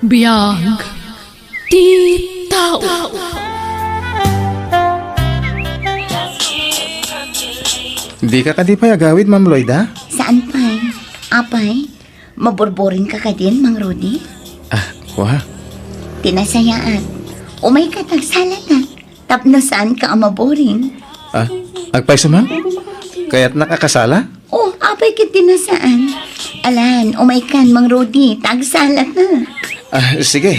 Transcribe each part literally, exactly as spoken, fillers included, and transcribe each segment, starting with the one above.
Biag ti tao. Dika kadi pay agawid, Ma'am Loida? Saan pay? Apay, maburburing ka kadin, Mang Rudy? Ah, wa. Ti nasayaat, umay ka tagsala ta. Tapno saan ka a maburing. Ah, agpayso, ma'am? Kayatnak a kasala? Oh, apay ket ti nasaan. Alan, umay kan, Mang Rudy, ta agsala ta. Ah, sige.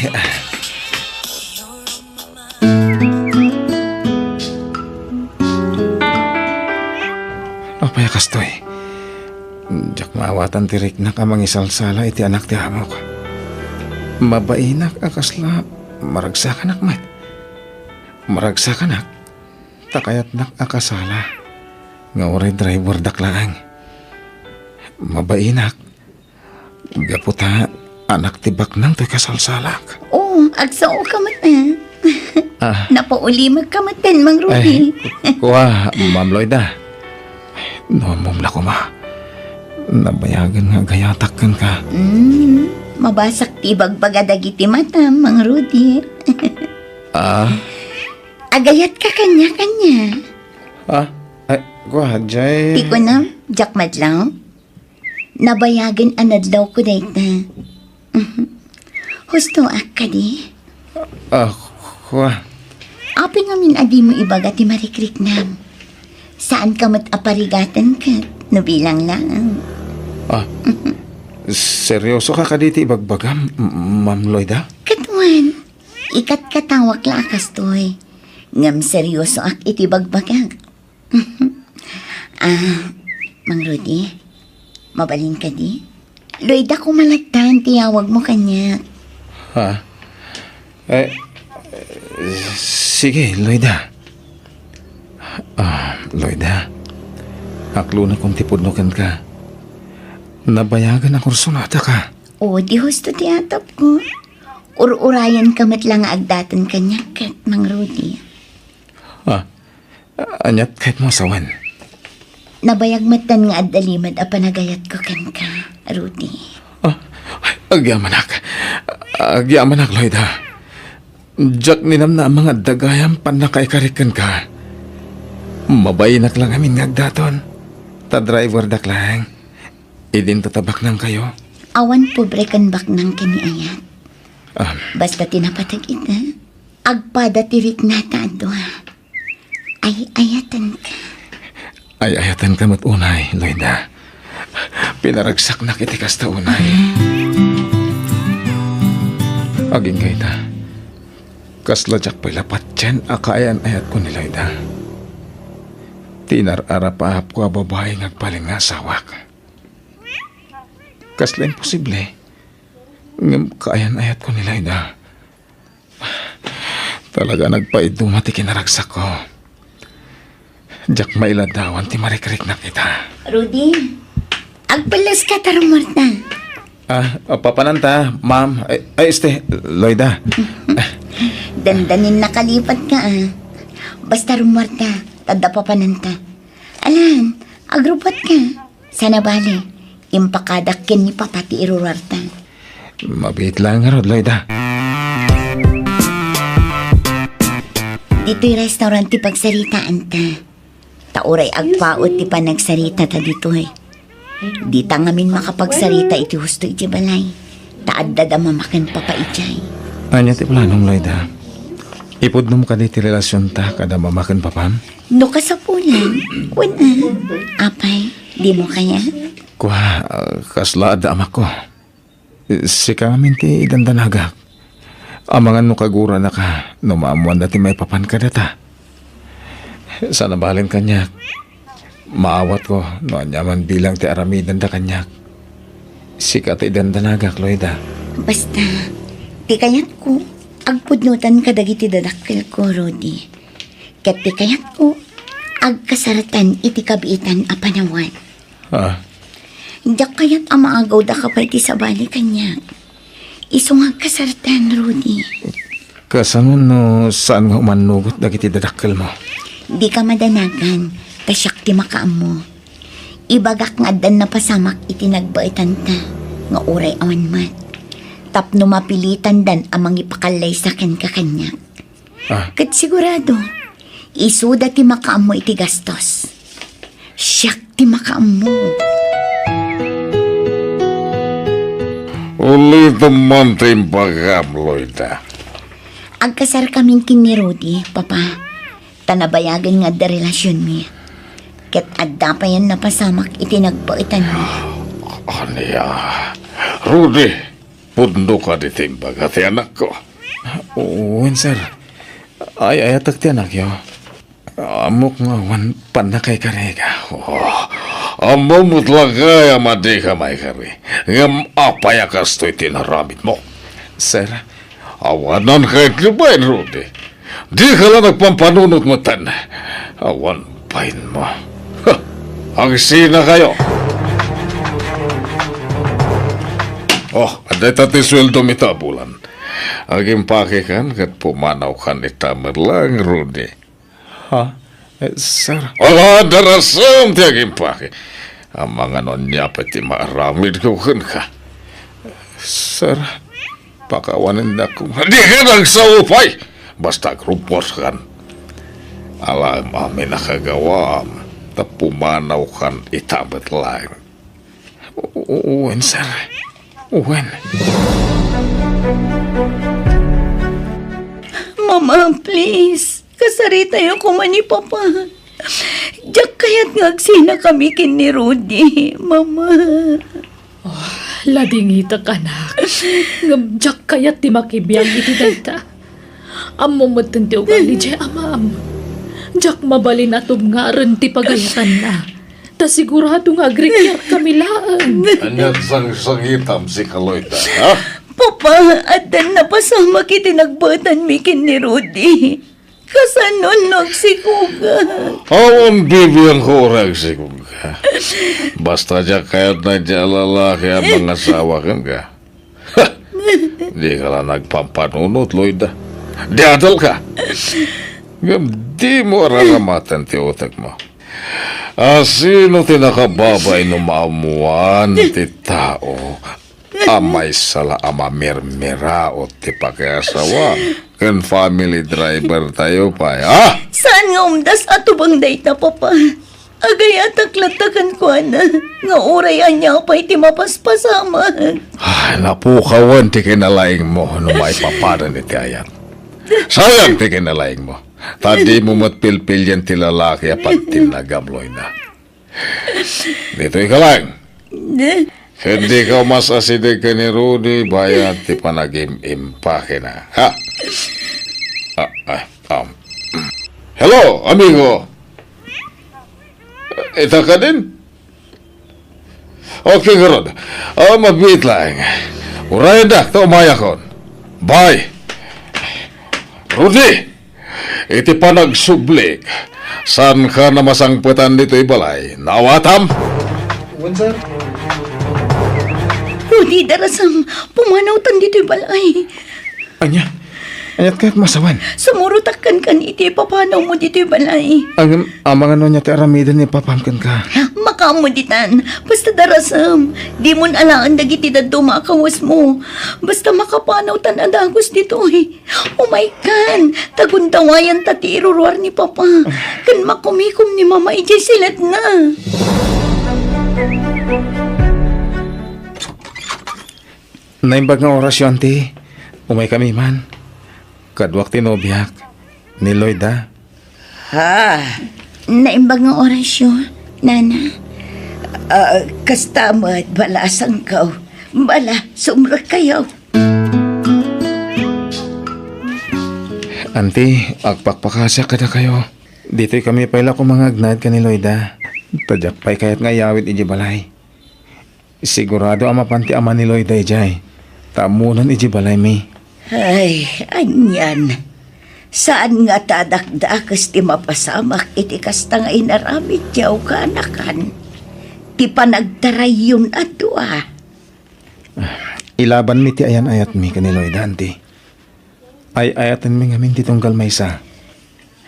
Apay a kastoy? Diak maawatan ti riknak a mangisalsala iti anak ti amok. Mabainak a kasla maragsakanak met. Maragsakanak, ta kayatnak a kasala nga uray driverdak laeng. Mabainak, gapu ta anak ti baknang toy kasalsalak. Oh, agsao ka met, eh. Ah. Napaulimek ka met, Mang Rudy. Ay, kua, Ma'am Loida. No ammom la koma, nabayagen nga agayatak kenka. Mm, mabasak ti ibagbaga dagiti matam, Mang Rudy. Ah? Agayatka kaniak, ania? Ah? Ay, kua, jay. Ti kunam, diak madlaw? Nabayagen a nadlawko dayta. Hustoak kadi? Ah, kua. Apay ngamin a dimo ibaga ti marikriknam? Saanka met a parigaten ket no bilang laeng. Ah, seryoso ka kadi ti ibagbagam, M-, Ma'am Loida? Ket wen, ikatkatawak la a kastoy. Ngem seryosoak iti bagbagak. Ah, Mang Rudy, mabalin kadi? Loida koma lattan ti yawagmo kaniak. Ha? Eh, sige, Loida. Ah, Loida. Aklonakon ti pudno kenka. Nabayagen a kursunadaka. O, di husto ti atapko. Ur-urayenka met la nga agdaton kaniak ket, Mang Rudy. Ah, Aniat kayatmo a sawen? Nabayag metten nga adda limed a panagayatko kenka, Rudy. Ah, agyamanak. Agyamanak, Loida. Diak ninamnama nga adda gayam pannakaikarik kenka. Mabainak la ngamin nga agdaton. Ta driverdak laeng. Idinto ta baknangkayo. Awan pobre ken baknang ken ni ayat. Ah. Basta ti napateg ita, agpada ti riknata a dua. Ay-ayatenka. Ay-ayatenka met unay, Loida. Pinaragsaknak iti kasta unay. Agingga ita, kasla diak pay la patien a kaayan-ayatko ni Loida. Ti inar-arapaapko a babai nga agbalin nga asawak. Kasla imposible, ngem kaayan-ayatko ni Loida. Talaga nagpaiduma ti kinaragsakko. Diak mailadawan ti marikriknak ita. Rudy, agpelleska ta rummuarta. Ah, papananta, ma'am. Ay, ay, este, Loida. Dandanin nakalipat ka, ah. Basta rummuarta, tadda papananta. Alan, agrubbuatka. Sana bale, impakadak ken ni Papa ti iruruarta. Mabiit laeng ngarud, Loida. Ditoy restaurant ti pagsaritaanta. Ta uray agpaut ti panagsaritata ditoy, dita ngamin makapagsarita iti husto iti balay. Ta adda da mama ken papa idiay. Ania ti planom, Loida? Ipudnom kadi ti relasionta kada mama ken papam? No kasapulan, wen a. Apay, dimo kayat? Kua, ah, kasla adda amakko. Sika ngamin ti idandanagak. Amangan no kaguranaka no maammoanda ti maipapan kadata. Sana balen kaniak. Maawatko no aniaman bilang ti aramidenda kaniak. Sika ti idandanagak, Loida. Basta, ti kayatko, agpudnotan kadagiti dadakkelko, Rudy. Ket ti kayatko, agkasaratan iti kabiitan a panawen. Ah. Diak kayat a maagawdaka pay ti sabali kaniak. Isu nga agkasaratan, Rudy. Kasano no saan nga umannugot dagiti dadakkelmo? Dika madanagan, ta siak ti makaammo. Ibagak nga addan napasamak iti nagbaetanta, nga uray awan met. tapno mapilitandan a mangipakallaysa kenka kaniak. Ah. Ket sigurado, isuda ti makaammo iti gastos. Siak ti makaammo. Ulitem man ti imbagam, Loida. Agkasarkamin ken ni Rudy, Papa. Ta nabayagen nga adda relasionmi. Ket adda payen napasamak iti nagbaetanmi. Ania? Rudy, pudno kadi ti imbaga ti anakko? Wen, sir. Ay-ayatek ti anakyo. Ammok nga awan pannakaikarika. Oh, ammom met la ngay a madika maikari. Ngem apay a kastoy ti inaramidmo? Sir, awanan kayat ni bain, Rudy. Dika la nagpampanunot metten. Awan bainmo. Ha! Agsinakayo. Oh, dayta ti sueldom ita a bulan. Agimpakekan ket pumanawkan ita met laeng, Rudy. Ha? Eh, sir? Ala, darasem ti agimpake. Amangan no ania pay ti maaramidko kenka. Sir, pakawanendak koma. Dika nagsao pay! Basta agrumpuaskan. Alaem amin a kagawaam, ta pumanawkan ita met laeng. U-, u-, wen, sir. Wen. Mama, please. Kasaritayo koma ni Papa. Diak kayat nga agsinakami ken ni Rudy, Mama. Oh, ladingitek, anak. Ngem diak kayat ti makibiang iti dayta. Ammom metten ti ugali diay amam. Diak mabalin a tubngaren ti pagayatanna. Ta sigurado nga agrikriatkami laeng. Ania't sangsangitam, sika Loida, ha? Papa, addan napasamak iti nagbaetanmi ken ni Rudy. Kasano no agsikogak? Awan bibiangko uray agsikogka. Basta diak kayat daydiay a lalaki a mangasawa kenka. Ha! Dika la nagpampanunot, Loida. Diadalka! Ngem dimo araramatan ti utekmo. A sino ti nakababain no maammuan ti tao a maysa la a mamirmiraot ti pakiasawa ken family driver tayo pay, ha? Saan nga umdas a tubang dayta, Papa? Agayatak latta kenkuana nga uray ania pay ti mapaspasamak. Ah, napukawen ti kinalaingmo no maipapadan iti ayat. Sayang ti kinalaingmo. Ta dimo met pilpilian ti lalaki a pagtinnagam, Loida. Ditoy ka lang. Ne? Ket dika umas-asideg ken ni Rudy bayat ti panagim-impakena. Ha? Ah, ah, um. Hello, amigo. Ita kadin? Okay, garud. Ah, mabiit laeng. Urayendak ta umayakon. Bye. Rudy! Iti panagsublik, saanka a masangpetan ditoy balay. Naawatam? Wen, sir. Rudy, darasem, pumanawtan ditoy balay. Ania? Ania't kayat masawen? Sumurotak kenka iti ipapanawmo ditoy balay. Ngem, amangan no ania ti aramiden ni papam kenka? Makaammo ditan. Basta darasem, dimon alaen dagiti dadduma a kawesmo. Basta makapanawtan a dagus ditoy. Umaykan, ta gundawayanta ti iruruar ni Papa, ken makumikom ni Mama idiay siledna. Naimbag nga orasyo, Auntie. Umaykami man. Kaduak ti nobiak, ni Loida. Ha? Naimbag nga orasyo, Nana. Ah, kasta met, balasangko. Bala, sumrekkayo. Auntie, agpakpakasiak kadakayo. Ditoy kami pay la koma nga agnaed ken ni Loida. Ta diak pay kayat nga iyawid idiay balay. Sigurado a mapan ti ama ni Loida idiay. Ta ammonan idiay balaymi. Ay, anian. Saan nga ta dakdakes ti mapasamak iti kasta nga inaramidyo, kaanakan. Ti panagtarayyon a dua. Ilabanmi ti ayan-ayatmi ken ni Loida, Auntie. Ay-ayatenmi ngamin ti tunggal maysa.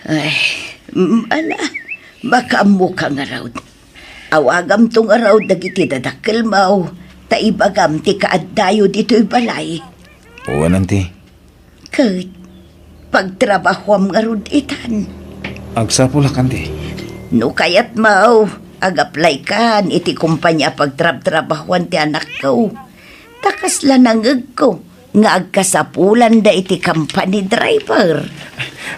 Ay, mm, ala, makaammoka ngarud. Awagamto ngarud dagiti dadakkelmo, ta ibagam ti kaaddayo ditoy balay. Wen, anti. Ket pagtrabahuam ngarud itan. Agsapulak, anti. No kayatmo, agaplaykan iti kompania pagtrabtrabahuan ti anakko. Ta kasla nangngegko nga agkasapulanda iti company driver.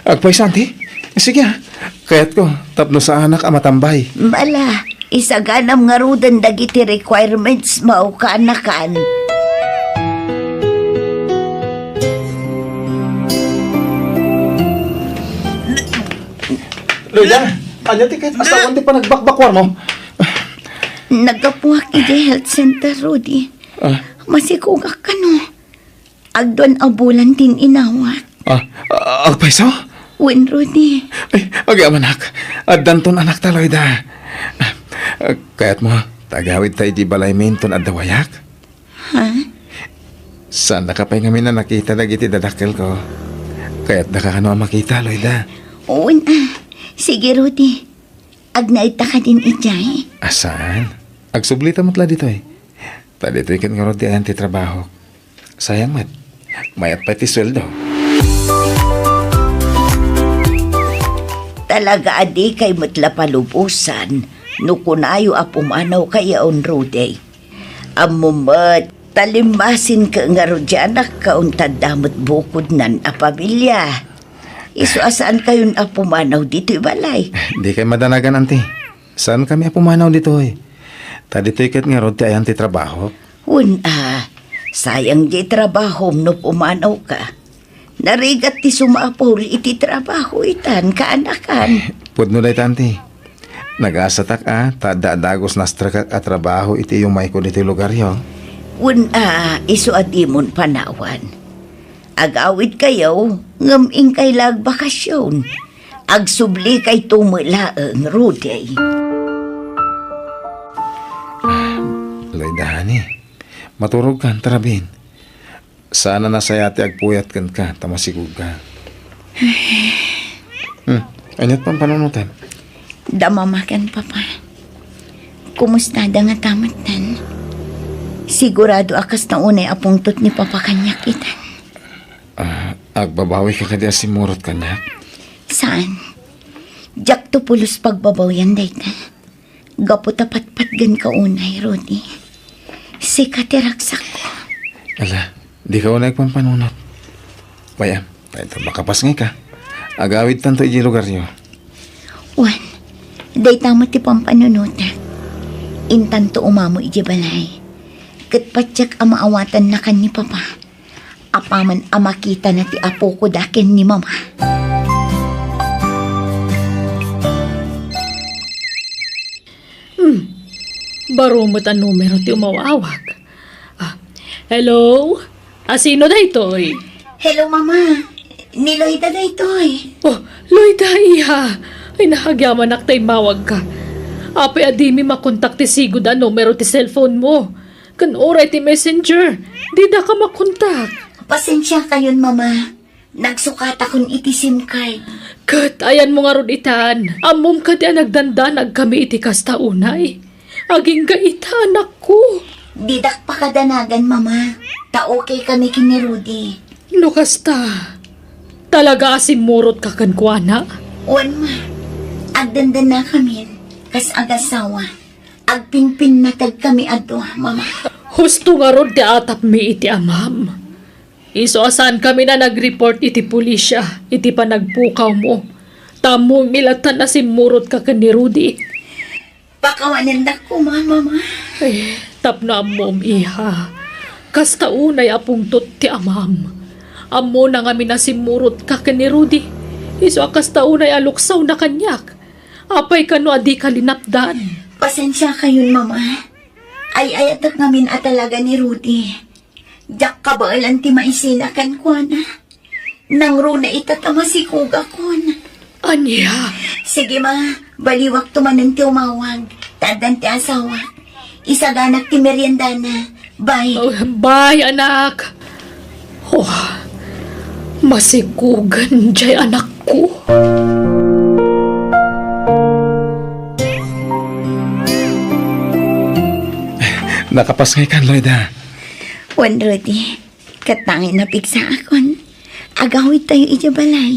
Agpayso, anti? Sige, ah. Kayatko, tapno saanak a matambay. Ala, isaganam ngaruden dagiti requirements mo, kaanakan. Loida, ania ti ket asawan ti panagbakbakuarmo? Naggapuak iti health center, Rudy. Ah. Masikugak kano. Agduan a bulan ti inawak. Ah, ah, agpayso? Wen, Rudy. Ay, agyamanak. Addanton anakta, Loida. Ah, kayatmo, ta agawidta iti balaymi inton adda wayak? Ha? Saannaka pay ngamin a nakita dagiti dadakkelko. Kayatdaka kano a makita, Loida? Wen, ah. Sige, Rudy. Agnaedta kadin idiay? Ah, saan? Agsublita met la ditoy. Ta ditoy ket ngarud ti ayan ti trabahok. Sayang met. Mayat pay ti sueldo. Talaga a dikay met la palubosan no kunayo a pumanawkayon, Rudy. Ammom met, ta limmasinko ngarud ti anakko, ta adda met bukodnan a pamilia. Isu a saankayon a pumanaw ditoy balay. Dikay madanagan, anti. Saankami a pumanaw ditoy. Ta ditoy ket ngarud ti ayan ti trabahok. Wen a, sayang ti trabahom no pumanawka. Narigat ti sumapul iti trabaho itan, kaanakan. Pudno dayta, anti. Nagasatak a, ta adda a dagus nastrekak a trabaho iti yumayko ditoy lugaryo. Wen a, isu a dimon panawan. Agawidkayo, ngem inkay la agbakasyon. Agsublikayto met laeng, Rudy. Loida, honey. Maturogkan, tarabin. Saan a nasayaat ti agpuyat kenka, ta masikugka. Hmm, aniat pampanunotem? Da Mama ken Papa. Kumustada ngata metten? Sigurado a kasta unay a pungtot ni Papa kaniak itan. Ah, agbabawika kadi a simmurot kaniak? Saan? Diakto pulos pagbabawian dayta. Gapu ta patpatgenka unay, Rudy. Sika ti ragsakko. Ala, dika unay agpampanunot. Pay-am, ta inton makapasngayka, agawidtanto idiay lugaryo. Wen, dayta met ti pampanunotak. Intanto umamo idiay balay. Ket patiek a maawatannakan ni Papa. Apaman a makitana ti apoko da ken ni Mama. Hmm. Baro met a numero ti umawawag. Ah, hello? A, sino daytoy? Hello, Mama. Ni Loida daytoy. Oh, Loida, iha. Ay, naagyamanak ta immawagka. Apay a dimi makontak ti sigud a numero ti cellphone mo? Ken uray ti messenger, didaka makontak. Pasensiakayon, Mama. Nagsukatakon iti SIM card. Ket ayanmo ngarud itan, ammom kadi a nagdandanagkami iti kasta unay? Agingga ita, anakko. Didak pakadanagan, Mama. Ta okay kami ken ni Rudy. No kasta, talaga a simmurotka kenkuana? Wen, Ma. Agdandannakamin kas agasawa. Agpinpinnategkami a dua, Mama. Husto ngarud ti atapmi iti amam. Isu a saankami a nag-report iti pulisya iti panagpukawmo. Ta ammomi latta a simmurotka ken ni Rudy. Pakawanendak koma, Mama. Ay, tapno ammom, iha. Kasta unay a pungtot ti amam. Ammona ngamin a simmurotka ken ni Rudy. Isu a kasta unay a luksawna kaniak. Apay kano a dika linapdan? Pasensiakayon, Mama. Ay-ayatek ngamin a talaga ni Rudy. Diak kabaelan ti maisina kenkuana. Nangruna ita ta masikugakon. Ania? Sige, Ma. Baliwakto manen ti umawag. Ta addan ti asawak. Isaganak ti meriendana. Bye. Oh, bye, anak. Oh, masikugan jay anakko. Nakapasngaykan, Loida? Wen, Rudy. Ket tangay napigsaakon. Agawidtayo idiay balay.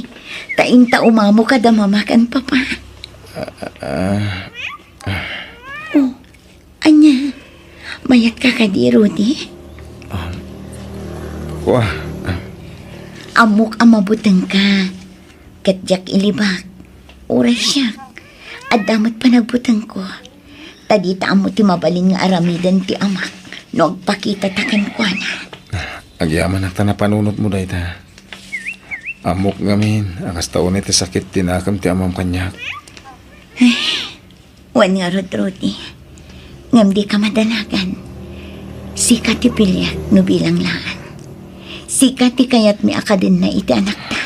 Ta inta umamo kada mama ken papa. Ah, ah, Oh, ania? Mayatka kadi, Rudy? Ah, kua, ah. Ammok a mabutengka. Ket diak ilibak. Uray siak, adda met panagbutengko. Ta dita ammo ti mabalin nga aramiden ti amak no agpakitata kenkuana. Agyamanak ta napanunotmo dayta. Ammok ngamin a kasta unay ti sakit ti nakem ti amam kaniak. Wen ngarud, Rudy, ngem dika madanagan. Sika ti piliak no bilang laan. Sika ti kayatmi a kadenna iti anakta.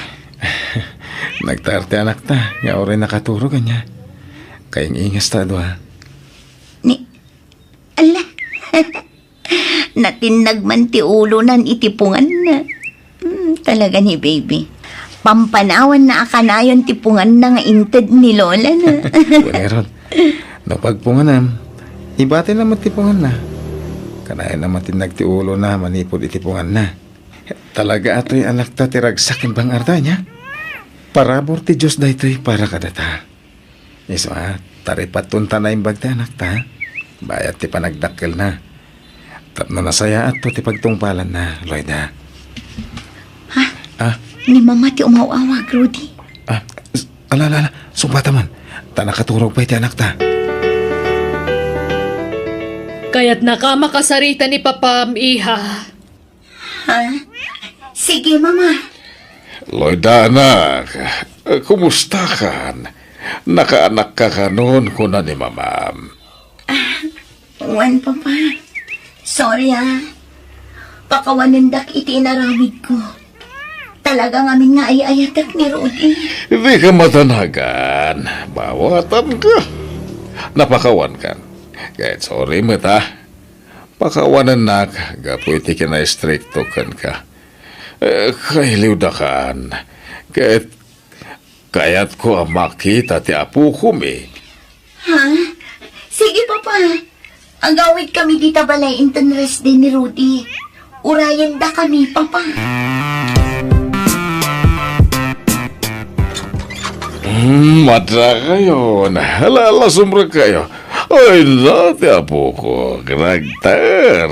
Nagtaer ti anakta nga uray nakaturog, ania? Kaing-ingasta a dua. Ni, ala. Natinnag man ti ulonan iti punganna. Hmm, talaga ni baby. Pampanawanna a kanayon ti punganna nga inted ni lolana. Wen ngarud, no pagpunganam, ibatina met ti punganna. Kanayon a matinnag ti ulona manipud iti punganna. Talaga a toy anakta ti ragsak ken bang-arda, ania? Parabur ti Dios daytoy para kadata. Isu a, taripaton ta naimbag ti anakta, bayat ti panagdakkelna. Tapno nasayaatto ti pagtungpalanna, Loida. Ha? Ah? Ni Mama ti umaw-awag, Rudy. Ah, s-, ala, ala, ala, sungbatam man. Ta nakaturog pay ti anakta. Kayatnaka a makasarita ni Papam, iha. Ha? Sige, Mama. Loida, anak, kumusta kan? Nakaanakka kanon, kuna ni Mamam. Ah, wen, Papa. Sorry, ah. Pakawanendak iti inaramidko. Talaga ngamin nga ay-ayatek ni Rudy. Dika madanagan. Mawatanka. Napakawankan. Ket sorry met, ah. Pakawanennak gapu iti kinaistrikto kenka. Eh, kailiwdakan. Ket kayatko a makita ti apokomi. Ha? Sige, Papa. Agawidkami dita balay inton rest day ni Rudy. Urayendakami, Papa. Hmm, madakayon. Hala, hala, sumrekkayo. Ay, na, ti apoko. Nagtaer.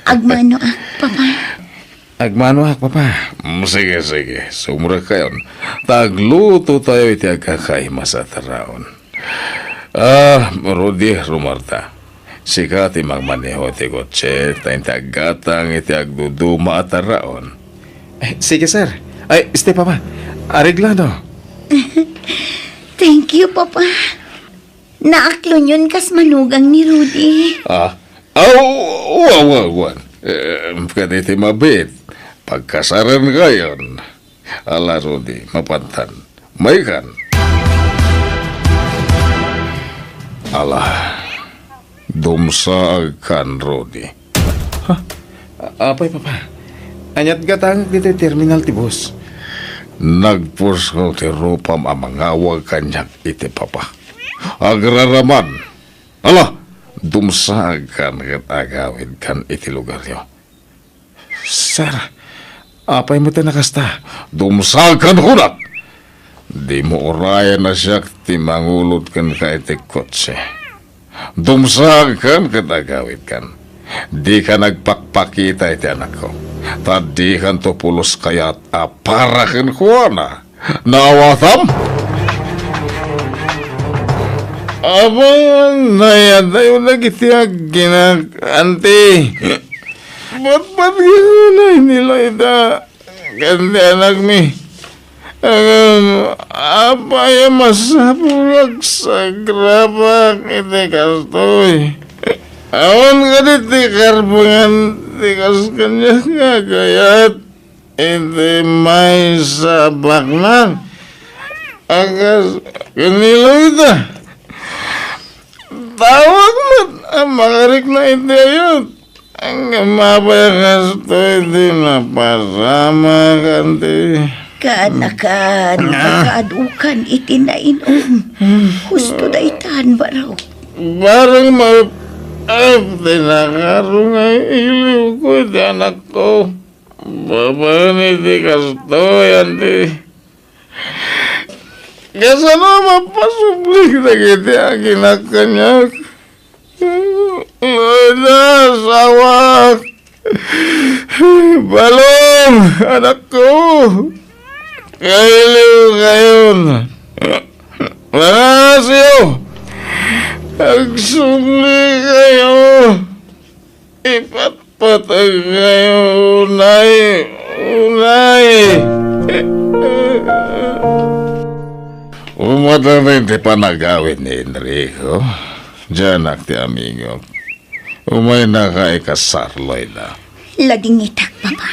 Agmanoak, Papa. Agmanoak, Papa. Mm, sige, sige. Sumrekkayon. Ta aglutotayo iti agkakaimas a tarraon. Ah, Rudy, rumarta. Sika ti mangmaneho ti kotse, ta inti aggatang iti agduduma a tarraon. Eh, sige, sir. Ay, este, Papa. Areglado. Thank you, Papa. Naaklonyon kas manugang ni Rudy. Ah, aw, wa, wa, wa. Eh, kaditi mabit. Pagkasarenkayon. Ala, Rudy, mapantan. Maykan. Ala, dumsaagkan, Rudy. Ha? Apay, Papa? Ania't gatangek ditoy terminal ti bus? Nagpusko ti rupam a mangawag kaniak iti Papa. Agraraman. Ala, dumsaagkan ket agawidkan iti lugaryo. Sir, apay met a nakasta? Dumsaagkan kunak! Dimo urayen a siak ti mangulod kenka iti kotse. Dumsaagkan ket agawidkan. Dika nagpakpakita iti anakko. Ta dikanto pulos kayat a para kenkuana. Naawatam? Apan, nayadayo dagiti agginak, anti. Patpatgen unay ni Loida ken ti anakmi. Ngem, apay a masapul a agsagrabak iti kastoy? Awan kadi ti karbengan ti kas kaniak nga agayat? Iti maysa a baknang a kas ken ni Loida. Tawag met a makarikna iti ayat. Ngem apay a kastoy ti napasamak, anti? Kaanakan, kakaadukan iti nainom. Husto daytan, barok. Bareng ma-, ah, ti nakaro nga iliwko iti anakko. Babaen iti kastoy, Anti. Kasano mapasubli dagiti aginak kaniak? Loida, asawak! Balong, anakko! Kailiw kayon! Pangasyo! Agsubli kayo! Ipatpateg kayo, unay! Unay! Umadami ti panagawid ni Enrico. Dianak ti amigok. Umaynaka ikasar, Loida. Ladingitak, Papa.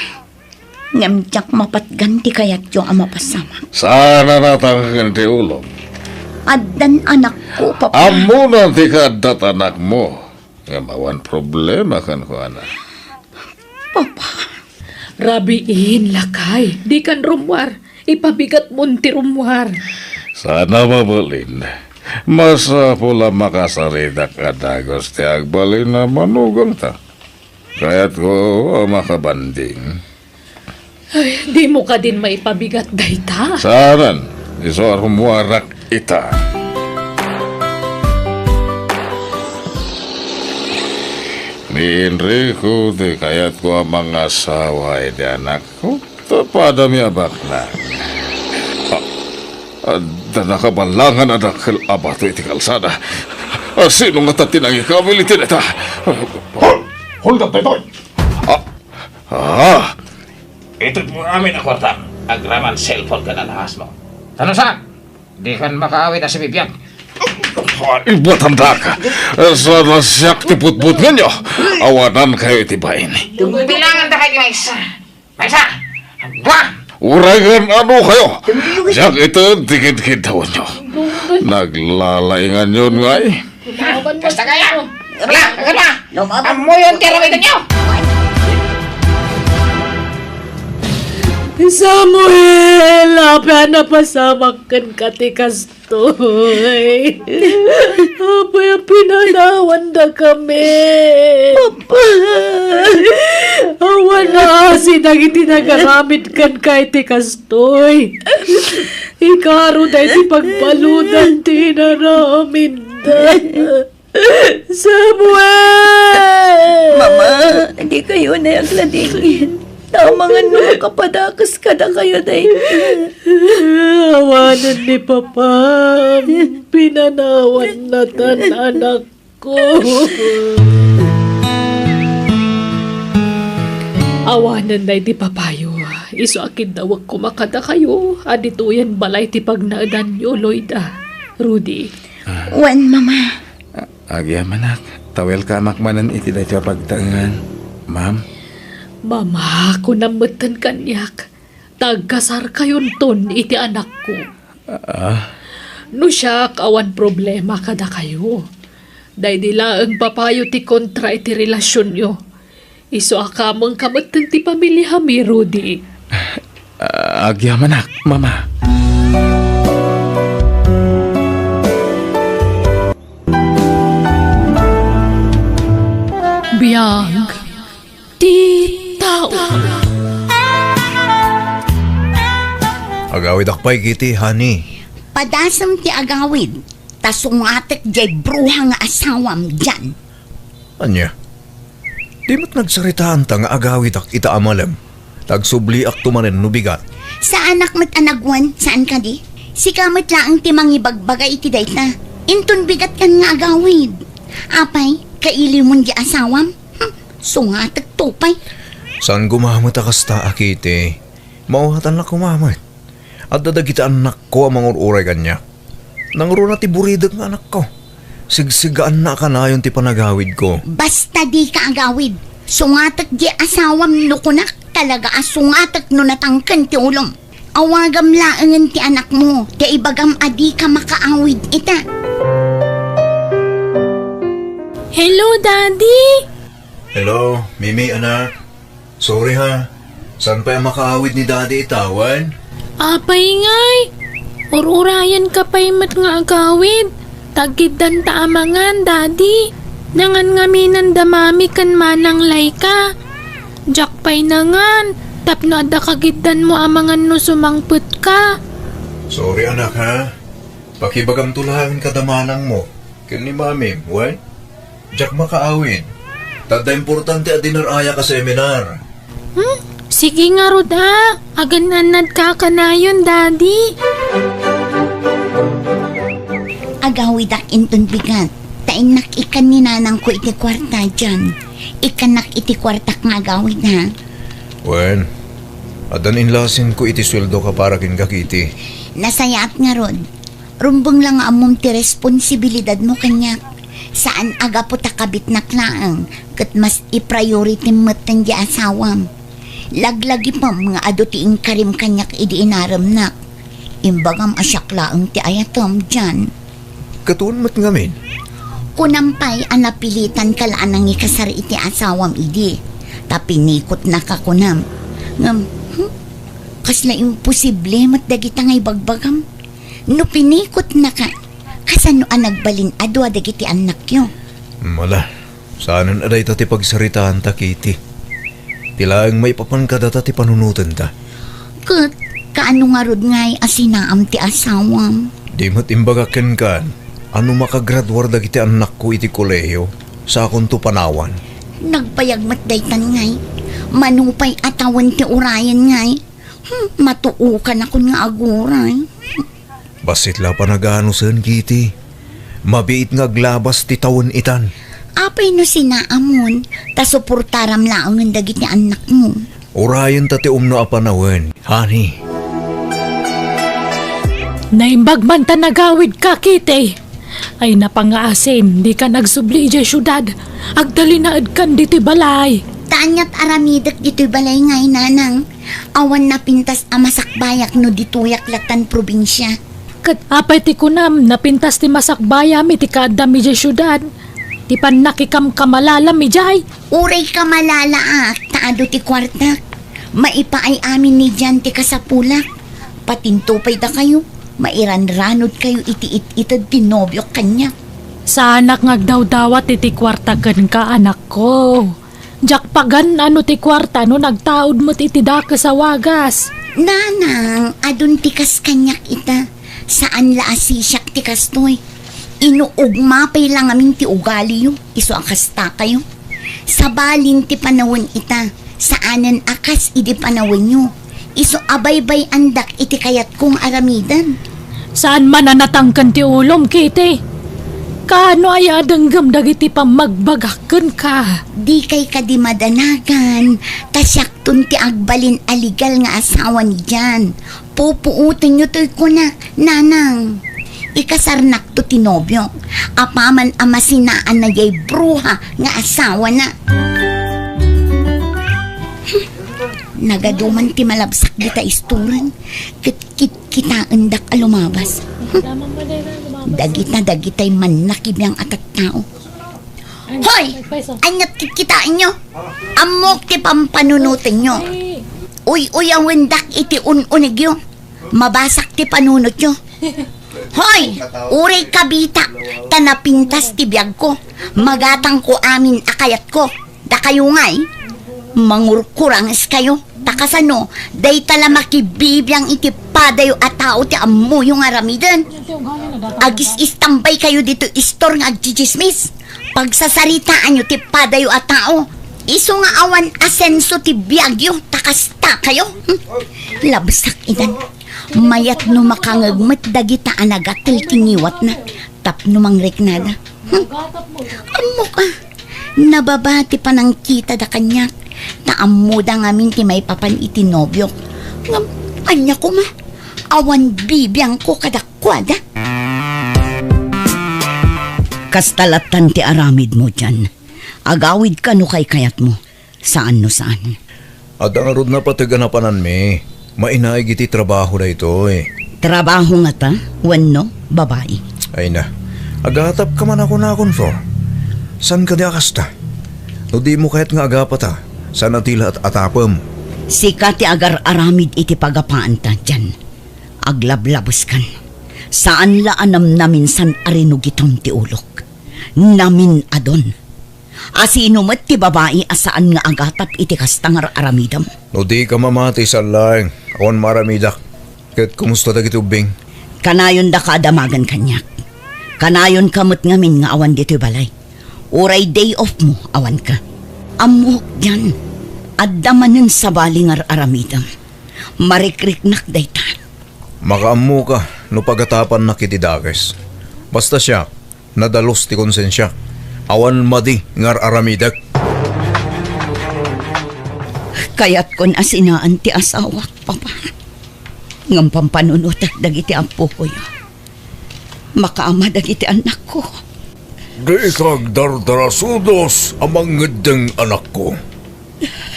Ngem diak mapatgan ti kayatyo a mapasamak. Saan a natangken ti ulom. Addan anakko, Papa. Ammona ti kaaddat anakmo. Ngem awan problema kenkuana. Papa. Rabiin, lakay. Dikan rummuar. Ipabigatmon ti rummuar. Saan a mabalin. Masapul a makasaritak a dagus ti agbalin a manugangta. Kayatko a makabanding. Ay, dimo kadin maipabigat dayta? Saanen, isu a rummuarak ita. Ni Enrico ti kayatko a mangasawa iti anakko. Ta padami a baknang. A-, adda nakabalangan a dakkel a bato iti kalsada. A, sino ngata ti nangikawil iti dayta? Hol! Hold up daytoy! A, a. Itedmo amin a kuartam, agraman cellphone ken alahasmo. Ta no saan, dikan makaawid a sibibiag. Ay, batandak. Saan a siak ti butbutngenyo? Awanankayo iti bain. Bilangan da kay maysa. Maysa! Dua! Uray ngano kayo? Diak ited ti kidkiddawanyo. Naglalainganyon ngay. Basta kaya! Wala! Wala! Ammoyon ti aramidennyo! Samuel, apay a napasamak kenka ti kas-, Toy, apay a pinanawandakami? Papa! Awan asi dagiti nagaramid kenka iti kastoy. Ikaro daydi pagbaludan ti inaramidda. Samuel! Mama, dikayo unay agladingit. Amangan no makapadakes kadakayo dayta. Awanen ni Papam, pinanawanna tan anakko. Awanen daydi papayo. Isu a kiddawek koma kadakayo a ditoyen balay ti pagnaedanyo, Loida, Rudy. Wen, Mama. A-, agyamanak, tawelkamak manen iti daytoy a pagtaengan, Ma'am. Mama, kunam metten kaniak, ta agkasarkayonton iti anakko. Ah? No siak, awan problema kadakayo. Daydi laeng papayo ti kontra iti relasionyo. Isu a kamengka metten ti pamiliami, Rudy. Ah, agyamanak, Mama. Biag ti tao. Agawidak pay, Kitty, honey. Padasem ti agawid, ta sungatek diay bruha nga asawam dian. Ania? Di met nagsaritaanta nga agawidak ita a malem, ta agsubliakto manen no bigat. Saanak met a nagwan, saan kadi? Sika met laeng ti mangibagbaga iti dayta. Inton bigatkan nga agawid. Apay, kailiwmon diay asawam? Hm, sungatekto pay. Saan koma met a kasta, a Kitty. Mawatannak koma met. Adda dagiti annakko a mangur-uray kaniak. Nangruna ti buridek nga anakko. Sigsiggaanna a kanayon ti panagawidko. Basta dika agawid. Sungatek diay asawam no kunak, talaga a sungatek no natangken ti ulom. Awagam laengen ti anakmo, ta ibagam a dika makaawid ita. Hello, Daddy! Hello, Mimi, anak. Sorry, ha. Saan pay a makaawid ni Daddy ita wen? Apay ngay? Ur-urayenka pay met nga agawid. Tagkiddanta a mangan, Daddy. Nangan ngamin da Mami ken Manang Laika. Diak pay nangan. Tapno adda kagiddanmo a mangan no sumangpetka. Sorry, anak, ha? Pakibagamto laeng kada manangmo ken ni mamim, wen? Diak makaawid. Ta adda importante a dinarayak a seminar. Hmm? Sige ngarud, a. Agan-annadka kanayon, Daddy. Agawidak inton bigat. Ta innak ikkan ni nanangko iti kuarta, John. Ikkannak iti kuartak nga agawid, ha? Wen, addan inlasinko iti sueldoka para kenka, Kitty. Nasayaat ngarud. Rumbeng la nga ammom ti responsibilidadmo kaniak. Saan a gapu ta kabitnak laeng, ket mas i-priority met ti asawam. Laglagipem nga adu ti inkarim kaniak idi inaremnak. Imbagam a siak laeng ti ayatem, John. Ket wen met ngamin? Kunam pay a napilitanka la a nangikasar iti asawam idi. Ta pinikotnaka kunam. Ngem, hmm? Kasla imposible met dagita nga ibagbagam. No pinikotnaka, kasano a nagbalin a dua dagiti annakyo? Mala, saanen a dayta ti pagsaritaanta, Kitty. Ti laeng maipapan kadata ti panunotenta. Ket kaano ngarud ngay a sinaam ti asawam? Di met imbagak kenka a no makagraduar dagiti annakko iti kolehiyo, sakonto panawan. Nagbayag met daytan ngay. Mano pay a tawen ti urayen ngay. Hmm, matuokanakon nga aguray. Bassit la panaganusen, Kitty. Mabiit nga aglabas ti tawen itan. Apay no sinaamon, ta suportaram laengen dagiti annakmo. Urayenta ti umno a panawen, honey. Naimbag man ta nagawidka, Kitty. Ay, napangaasim, dika nagsubli idiay siudad. Agtalinaedkan ditoy balay. Ta aniat aramidek ditoy balay ngay, nanang. Awan napintas a masakbayak no ditoyak latan probinsia. Ket apay ti kunam, napintas ti masakbayam iti kaaddam idiay siudad? Ti pannakikamkamalalam idiay? Uray kamalalaak, ta adu ti kuartak. Maipaay amin ni Jan ti kasapulak. Patinto pay dakayo, mairanranodkayo iti it-ited ti nobiok kaniak. Saanak nga agdawdawat iti kuarta kenka, anakko. Diak pagan-an no ti kuarta no nagtaud met iti dakes a wagas. Nanang, adun ti kas kaniak ita. Saan la a sisiak ti kastoy. Inuugma pay la ngamin ti ugaliyo, isu a kastakayo. Sabalin ti panawen ita, saanen a kas idi panawenyo. Isu a baybay-andak iti kayatko nga aramiden. Saan man a natangken ti ulom, Kitty? Kaano aya a denggem dagiti pammagbagak kenka? Dikay kadi madanagan, ta siakton ti agbalin a legal nga asawa ni Jan. Pupuotenyo toy kunak, nanang. Ikasarnakto ti nobiok, apaman a masinaan na jay bruha nga asawana. Hmm. Nagaduman ti malabsak dita istoran, ket kitkitaendak a lumabas. Hmm. Dagita, dagitay mannakibiang a tattao. Hoy! Aniat kitkitaenyo? Ammok ti pampanunotenyo. Uy-uyawendak iti un-unegyo. Mabasak ti panunotyo. Hoy! Uray kabita, ta napintas ti biagko. Magatangko amin a kayatko. Dakayo ngay, mangurkurangeskayo. Ta kasano, dayta la makibibiang iti padayo a tao ti ammoyo nga aramiden. Agis-istambaykayo ditoy istor nga agtsitsismis. Pagsasaritaanyo ti padayo a tao. Isu nga awan asenso ti biagyo, ta kastakayo. Hmm? Labsak idan. Mayat no makangeg met dagita a nagatel ti ngiwatna tapno mangriknada. Hmm? Ammok a, nababa ti panangkitada kaniak, ta ammoda ngamin ti maipapan iti nobiok. Ngem, ania koma? Awan bibiangko kadakuada. Kasta lattan ti aramidmo, Jan. Agawidka no kaykayatmo. Saan no saan. Adda ngarud napateg a napananmi. Mainaig iti trabaho daytoy. Trabaho ngata? Wenno babai? Ay na. Agatapka man a kunakon, Flor. Saan kadi a kasta? No dimo kayat nga agapata, saan a ti la at-atapem? Sika ti agar-aramid iti pagapaanta, Jan. Aglablabeskan. Saan la a namnaminsan a rinugitam ti ulok. Namin-adon. Asino met ti babai a saan nga agatap iti kasta nga ar-aramidem? No dika mamati, saan laeng, awan maaramidak. Ket kumusta dagiti ubbing? Kanayonda ka a damagen kaniak. Kanayonka met ngamin nga awan ditoy balay. Uray day off mo, awanka. Ammok dian, adda manen sabali nga ar-aramidem. Marikriknak dayta. Makaammoka no pagatapannak iti dakes. Basta siak, nadalus ti konsensiak. Awan madi nga ar-aramidek. Kayatkon a sinaan ti asawak, Papa. Ngem pampanunotek dagiti appokoyo. Makaama dagiti annakko. Dika agdardarasudos a mangeddeng, anakko.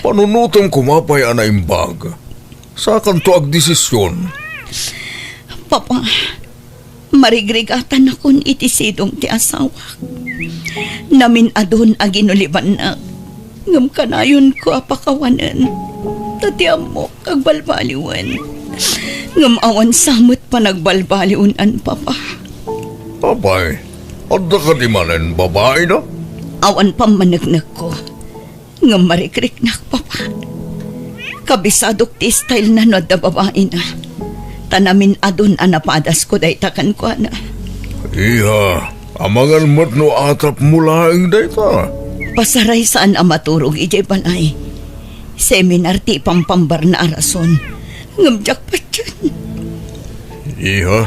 Panunotem koma pay a naimbag. Sakanto agdesision. Papa, marigrigatanakon iti sidong ti asawak. Namin-adun a ginulibannak, ngem kanayonko a pakawanen, ta ti ammok agbalbaliwen. Ngem awan sa met panagbalbaliwen-an, Papa. Apay, adda kadi manen babaina? Awan pammaneknekko. Ngem marikriknak, Papa. Kabisadok ti style na no adda babaina. Ta namin-adun a napadasko dayta kenkuana. Iha, amangan met no atapmo laeng dayta. Pasaray saan a maturog idiay balay. Seminar ti ipampambarna a rason. Ngem diak patien. Iha?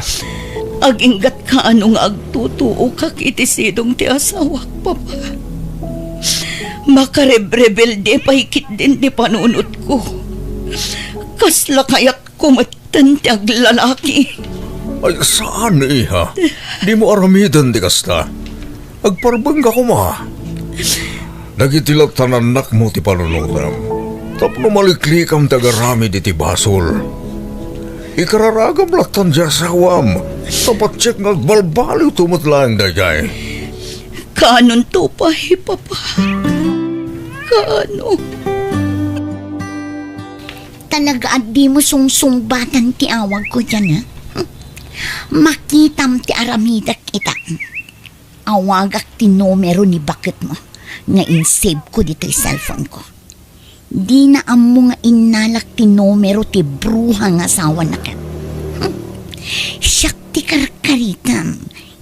Aginggatka no nga agtutuokak iti sidong ti asawak, Papa. Makarebrebelde pay ketdin ti panunotko. Kasla kayatko metten ti aglalaki. Ay, saan, iha. Dimo aramiden ti kasta. Agparbengka koma. Dagiti lattan annakmo ti panunotem. Tapno maliklikam ti agaramid iti basol. Ikararagam lattan ti asawam. Ta patiek nga agbalbaliwto met laeng daydiay. Kaanonto pay, Papa? Kaano? Talaga a dimo sungsungbatan ti awagko diay, a? Makitam ti aramidek ita. Awagak ti numero ni baketmo nga in-save ko ditoy cellphone ko. Dina ammo nga innalak ti numero ti bruha nga asawana ket. Hmm. Siak ti karkaritam,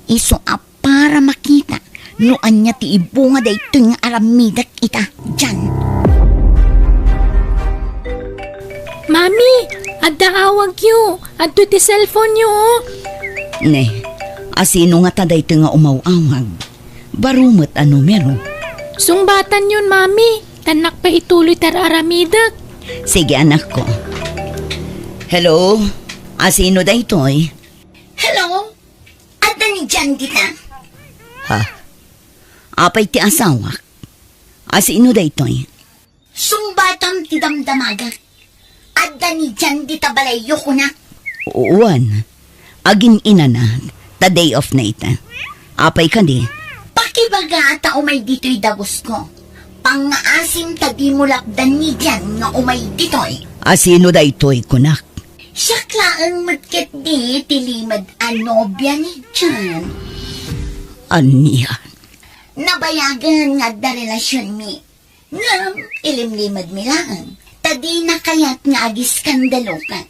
isu a para makita no ania ti ibunga daytoy nga aramidek ita, Jan. Mami, adda awagyo. Adtoy ti cellphone-yo, o. Ne, asino ngata daytoy nga umaw-awag? Baro met a numero. Sungbatanyon, Mami. Tannak pay ituloy ti ar-aramidek. Sige, anakko. Hello? Asino daytoy? Hello? Adda ni Jan dita? Ha? Apay ti asawak? Asino daytoy? Sungbatam ti damdamagak. Adda ni Jan dita balayyo, kunak. Wen, agin-inana, ta day off na ita. Apay kadi? Pakibaga ta umay ditoy dagusko. Pangngaasim ta dimo lapdan ni Jan nga umay ditoy. Asino daytoy, kunak? Siak laeng met ketdi ti limed a nobia ni Jan. Ania? Nabayagen nga adda relasionmi. Ngem ilimlimedmi laeng, ta dina kayat nga agiskandaloka.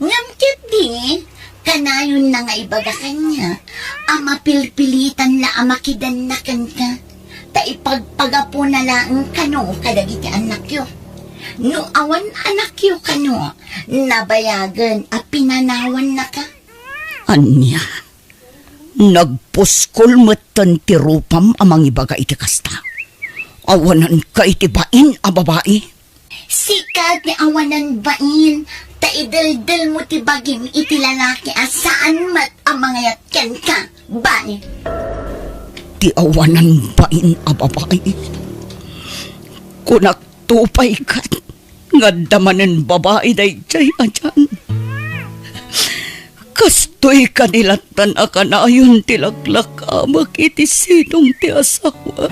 Ngem ketdi, kanayonna nga ibaga kaniak a mapilpilitan la a makidanna kenka, ta ipagpagapuna laeng kano kadagiti annakyo. No awan annakyo kano, nabayagen a pinanawannaka. Ania? Nagpuskol metten ti rupam a mangibaga iti kasta. Awananka iti bain a babai. Sika ti awanan bain, ta ideldelmo ti bagim iti lalaki a saan met a mangayat kenka, bain. Ti awanan bain a babai. Kunak to pay ket nga adda manen babai daydiay a Jan. Kastoy kadi lattan a kanayon ti laklakamek iti sidong ti asawak.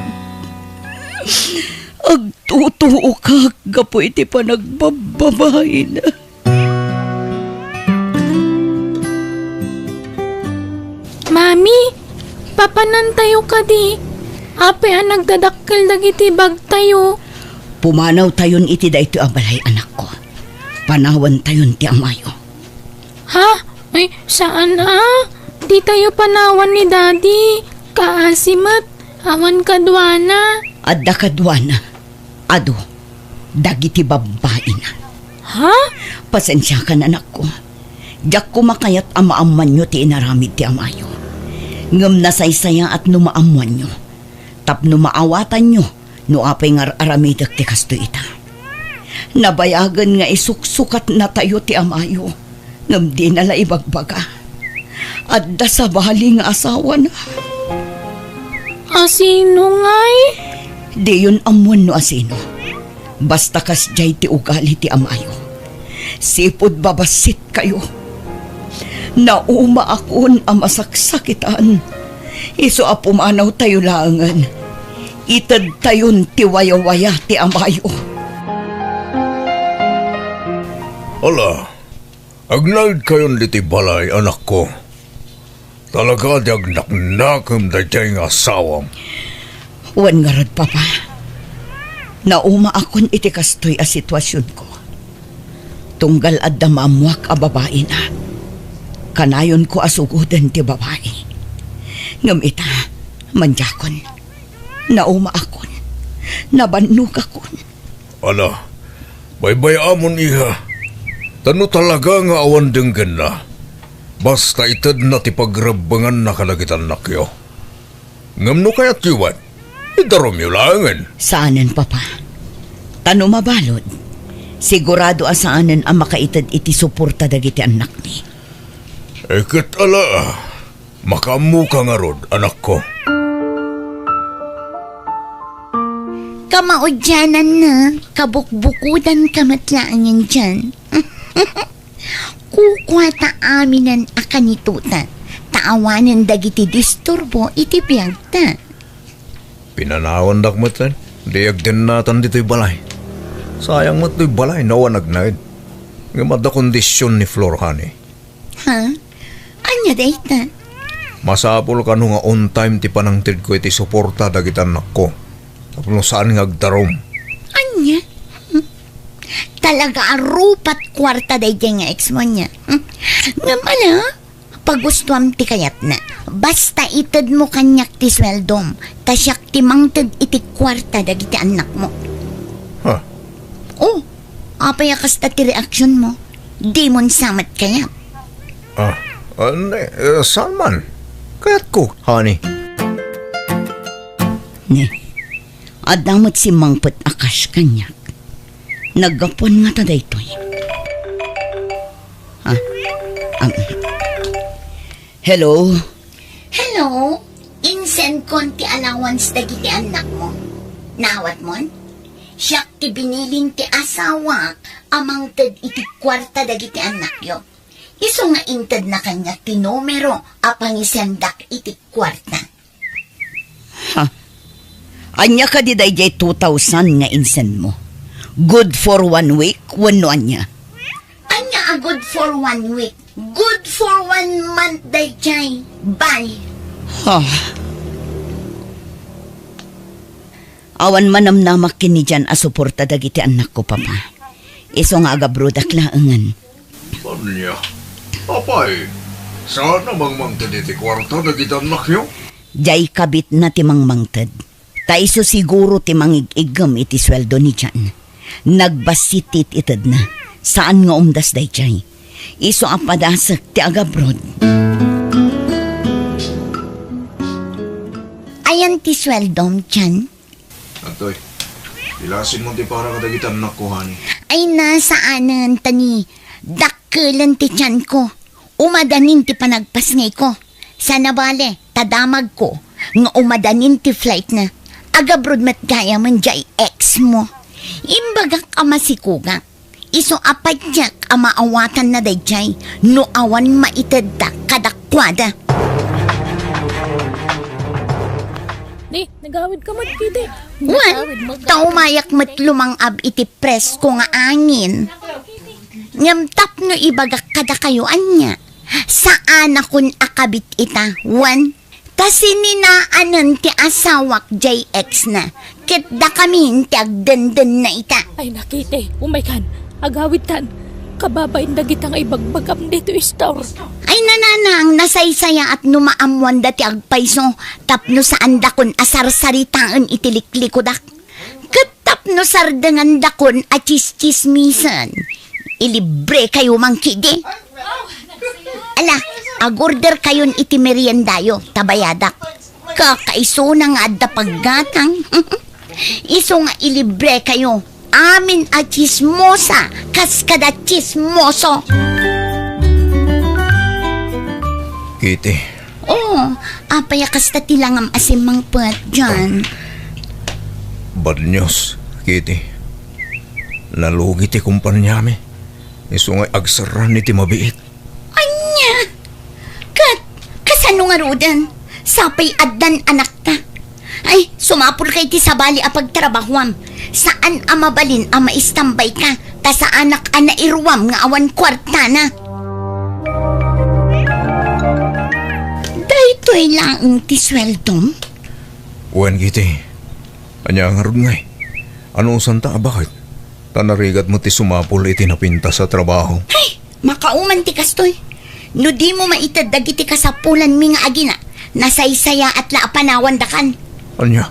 Agtutuokak gapu iti panagbababaina. Mami, papanantayo kadi? Apay a nagdadakkel dagiti bagtayo? Pumanawtayon iti daytoy a balay, anakko. Panawantayon ti amayo. Ha? Ay, saan a? Ditayo panawan ni Daddy. Kaasi met, awan kaduana. Adda kaduana. Adu, dagiti babbaina. Ha? Pasensiakan, anakko. Diak koma kayat a maammoanyo ti inaramid ti amayo. Ngem nasaysayaat no maammoanyo. Tapno maawatanyo no apay nga ar-aramidek ti kastoy ita. Nabayagen nga isuksukatnatayo ti amayo, ngem dina la ibagbaga. Adda sabali nga asawana. Asino ngay? Diyon ammoen no asino. Basta kasdiay ti ugali ti amayo. Sipud babassit kayo. Naumaakon a masaksakitan. Isu a pumanawtayo laengen. Itedtayon ti wayawaya ti amayo. Ala, agnaedkayon ditoy balay, anakko. Talaga ti agnaknakem daydiay nga asawam. Wen ngarud, Papa. Naumaakon iti kastoy a situasionko. Tunggal adda maammoak a babaina, kanayonko a sugoden ti babai. Ngem ita, mandiakon. Naumaakon. Nabannogakon. Ala, baybay-amon, iha. Ta no talaga nga awan denggenna, basta itedna ti pagrebbenganna kadagiti annakyo. Ngem no kayatyo met, idarumyo laengen. Saanen, Papa. Ta no mabalud, sigurado a saanen a makaited iti suporta dagiti annakmi. Eh, ket ala, makaammoka ngarud, anakko. Kamaudiananna, kabukbukodanka met laengen dian. Kukuata aminen a kanitota, ta awanen dagiti disturbo iti biagta. Pinanawandak met, eh. Di agdennatan ditoy balay. Sayang met toy balay no awan agnaed. Ngem adda kondision ni Flor, honey. Ha? Ania dayta? Masapul kano nga on time ti panangtedko iti suporta dagiti annakko. Tapno saan nga agdarum. Ania? Hmm. Talaga a rupat kuarta daydiay nga ex mo, ania? Hmm. Ngem ala, pagustuam ti kayatna. Basta itedmo kaniak ti sueldom, ta siak ti mangted iti kuarta dagiti annakmo. Ha? Oh, apay a kasta ti reaksionmo? Dimon sa met kayat? Ah, ah, ne, eh, saan man? Kayatko, honey. Ne, adda met simmangpet a cash kaniak. Naggapuan ngata daytoy. Ah, am, hello? Hello? Insendkon ti allowance dagiti annakmo. Naawatmon? Siak ti binilin ti asawak a mangted iti kuarta dagiti annakyo. Isu nga intedna kaniak ti numero a pangisendak iti kuarta. Ha? Ania kadi daydiay two thousand nga insendmo? Good for one week wenno ania? Ania a good for one week? Good for one month daydiay. Bye. Ha? Awan manamnamak ken ni Jan a suporta dagiti annakko, Papa. Isu nga agabrodak laengen. Ania? Apay, saan a mangmangted iti kuarta dagiti annakyo? Diay kabitna ti mangmangted. Ta isu siguro ti mangig-iggem iti sueldo ni Jan. Nagbassit ti it-itedna. Saan nga umdas daydiay. Isu a padasek ti agabroad. Ayan ti sueldom, Jan? Adtoy, ilasin mo ti para kadagiti annakko, honey. Ay, na, saanen, ta ni dakkelen ti tianko. Umadanin ti panagpasngayko. Sana bale, ta damagko nga umadanin ti flightna. Agabroad met gayamen diay ex mo. Imbagak a masikogak. Isu a patiek a maawatanna daydiay no awan maitedda kadakuada. Ni, nagawid ka met, Kitty. Wen, ta umayak met lumang-ab iti presko nga angin. Ngem tapno ibagak kadakayo ania, saanakon a kabit ita, wen, Ta sininaanen ti asawak jay ex na, ket dakamin ti agdendenna ita. Ay, na, Kitty, umaykan. Agawidtan. Kababain dagita nga ibagbagam ditoy store. Ay, nanang, nasaysayaat no maammoanda ti agpayso tapno saandakon a sarsaritaen iti liklikudak. Ket tapno sardengandakon a tsistsismisen, ilibrekayo man kidi. Ala, agorderkayon iti meriendayo, ta bayadak. Kakaisuna nga adda paggatang. Isu nga ilibrekayo amin a tsismosa kas kada tsismoso. Kitty. Oo, apay a kasta ti langam a simmangpet, John? Bad news, Kitty. Nalugi ti kumpaniami. Isu nga agserran iti mabiit. Ania? Ket, kasano ngaruden? Sapay addan anakta. Ay, sumapulka iti sabali a pagtrabahoam. Saan a mabalin a maistambayka, ta saanak a nairuam nga awan kuartana. Daytoy laeng ti sueldom? Wen, Kitty. Ania ngarud ngay? Anusanta a baket? Ta narigat met ti sumapul iti napintas a trabaho. Ay, makauman ti kastoy. No dimo maited dagiti kasapulanmi nga agina, nasaysayaat la a panawandakan. Ania?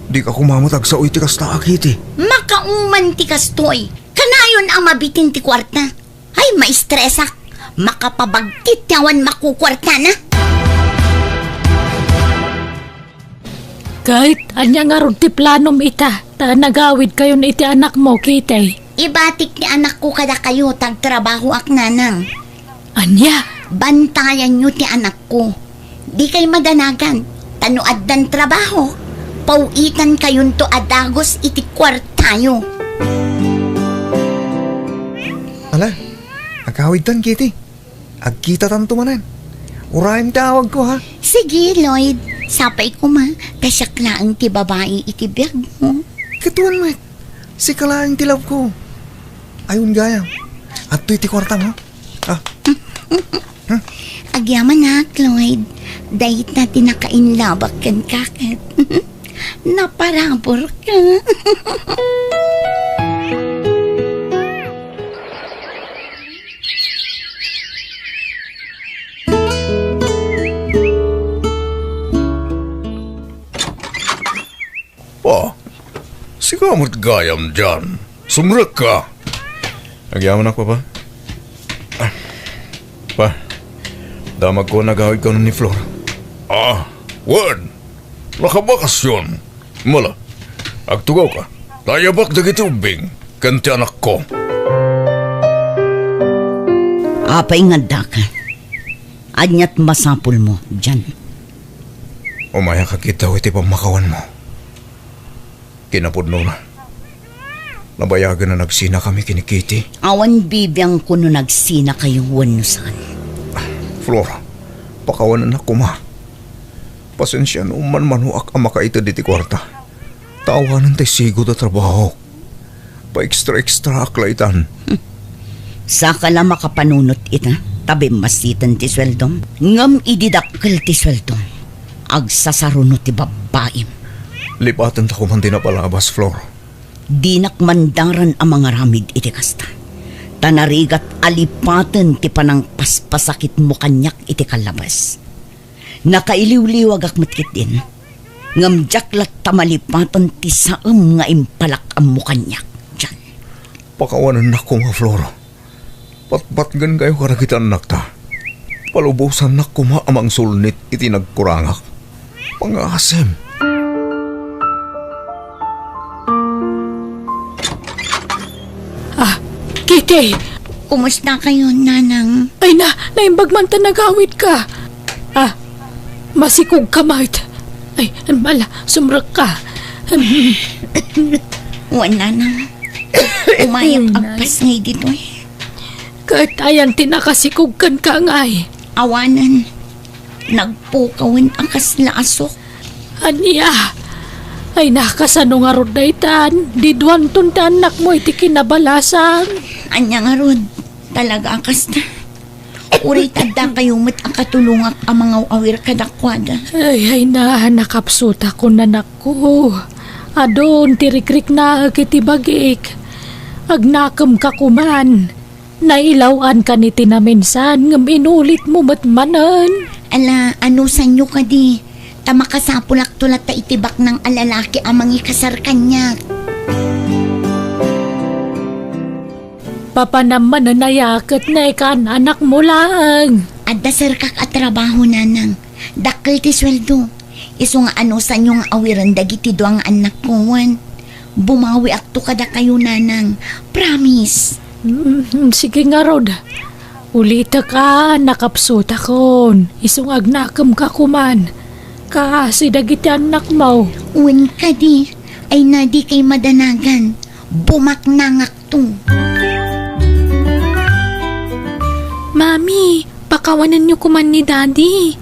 Dika koma met agsao iti kasta a, Kitty. Makauman ti kastoy. Kanayon a mabitin ti kuarta. Ay, maistresak. Makapabagtit ti awan makukuartana. Ket, ania ngarud ti planom ita, ta nagawidkayon iti anakmo, Kitty? Ibatik ti anakko kadakayo, ta agtrabahoak, nanang. Ania? Bantayanyo ti anakko. Dikay madanagan, ta no addan trabaho, paw-itankayonto a dagus iti kuartayo. Ala, agawidtan, Kitty. Agkitatanto manen. Urayem ti awagko, ha? Sige, Lloyd. Sapay koma, ta siak laeng ti babai iti biagmo. Ket wen met, sika laeng ti love ko. Ayon gayam. Adtoy ti kuartam, ha? Ah. Agyamanak, Lloyd. Dayta ti nakainlabak kenka ket naparaburka. Pa, sika met gayam dian. Sumrekka. Agyamanak, Papa. Ah, Pa, damagko a nagawidkayo ni Flor. Ah, wen. Nakabakasyon. Mala, agtugawka. Layabak dagiti ubbing ken ti anakko. Apay nga addaka? Aniat masapulmo, John? Umayak a kitaw iti pammakawanmo. Kinapudnona, nabayagen a nagsinakami ken ni Kitty. Awan bibiangko no nagsinakayo wenno saan. Flor, pakawanennak koma. Pasensianom man manoak a makaited iti kuarta. Ta awanen ti sigud a trabahok. Paextra-extraak la itan. Saka la makapanunot ita, ta bimmasiten ti sueldom. Ngem idi dakkel ti sueldom, agsasaruno ti babbaim. Lipatenta koman ti napalabas, Flor. Dinak mandaran a mangaramid iti kasta. Ta narigat a lipaten ti panangpaspasakitmo kaniak iti kallabes. Nakailiwliwagak met ketdin, ngem diak latta malipaten ti saem nga impalak-ammo kaniak, John. Pakawanennak koma, Flor. Patpatgenkayo kadagiti annakta. Palubosannak koma a mangsulnit iti nagkurangak. Pangasim. Ah, Kitty! Kumustakayo, Nanang? Ay na, naimbag man ta nagawidka. Ah, masikogka met. Ay, ala, sumrekka. Wen, Nanang. Umayak agpasngay ditoy. Ket ayan ti nakasikog kenka ngay? Awanen. Nagpukawen a kasla a sok. Ania? Ay na, kasano ngarud daytan? Diduanton ti annakmo iti kinabalasan. Ania ngarud? Talaga a kasta. Uray ta addakayo met a katulongak a mangaw-awir kadakuada. Ay, ay na, nakapsutakon, anakko. Adun ti rikriknaek iti bagik. Agnakemka koman. Nailaw-ankan iti naminsan ngem inulitmo met manen. Ala, anusanyo kadi? Ta makasapulakto latta iti baknang a lalaki a mangikasar kaniak. Papanam manen aya ket naikaan-anakmo laeng? Adda serkak a trabaho, nanang. Dakkel ti sueldo. Isu nga anusanyo nga awiren dagiti dua nga annakko wen. Bumawiakto kadakayo, nanang. Promise. Mm, sige ngarud. Ulitek a, nakapsutakon. Isu nga agnakemka koman. Kaasi dagiti annakmo. Wen kadi, ay na dikay madanagan. Bumaknangakto. Mami, pakawanenyo koman ni Daddy.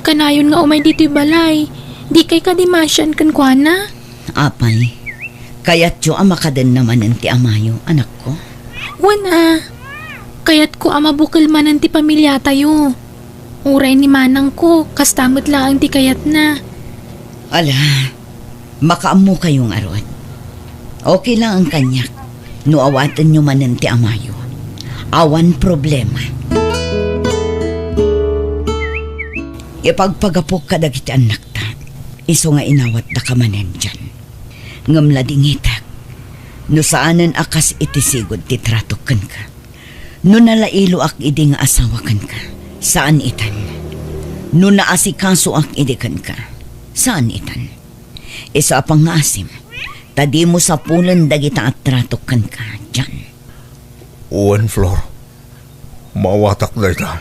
Kanayon nga umay ditoy balay. Dikay kadi masian kenkuana? Apay, kayatyo a makadenna manen ti amayo, anakko? Wen a, kayatko a mabukel manen ti pamiliatayo. Uray ni manangko, kasta met laeng ti kayatna. Ala, makaammokayo ngarud. Okay laeng kaniak no awatenyo manen ti amayo. Awan problema. Ipagpagapok kadagiti annakta, isu nga inawatdaka manen dian. Ngem ladingitek no saanen a kas iti sigud ti tratok kenka. No nalailoak idi nga asawa kenka, saan itan. No naasikasoak idi kenka, saan itan. Isu a pangngaasim, ta dimo sapulen dagita a tratok kenka, John. Wen, Flor. Maawatak dayta.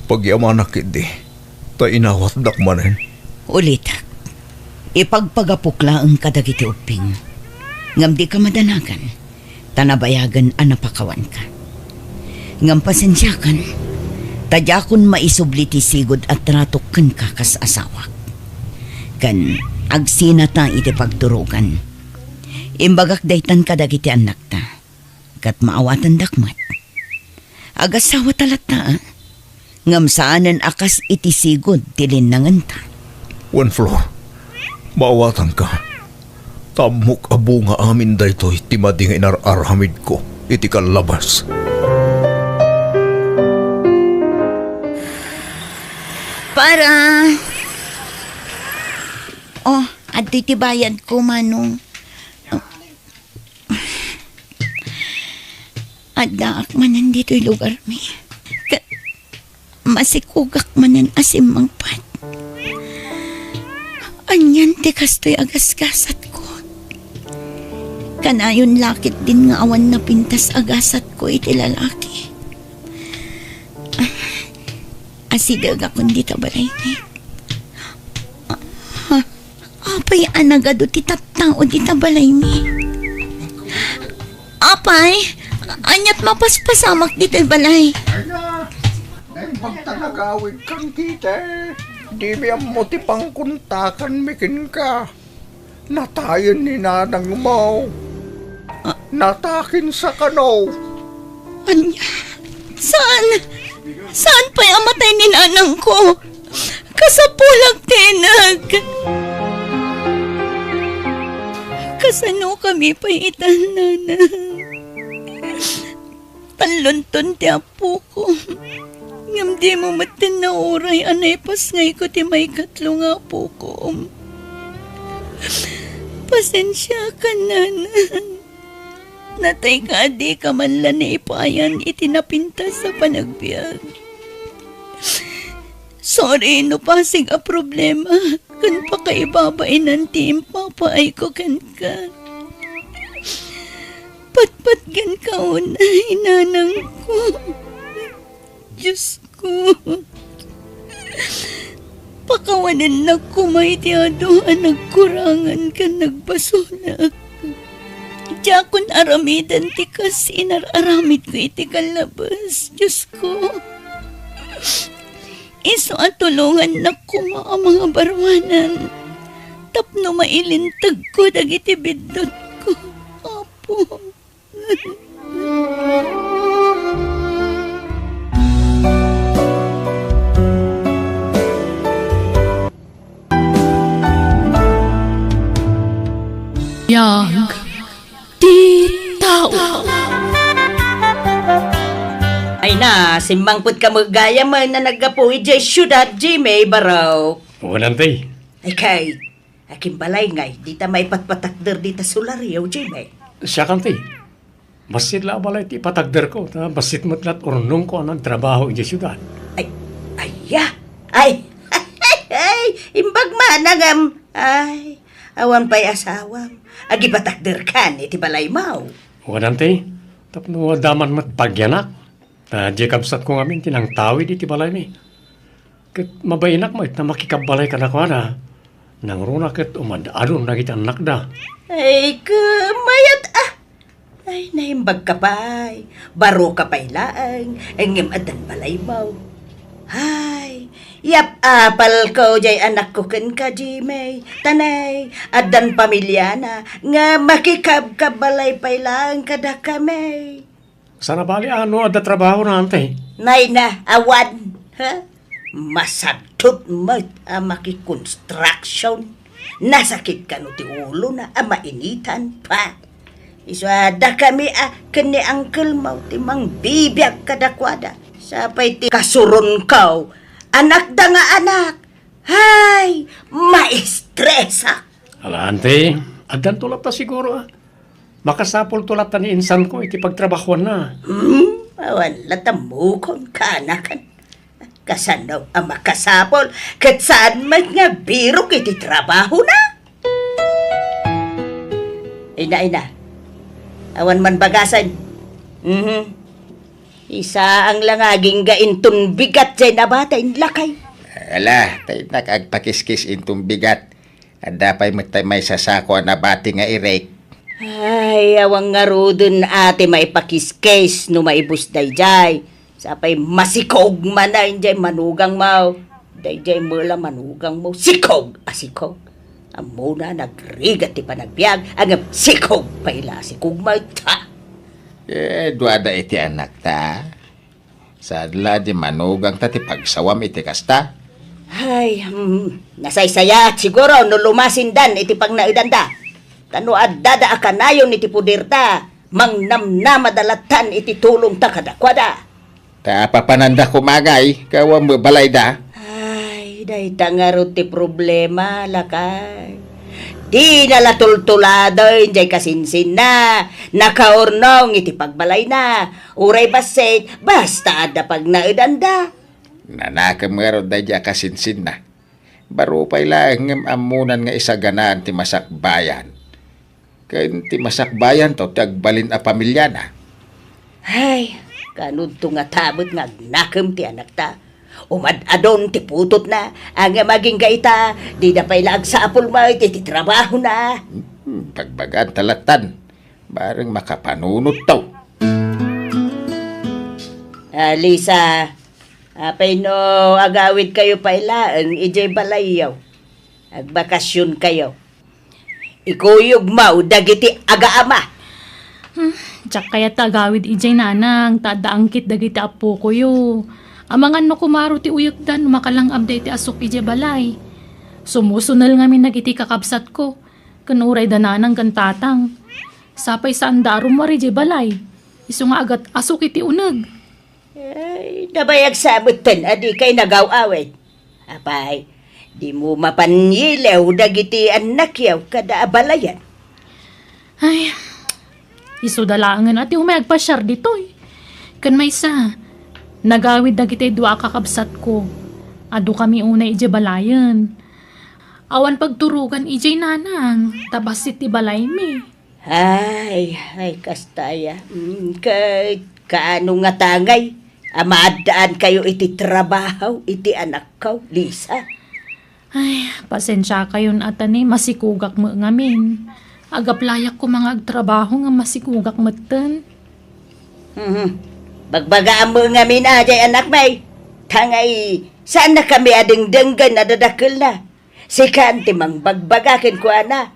Pagyamanak ketdi, ta inawatdak manen. Ulitek, ipagpagapok laeng kadagiti ubbing, ngem dika madanagan, ta nabayagen a napakawanka. Ngem pasensiakan, ta diakon maisubli ti sigud a tratok kenka kas asawak. Ken agsinata iti pagturogan. Imbagak daytan kadagiti annakta. Ket maawatendak met. Agasawata latta, a? Ngem saanen a kas iti sigud ti linnangenta. Wen, Flor, maawatanka. Ta ammok a bunga amin daytoy ti madi nga inar-aramidko iti kallabas. Para. Oh, adtoy ti bayadko, Manong. Addaak manen ditoy lugarmi. Ket masikogak manen a simmangpet. Anian ti kastoy a gasgasatko? Kanayon la ketdin nga awan napintas a gasatko iti lalaki. Ah, asidegakon dita balaymi. Ah, Apay a nagadu ti tattao dita balaymi? Apay, aniat mapaspasamak ditoy balay? Ania, naimbag ta nagawidkan, Kitty. Dimi ammo ti pangkontakanmi kenka. Natayen ni nanangmo. Ah. Natakin sa kano. Ania? Saan? Saan pay a matay ni nanangko? Kasapulak ti innak. Kasano kami pay itan, nanang? Tallonton ti apokom. Ngem dimo metten nauray a naipasngayko ti maikatlo nga apokom. Pasensiakan, nanang. Natayka a dika man la naipayan iti napintas a panagbiag. Sorry no pasig a problema ken pakaibabainan ti impapaayko kenka. Patpatgenka unay, nanangko. Diosko, pakawanennak koma iti adu a nagkurangan ken nagbasolak. Diakon aramiden ti kas inar-aramidko iti kallabas, Diosko. Isu a tulongannak koma a mangabaruanan tapno mailintegko dagiti biddutko, Apo. Simmangpetka met gayam a naggapu idiay siudad, Jimmy, barok. Wen, Auntie. Ay, kay, akin balay ngay, dita maipatpatakder dita solaryo, Jimmy. Siak, Auntie. Bassit la a balay ti ipatakderko, ta bassit met la ti urnongko a nagtrabaho idiay siudad. Ay, aya? Ay, ay, imbag man a ngem. Ay, awan pay asawam. Agipatakderkan iti balaymo. Wen, Auntie, tapno adda man met pagyanak. Ta diay kabsatko ngamin ti nangtawid iti balaymi. Ket mabainak met a makikabbalay kadakuada. Nangruna ket umad-adon dagiti annakda. Ay, ket mayat a! Ay, naimbagka pay. Baroka pay laeng, ngem addan balaymo. Ay, yap-apalko diay anakko kenka, Jimmy. Tanay, addan pamiliana, nga makikabkabbalay pay laeng kadakami. Saan a bali a no adda trabahona, Auntie? Nay na, awan. Ha? Masadot met a makikonstruction. Nasakit kano ti ulona a mainitan pa. Isu a dakami a ken ni uncle mo ti mangbibiag kadakuada. Sapay ti kasuronko, anakda nga anak. Hay, maestresak. Ala, Auntie, addanto latta siguro, a. Makasapulto latta ni insanko iti pagtrabahuanna. Hmm, awan latta mukon kaanakan. Kasano a makasapul ket saan met nga birok iti trabahona? Ina, ina. Awan man bagasen. Mhm. Isaang la nga agingga inton bigat diay nabati, inlakay. Ala, ta innak agpakiskis inton bigat. Adda pay met tay maysa sako a nabati nga irek. Ay, awan ngaruden a ti maipakiskis no maibus daydiay. Sapay masikog manen diay manugangmo. Daydiay met la manugangmo, sikog a sikog. Ammona, nagrigat ti panagbiag, ngem sikog pay la a sikog met, ha? Eh, duada iti anakta. Saan la di manugangta ti pagsawam iti kasta? Ay, hmm, nasaysayaat siguro no lumasindan iti pagnaedanda. Ta no addada a kanayon iti puderta, mangnamnamada lattan iti tulongta kadakuada. Ta apapananda koma ngay, gapu met balayda. Ay, dayta ngarud ti problema, lakay. Dina la tultuladen diay kasinsinna, nakaurnong iti pagbalayna. Uray bassit, basta adda pagnaedanda. Nanakem ngarud daydiay a kasinsinna. Baro pay laeng ngem ammonan nga isaganaan ti masakbayan. Ken ti masakbayanto ti agbalin a pamiliana. Ay, kanudto ngata met nga agnakem ti anakta. Umad-adon ti putotna, ngem agingga ita, dida pay la agsapul met iti trabahona. Hmm, bagbagaanta lattan. Bareng makapanunotto. Ah, Lisa, apay no agawidkayo pay laeng idiay balayyo? Agbakasionkayo. Ikuyogmo dagiti agaama. Hmm, diak kayat ta agawid idiay, nanang, ta adda angkit dagiti appokoyo. Amangan no kumaro ti uyekda no makalang-abda iti asuk idiay balay. Sumusunel ngamin dagiti kakabsatko, ken uray da nanang ken tatang. Sapay saanda a rummuar idiay balay. Isu nga agat-asuk iti uneg. Ay, nabayag sa metten a dikay nagaw-awid. Apay, dimo mapanyilew dagiti annakyo kada abalayan? Ay, isuda laengen a ti umay agpasiar ditoy. Ken maysa, nagawid dagiti dua a kakabsatko. Adu kami unay idiay balayen. Awan pagturogan idiay, nanang, ta bassit ti balaymi. Ay, ay, kasta aya. Mm, ket kaano ngata ngay a maaddaankayo iti trabaho iti anakko, Lisa? Ay, pasensiakayon a ta ni masikogak met ngamin. Agaplayak koma nga agtrabaho nga masikogak metten. Mhm. Bagbagaam met ngamin a diay anakmi. Ta ngay, saannakami a dengdenggen a dadakkelna. Sikan ti mangbagbaga kenkuana.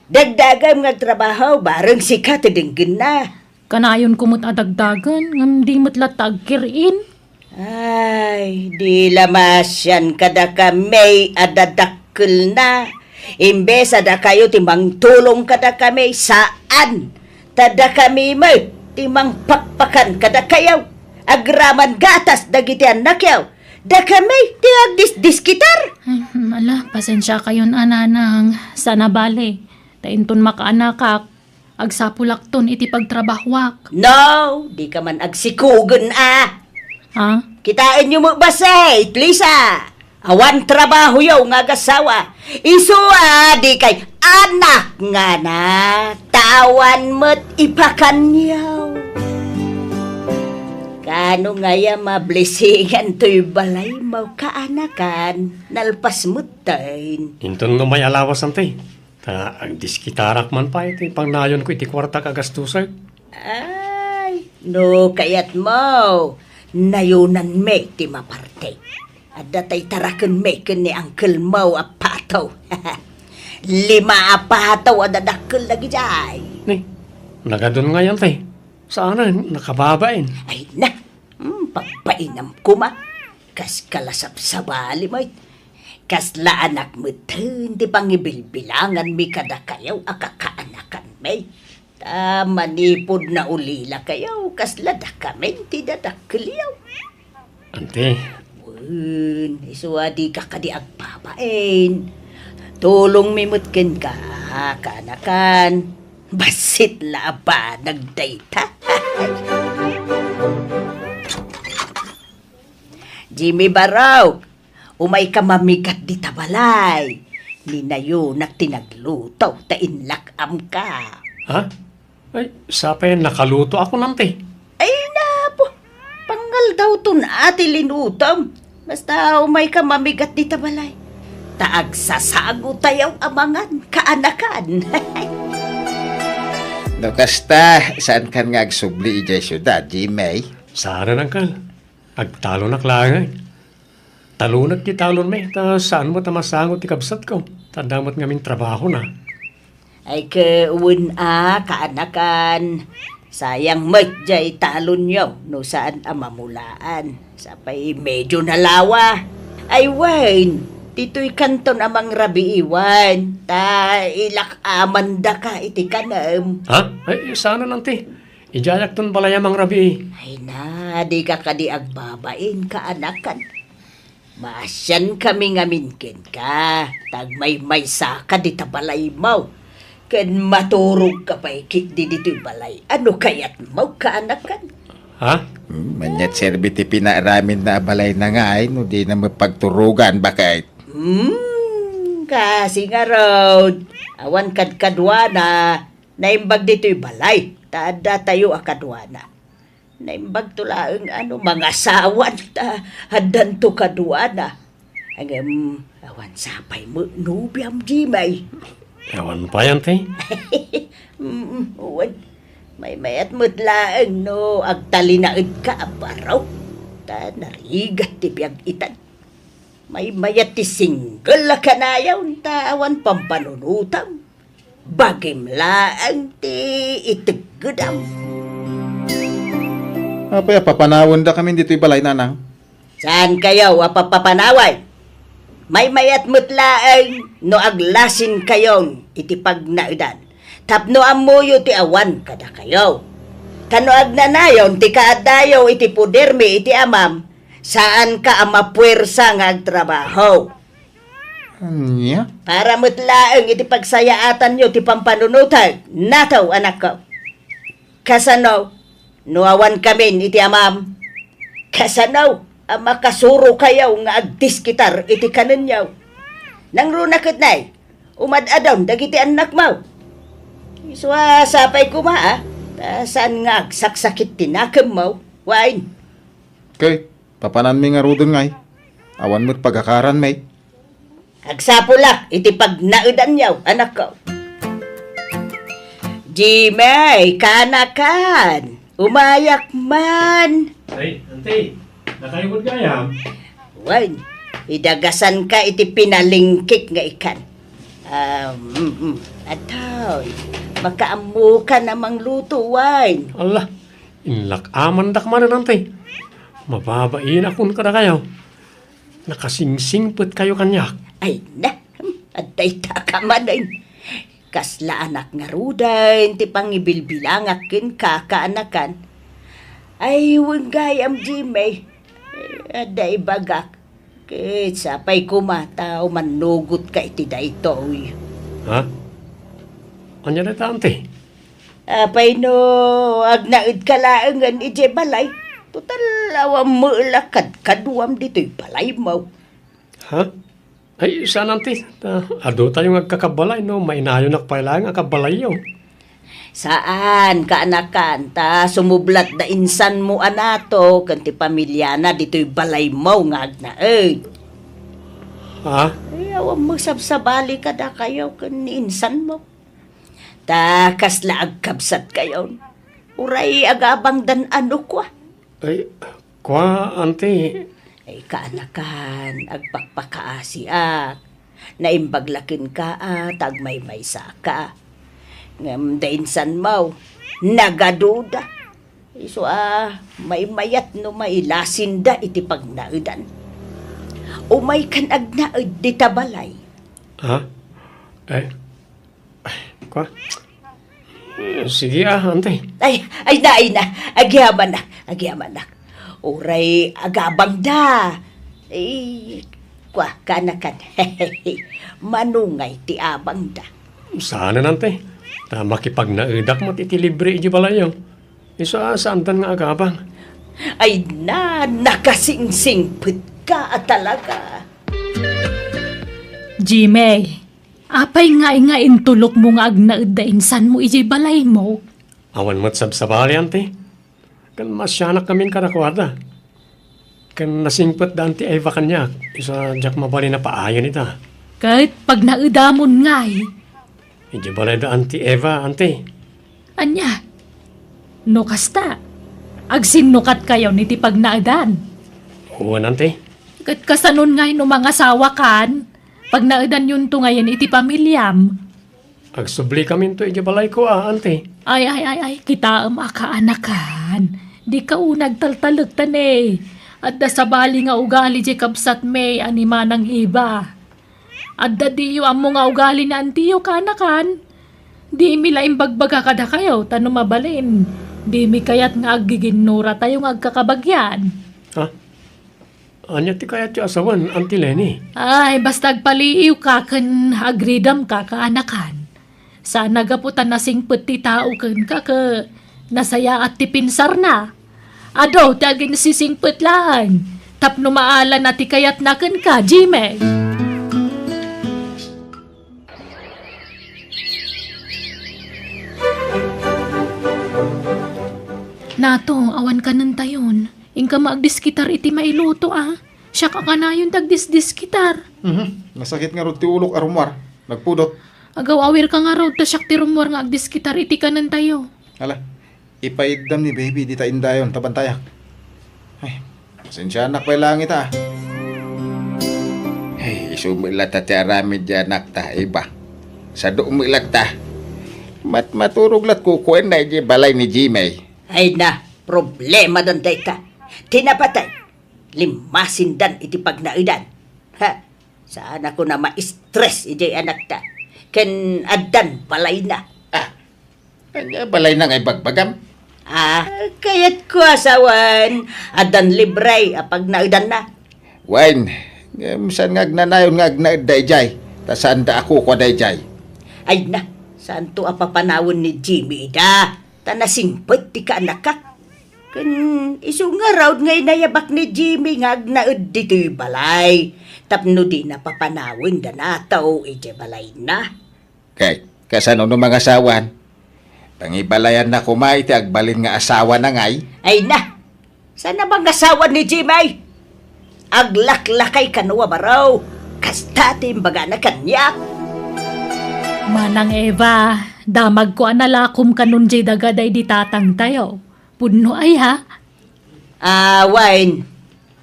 Dagdagem nga agtrabaho, bareng sika ti denggenna. Kanayonko met a dagdagen, ngem di met latta agkir-in. Ay, di la maasian kadakami a dadakkelna. Imbes a dakayo ti mangtulong kadakami, saan. Ta dakami met ti mangpakpakan kadakayo. Agraman gatas dagiti annakyo. Dakami ti agdisdiskitar. Ay, ala, pasensiakayon a, nanang. Saan a bale. Ta inton makaanakak, agsapulakton iti pagtrabahuak. No, dika man agsikugen a. Ha? Kitaenyo met bassit, Lisa. Awan trabahoyo nga agasawa. Isu a dikay anak ngana, ta awan met ipakanyo. Kaano ngay a mablisingan toy balaymo, kaanakan, nalpas metten. Inton no may alawas, anti. Ta agdiskitarak man pay ti pangnayonko iti kuartak a gastusek. Ay, no kayatmo, nayonanmi ti maparte. Adda tay tarakenmi ken ni angkelmo a pato. Lima a pato a dadakkel dagidiay. Ni, nagadun ngay, anti. Saanen, nakababain. Ay na, hmm, pagpainam koma. Kas kalasabsabali met. Kasla anak metten ti pangibilbilanganmi kadakayo a kakaanakanmi. Ta manipud naulilakayo, kasla dakamin ti dadakkelyo. Anti. Wen, isu a dika kadi agbabain. Tulongmi met kenka, kaanakan. Bassit la a banag dayta. Jimmy Barok, umayka mamigat dita balay. Ni nayonak ti nagluto, ta inlak-amka. Ha? Ay, sapay nakalutoakon, anti. Ay, napo. Pangaldawton a ti linutom. Basta umayka mamigat dita balay. Ta agsasagotayo a mangan, kaanakan. No kasta, saankan nga agsubli idiay siudad, Jimmy? Saan, angkel. Agtalonak laeng. Talonek ti talonmi, ta saan met a masango ti kabsatko, ta adda met ngamin trabahona. Ay, wen a, kaanakan. Sayang met jay talonyo no saan a mamulaan. Sapay medio nalawa. Ay, wen, ditoy kanton a mangrabii, wen. Ta ilak-amandaka iti kanem. Ha? Ay, saan, anti. Idiayakton balay a mangrabii. Ay na, dika kadi agbabain, kaanakan. Maasiankami ngamin kenka, ta agmaymaysaka dita balaymo. Ken maturogka pay ketdi ditoy balay. Ano kayatmo, kaanakan? Ha? Hmm, ania ti serbi ti pinaaraminna a balayna ngay no dina met pagturogan, baket? Hmm, kasi ngarud, awan kadkaduana, naimbag ditoy balay, ta addatayo a kaduana. Naimbagto laeng a no mangasawan ta addanto kaduana. Ngem awan sapay met nobiam, Jimmy. Awan pay, anti? Mm, wen. Maymayat met laeng no agtalinaedka a baro. Ta narigat ti biag itan. Maymayat ti single a kanayon ta awan pampanunotam. Bagim laeng ti iteggedam. Apay a papanawendakamin ditoy balay, nanang? Saankayo a papapanawen? Maymayat met laeng no aglasinkayon iti pagnaedan tapno ammoyo ti awan kadakayo. Ta no agnanayon ti kaaddayo iti podermi iti Amam, saanka a mapuersa nga agtrabaho. Ania? Para met laeng iti pagsayaatanyo ti pampanunotek, nataw, anakko. Kasano no awankamin iti Amam? Kasano a makasurokayo nga agdiskitar iti kanenyo? Nangruna ket nay, umad-adon dagiti annakmo. Isu a sapay koma, a, ta saan nga agsaksakit ti nakemmo, wen. Ket papananmi ngaruden ngay, awan met pagakaranmi. Agsapulak iti pagnaedanyo, anakko. Jimmy, kaanakan, umayak man. Ay, anti, nakayo met gayam? Wen, idagasanka iti pinalingkik nga ikan. Ah, mm, mm. Atoy, makaammokan a mangluto, wen. Ala, inlak-amandak manen, anti. Mababainakon kadakayo. Nakasingsingpetkayo kaniak. Ay na, hmm, adda itaka manen. Kasla anak ngaruden ti pangibilbilangak kenka, kaanakan. Ay, wen gayam, Jimmy. Eh, adda ibagak. Ket sapay koma ta umannugotka iti daytoy. Ha? Ania dayta, Auntie? Apay no agnaedka laengen idiay balay? Total, awan met la kadkaduam ditoy balaymo. Ha? Ay, saan, Auntie. Ta, adu tayo nga agkakabalay, no? Mainayonak pay laeng a kabalayyo. Saan, kaanakan, ta sumublat da insanmo a nato ken ti pamiliana ditoy balaymo nga agnaed. Ha? Ay, awan mo sabsabali kadakayo ken ni insanmo. Ta kasla agkabsatkayon. Uray agabangdan a no kua. Ay, kua, Auntie. Ay, kaanakan, agpakpakaasiak. Naimbag la kenka a ta agmaymaysaka. Ngem da insanmo, nagaduda. Isu a maymayat no mailasinda iti pagnaedan. Umaykan agnaed dita balay. Ha? Eh, Ay, kwa? Eh, sige, ah, Auntie. Ay, ay na, ay na. Agyamanak, agyamanak. Uray agabangda. Eh, kwa, kaanakan. Manungay ti abangda. Saanen, Auntie. Ta makipagnaedak met iti libre iti balayyo. Isu a saandan nga agabang. Ay na, nakasingsingpetka a talaga. Jimmy, apay ngay nga intulokmo nga agnaedda insanmo idiay balaymo? Awan met sabsabali, Auntie. Ken maasianakkamin kadakuada. Ken nasingpetda Auntie Eva kaniak, isu a diak mabalin a paayen ida. Ket pagnaedamon ngay? Idiay balayda Auntie Eva, Auntie. Ania? No kasta, agsinnukatkayon iti pagnaedan? Wen, Auntie. Ket kasanon ngay no mangasawakan? Pagnaedanyonto ngayen iti pamiliam. Agsublikaminto idiay balayko a, Auntie. Ay, ay, ay, ay, kitaem a kaanakan. Dika unay agtaltalek ta ne. Adda sabali nga ugali diay kabsatmi a ni Manang Eva. Adda diyo ammo nga ugali ni antiyo, kaanakan. Dimi la imbagbaga kadakayo, ta no mabalin, dimi kayat nga aggiginnuratayo nga agkakabagian. Ha? Ania ti kayatyo a sawen, Auntie Leni? Ay, basta agpaliiwka ken agridamka, kaanakan. Saan a gapu ta nasingpet ti tao kenka ket nasayaat ti pinsarna. Adu ti aginsisingpet laeng tapno maala na ti kayatna kenka, Jimmy. Nato, awan kanentayon. Inka met agdiskitar iti mailuto, a. Siak a kanayon ti agdisdiskitar. Mhm. Nasakit ngarud ti ulok a rummuar. Nagpudot. Agaw-awirka ngarud ta siak ti rummuar nga agdiskitar iti kanentayo. Ala, ipaiddam ni baby dita indayon ta bantayak. Ay, pasensianak pay laeng ita, a. Ay, isu met latta ti aramid ti anakta, Eva. Sadu met latta. Mat-, maturog lat kukuenna idiay balay ni Jimmy. Ay na, problemadan dayta. Ti napatay, limmasindan iti pagnaedan. Ha? Saan a kuna ma-stress idiay anakta. Ken addan balayna. Ah, ania balayna nga ibagbagam? Ah, kayatko a sawen, addan libre a pagnaedanna. Wen, ngem saan nga agnanayon nga agnaedda idiay, ta saanda a kukua daydiay. Ay na, saanto a papanawen ni Jimmy ida, ta nasingpet ti kaanakak. Ken isu ngarud nga inayabak ni Jimmy nga agnaed ditoy balay tapno dina papanawen da Nato idiay balayna. Kay, kasano no mangasawan? Pangibalayanna koma iti agbalin nga asawana ngay? Ay na! Saan a mangasawa ni Jimmy? Aglaklakay kano a baro. Kasta ti imbagana kaniak. Manang Eva, damagko a nalakom kanon diay daga daydi tatangtayo. Pudno aya? Ah, wen.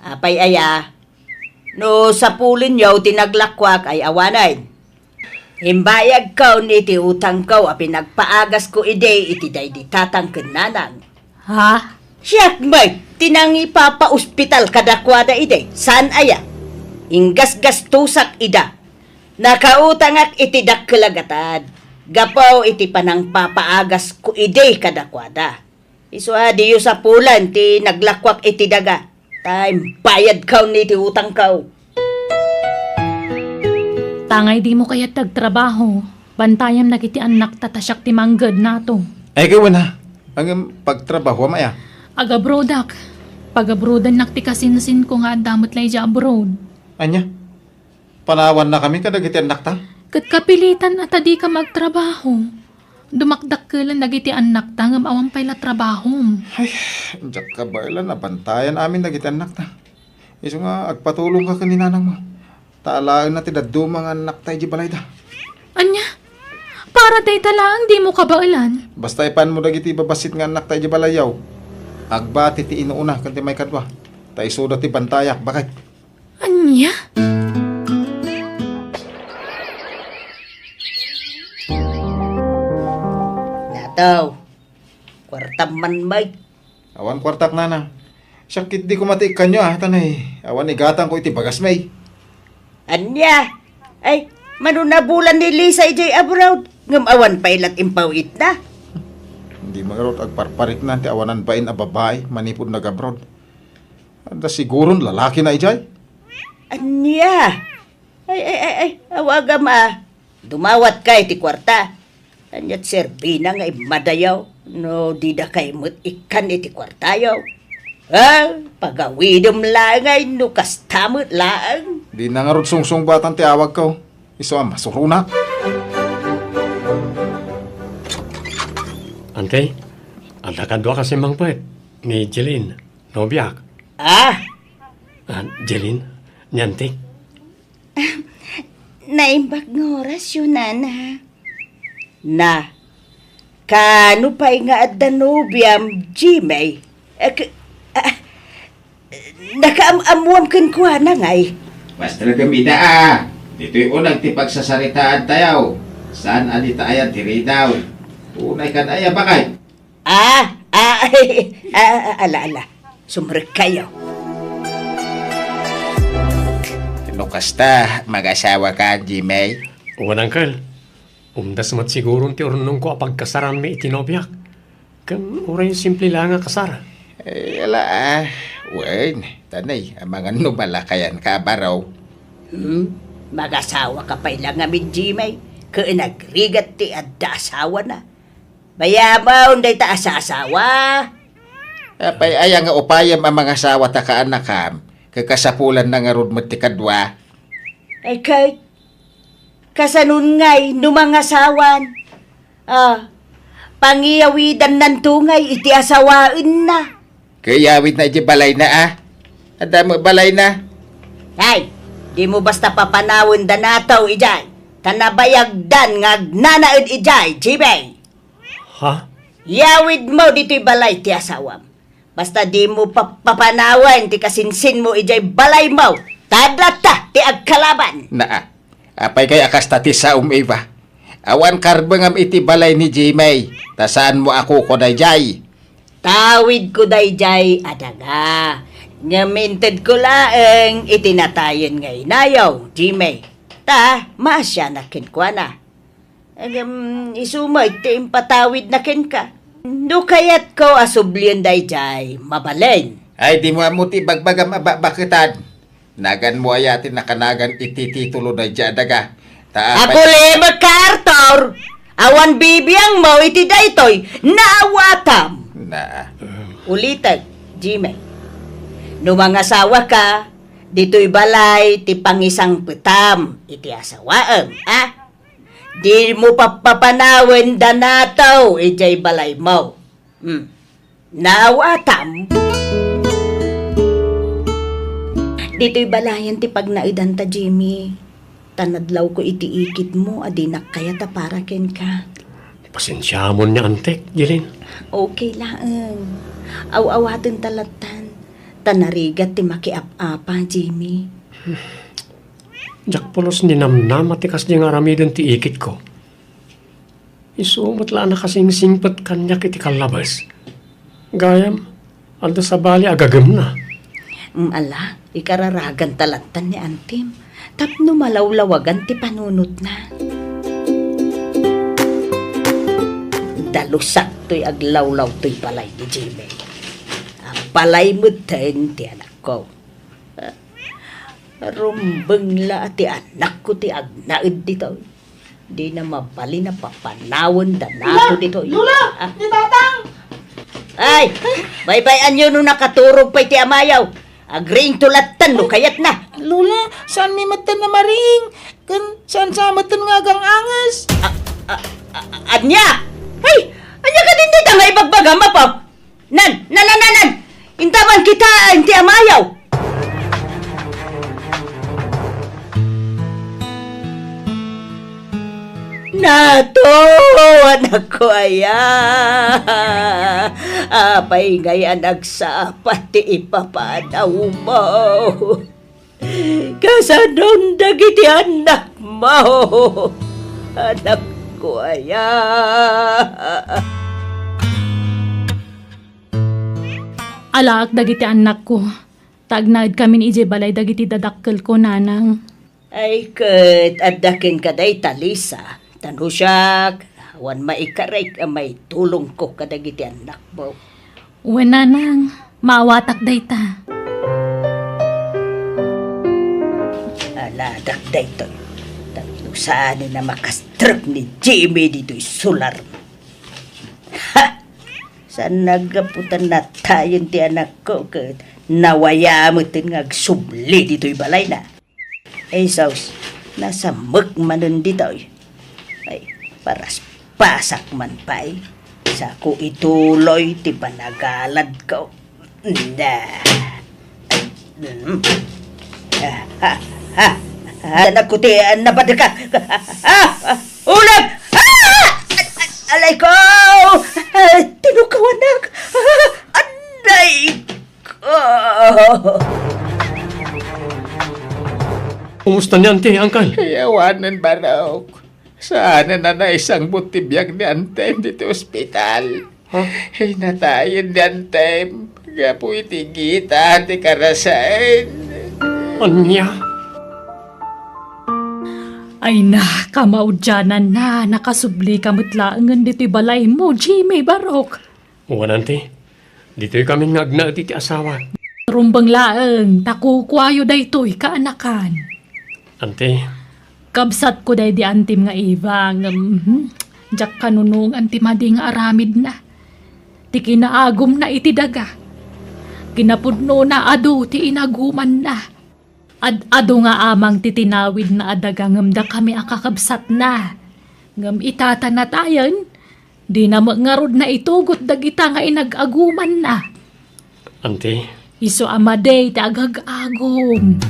Apay aya? No sapulenyo ti naglakuak ay awanen. Imbayagkon iti utangko a pinagpaagasko idi iti daydi tatang ken nanang. Ha? Siak met ti nangipapaospital kadakuada idi, saan aya? Inggasgastosak ida. Nakautangak iti dakkel a gatad gapu iti panangpapaagasko idi kadakuada. Isu a diyo sapulan ti naglakuak iti daga. Ta imbayadkaw ni ti utangkaw. Tangay dimo kayat ti agtrabaho, bantayam dagiti annakta ta siak ti mangged nato. Ay, gawen a. Ngem pagtrabahoam aya? Agabrodak. Pagabrodannak ti kasinsinko nga adda met la idiay abroad. Ania? Panawannakami kadagiti annakta? Ket kapilitan a ta dika agtrabaho. Dumakdakkelan dagiti annakta ngem awan pay la trabahom. Ay, diak kabaelan a bantayan amin dagiti annakta. Isu nga agpatulongka ken ni nanangmo. Ta alaenna ti dadduma nga annakta idiay balayda. Ania? Para dayta laeng dimo kabaelan? Basta ipanmo dagiti babassit nga annakta idiay balayyo. Agbati ti inuuna ken ti maikadua. Ta isuda ti bantayak, baket. Ania? Nataw, kuartam man, bay. Awan kuartak, nana. Siak ketdi koma ti ikkanyo, a, tanay. Awan igatangko iti bagasmi. Ania? Ay, mano nabulan ni Lisa idiay abroad, ngem awan pay lat impawitna. Dimo ngarud agparpariknan ti awanan bain a babai manipud nag-abroad. Adda siguron lalakina idiay. Ania? Ay, ay, ay, ay, awagam a. Dumawatka iti kuarta. Ania't serbina nga immadayo no dida kay met ikkan iti kuartayo? Ah, pagawidem laeng ay no kasta met laeng. Dina ngarud sungsungbatan ti awagko. Isu a masuruna. Ante, adda kadua kasi mangpet ni Jeline, nobiak. Ah? Ah, Jeline, ni Ante. Naimbag nga orasyo, nana. Na, kano pay nga adda nobiam, Jimmy? Eh, k-, ah, nakaam-ammoam kenkuana ngay. Pastrek ida a. Ditoy uneg ti pagsasaritaan tayo. Saan a dita ayan ti ridaw? Unay kan aya bakay? Ah, ah, ah, ah, ala, ala. Sumrekkayo. No kasta, mag-asawa ka, Jimmy? Wen, uncle. Umdas met siguron ti urnongko a pagkasaranmi iti nobiak. Ken uray simple la nga kasar. Eh, ala, ah. Wen, tanay, amangan no malakayan ka, baro. Hmm? Mag-asawa ka pay la ngamin, Jimmy. Ken agrigat ti adda asawana. Bayamon dayta a saasawa. Apay aya nga upayem a mangasawa ta kaanakam, ket kasapulanna ngarud met ti kadua? Ay, ket, kasanon ngay no mangasawan? Ah, pangiyawidannanto ngay iti asawaenna. Kayawidna iti balayna, a? Adda met balayna? Ay, dimo basta papanawen da nataw idiay, ta nabayagdan nga agnanaed idiay, Jimmy. Ha? Yawidmo ditoy balay ti asawam. Basta dimo pap-, papanawen ti kasinsinmo idiay balaymo. Ta adda ta ti agkalaban. Naa. Apay kay a kasta ti saom, Eva? Awan karbengam iti balay ni Jimmy, ta saanmo a kuko daydiay. Tawidko daydiay a daga. Ngem intedko laeng iti natayen nga inayo, Jimmy. Ta maasianak kenkuana. Ngem isu met ti impatawidna kenka. No kayatko a sublien daydiay, mabalin. Ay, dimo ammo ti ibagbagam a bakbaketan. Naganmo aya ti nakanagan iti titulo daydiay a daga? Ta apay— Agulibek ka, Arthur! Awan bibiangmo iti daytoy, naawatam! Na. Ulitek, Jimmy. No mangasawa ka, ditoy balay ti pangisangpetam iti asawaem, a? Dimo pappapanawen da nataw idiay balaymo. Hmm. Naawatam? Ditoy balayan ti pagnaedanta, Jimmy. Ta nadlawko iti ikitmo a dinak kayat a para kenka. Pasensiamon ni Antek, Jeline. Okay laeng. Aw-awaten ta lattan. Ta narigat ti makiap-apa, Jimmy. Diak pulos ninamnama ti kasdi nga aramiden ti ikitko. Isu met la a nakasingsingpet kaniak iti kallabes. Gayam, adda sabali a gagemna. Mm, ala, ikararagan ta lattan ni Antim tapno malawlawagan ti panunotna. Dal Lusak toy aglawlaw toy balay ni Jimmy. A balay metten ti anakko. Rumbeng la ti anakko ti agnaed ditoy. Dina mabalin a papanawen da nato ditoy. Lola! Ah. Ni Tatang! Ay! Baybay-anyo no nakaturog pay ti amayo. Agriingto latta no kayatna. Lola, saanmi metten a mariing. Ken saan sa metten nga agang-anges. A, a, a, ania? Ay! Ania kadin dayta nga ibagbagam, Apo? Nan, nan, nan, nan, nan! Intaban kitaen ti amayo! Nato, anakko aya! Apay ngay a nagsapa ti ipapanawmo? Kasanon dagiti annakmo, anakko aya? Alaak dagiti annakko, ta agnaedkamin idiay balay dagiti dadakkelko, nanang. Ay, ket adda kenka dayta, Lisa. Ta no siak, awan maikarek a maitulongko kadagiti annakmo. Wen, nanang, maawatak dayta. Aladak daytoy. Tapno saanen a makastrek ni Jimmy ditoy solar. Ha! Saan naggaputan natayen ti anakko ket nawaya metten nga agsubli ditoy balayna. Ay, sus, nasamek manen ditoy. Ay, paraspasak man pay. Sako ituloy ti panagaladko. Da. Mm. Ah, ah, ah, ah, anak ko ti, ah, napadka. Ah, ah, ulag! Ah! Alay ko! Ah, tinukaw, anak! Ah, aray! Ah. Kumusta ni Auntie, Uncle? Ay, awanen, Barok. Saan a naisangbut ti biag ni Antem ditoy ospital. Ha? Ay, natayen ni Antem gapu iti gita ti karasaen. Ania? Ay na, kamaudiananna, nakasublika met laengen ditoy balaymo, Jimmy, Barok. Wen, Auntie. Ditoy kami nga agnaed iti asawak. Rumbeng laeng, ta kukuayo daytoy kaanakan. Auntie. Kabsatko daydi antim nga Eva, ngem, hmm, diak kanunongan ti madi nga aramidna. Ti kinaagumna iti daga. Kinapudnona adu ti inagumanna. Ad-adu nga amang ti tinawidna a daga ngem dakami a kakabsatna. Ngem ita ta natayen, dina met ngarud naitugot dagita nga inag-agumanna. Auntie. Isu a madi ti agag-agum.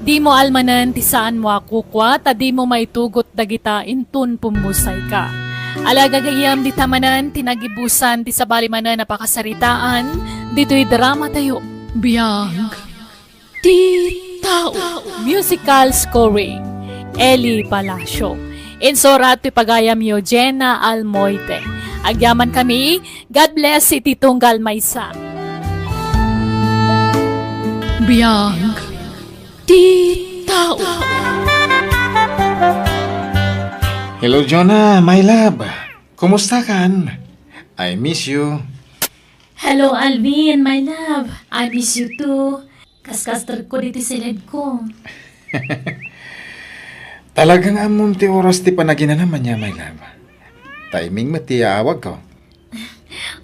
Dimo almanen ti saanmo a kukua, ta dimo maitugot dagita inton pummusayka. Ala, gagayyem, dita manen ti nagibusan ti sabali manen a pakasaritaan ditoy dramatayo. Biag ti tao. Musical scoring, Eli Palacio. Insurat ti pagayamyo, Jenna Almoite. Agyaman kami, God bless iti tunggal maysa. Biag ti tao. Hello, Jonah, my love. Kumusta kan? I miss you. Hello, Alvin, my love. I miss you too. Kaskastrekko ditoy siledko. Talaga nga ammom ti oras ti panaginanam ania, my love. Timing met ti yaawagko.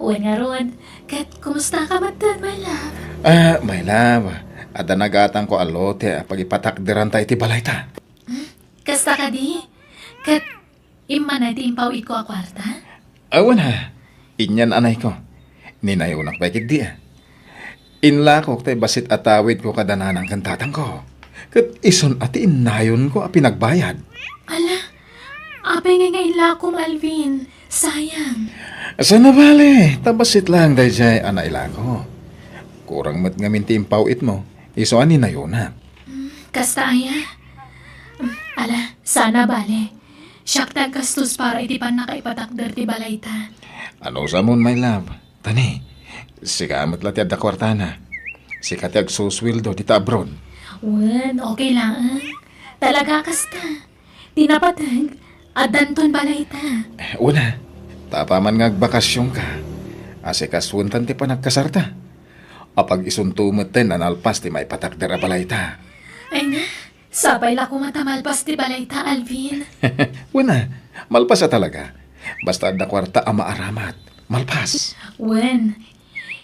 Wen ngarud, ket kumusta ka met, my love? Ah, my love, adda nagatangko a lote a pagipatakderanta iti balayta. Hmm? Kasta kadi? Ket immana ti impaw-itko a kuarta? Awan a, inian-anayko. Ninayonak pay ketdi a. Inlakok tay bassit a tawidko kada nanang ken tatangko. Ket isun a ti innayonko a pinagbayad. Ala, apay ngay nga inlakom, Alvin? Sayang. Saan a bale, ta bassit laeng daydiay a nailako. Kurang met ngamin ti impaw-itmo, isu a ninayonak. Mm, kasta aya? Mm, ala, saan a bale. Siak ti aggastos para iti pannakaipatakder ti balayta. Ano sa mon, my love? Tani, sika met la ti adda kuartana. Sika ti agsusueldo dita abroad. Wen, okay laeng. Talaga kasta. Ti napateg, addanton balayta. Wen a, ta apaman nga agbakasionka, asikasuentan ti panagkasarta. Apag-isunto metten a nalpas ti maipatakder a balayta. Ay na, sapay la koma ta malpas ti balayta, Alvin. Wen a, malpas a talaga. Basta adda kuarta a maaramat, malpas. Wen,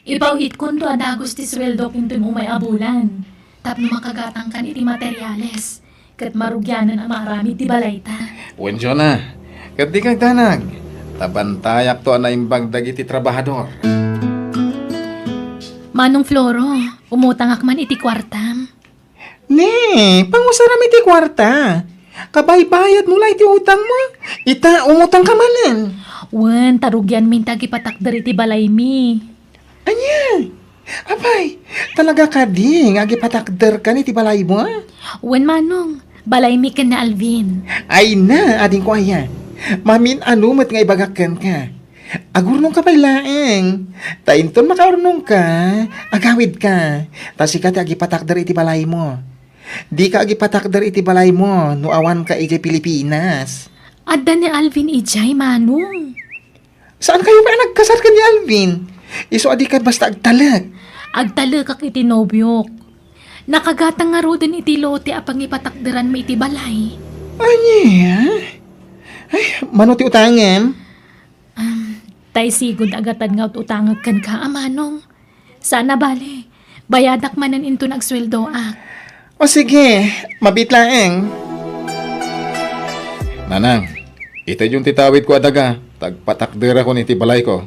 ipaw-itkonto a dagus ti sueldok inton umay a bulan. Tapno makagatangkan iti materiales, ket marugianan a maaramid ti balayta. Wen, Jonah, ket dika agdanag, ta bantayakto a naimbag dagiti trabahador. Manong Floro, umutangak man iti kuartam. Ne, pangusaram iti kuarta. Kabaybayadmo la iti utangmo. Ita, umutangka manen. Wen, ta rugianmin ti agipatakder iti balaymi. Ania? Apay, talaga kadi nga agipatakderkan iti balaymo? Wen, Manong. Balaymi ken ni Alvin. Ay na, adingko aya. Mamin-ano met nga ibagak kenka. Agurnongka pay laeng. Ta inton makaurnongka, agawidka. Ta sika ti agipatakder iti balaymo. Dika agipatakder iti balaymo no awanka idiay Pilipinas. Adda ni Alvin idiay, Manong. Saankayo pay a nagkasar ken ni Alvin? Isu a dika basta agtalek. Agtalekak iti nobiok. Nakagatang ngaruden iti lote a pangipatakderanmi iti balay. Ania? Ay, mano ti utangem? Am, tay sigud a gatad nga ut-utangek kenka, a Manong. Saan a bale, bayadak manen inton agsueldoak. O sige, mabiit laeng. Nanang, itedyon ti tawidko a daga, ta agpatakderakon iti balayko.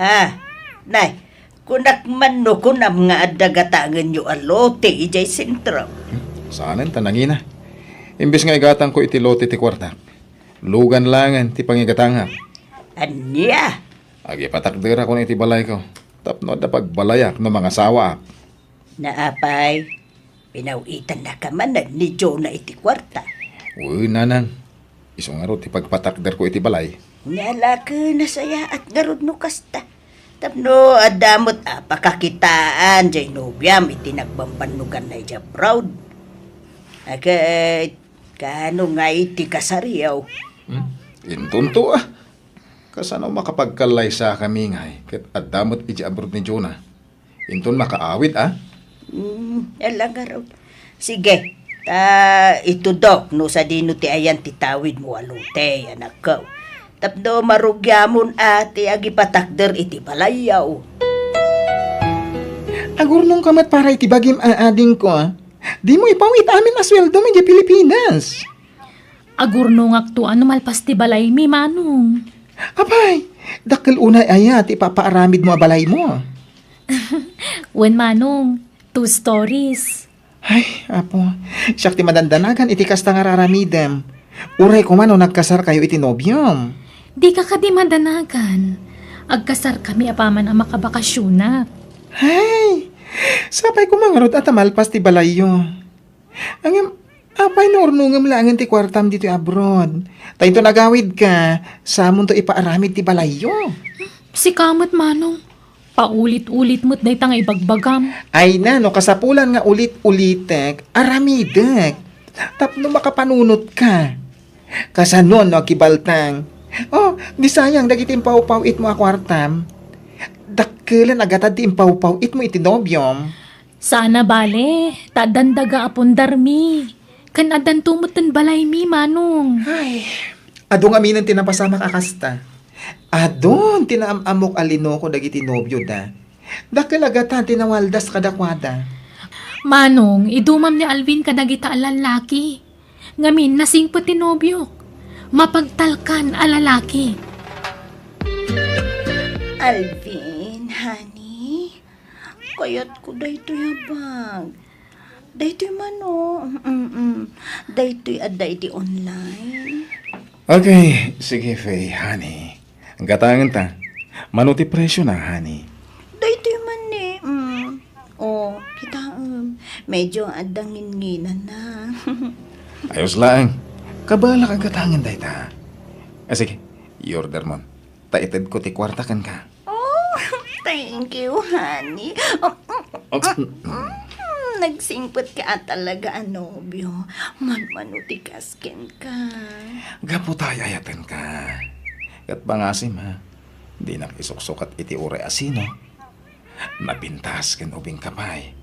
Ah, nay, kunak man no kunam nga adda gatangenyo a lote idiay sentro. Hmm, saanen ta nangina. Imbes nga igatangko iti lote ti kuartak, lugan laengen ti pangigatangak. Ania? Agipatakderakon iti balayko, tapno adda pagbalayak no mangasawaak. Naapay, pinaw-itannaka manen ni Jonah iti kuarta. Wen, nanang, isu ngarud ti pagpatakderko iti balay. Nia la ket nasayaat ngarud no kasta. Tapno adda met a pakakitaan diay nobiam iti nagbambannoganna idiay abroad. Ket, kaano ngay ti kasariyo? Hmm? Intonto, a. Kasano makapagkallaysakami ngay ket adda met idiay abroad ni Jonah? Inton makaawid, a? Hmm, ala ngarud. Sige, ta itudok no sadino ti ayan ti tawidmo a lote, anakko. Tapno marugiamon a ti agipatakder iti balayyo. Agurnongka met para iti bagim a adingko, a. Dimo ipaw-it amin a sueldom idiay Pilipinas. Agurnongakto a no malpas ti balaymi, Manong. Apay, dakkel unay aya ti ipapaaramidmo a balaymo? Wen, Manong, two stories. Ay, Apo, siak ti madandanagan iti kasta nga ar-aramidem. Uray koma no nagkasarkayo iti nobiom. Dika kadi madanagan. Agkasarkami apaman a makabakasionak. Ay, sapay koma ngarud a ta malpas ti balayyo. Ngem, apay no urnongem laengen ti kuartam ditoy abroad? Ta inton agawidka, samonto ipaaramid ti balayyo. Sika met, Manong. Paulit-ulit met dayta nga ibagbagam. Ay na, no kasapulan nga ulit-ulitek, aramidek. Tapno makapanunotka. Kasano no agibaltang? Oh, di sayang dagiti impawpaw-itmo a kuartam. Dakkelen a gatad ti impawpaw-itmo iti nobiom. Saan a bale, ta addan daga a pundarmi. Ken addanto metten balaymi, Manong. Ay, adu ngaminen ti napasamak a kasta. Adun ti naam-ammok a linoko dagiti nobioda. Dakkel a gatad ti nawaldas kadakuada. Manong, idumam ni Alvin kadagita a lallaki. Ngamin, nasingpet ti nobiok. Mapagtalkan a lalaki. Alvin, honey, kayatko daytoy a bag. Daytoy man, o. Mm-mm. Daytoy adda iti online. Okay, sige, Faye, honey. Gatangen ta. Mano ti presyo na, honey? Daytoy man ni, mm. O, kitaem. Medyo adda nginnginana. Ayos laeng. Kabaelak a gatangen dayta. Ah, sige. I-order mon. Ta itedko ti kuarta kenka. Oh, thank you, honey. Oh, Mm, nagsingpet ka a talaga a nobio. Manmano ti kas kenka. Gapu ta ay-ayatenka. Ket pangasim, ha? Dinak isuksukat iti uray a sino. Napintas ken ubingka pay.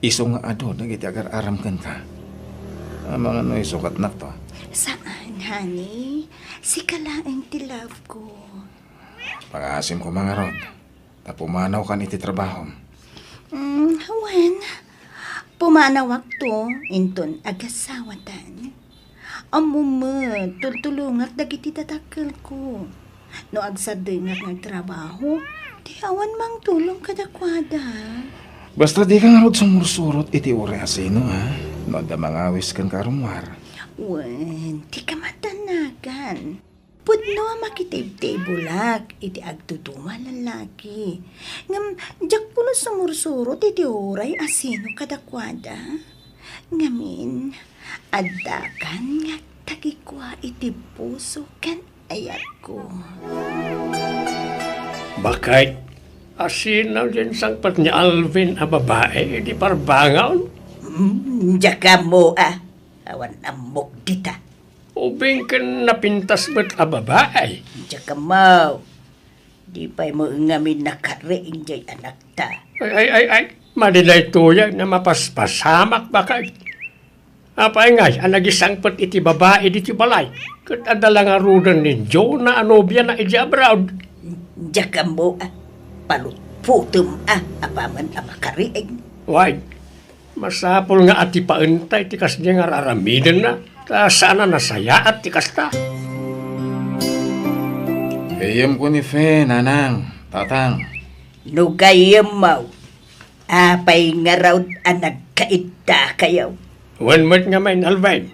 Isu nga adu dagiti agar-aram kenka. Amangan no isukatnak to. Saan, honey. Sika laeng ti love ko. Pangasim ko, mangarod. Ta pumanawkan iti trabahom. Mm, wen, pumanawakto inton agasawatan. Ammom met, tultulongak dagiti dadakkelko. No agsadengak nga agtrabaho, ti awan mangtulong kadakuada. Basta dika ngarud sumursurot iti uray a sino, ha? No adda mangawis kenka a rummuar. Wen, dika matanagan. Pudno a makitibtibulak iti agduduma a lalaki. Ngem diak pulos sumursurot iti uray a sino kadakuada. Ngamin, addakan nga agtagikua iti puso ken ayatko. Baket, asino diay insangpet ni Alvin a babai iti parbangon? Mm, diak ammo, a. Awan ammok dita. Ubing ken napintas met a babai. Diak ammo. Di pay met ngamin nakariing diay anakta. Ay, ay, ay, ay. Madi daytoy a mapaspasamak, baket. Apay ngay a nagisangpet iti babai ditoy balay? Ket adda la ngaruden ni Jonah a nobiana idiay abroad. Diak ammo, a. Palutputem, a, apaman a makariing. Way, masapul nga atipaenta iti kasdiay nga ar-aramidenna, ta saan a nasayaat ti kasta. Gayyemko ni Fe, nanang, tatang. No gayyemmo, apay ngarud a nagkaiddakayo? Wen met ngamin, Alvin.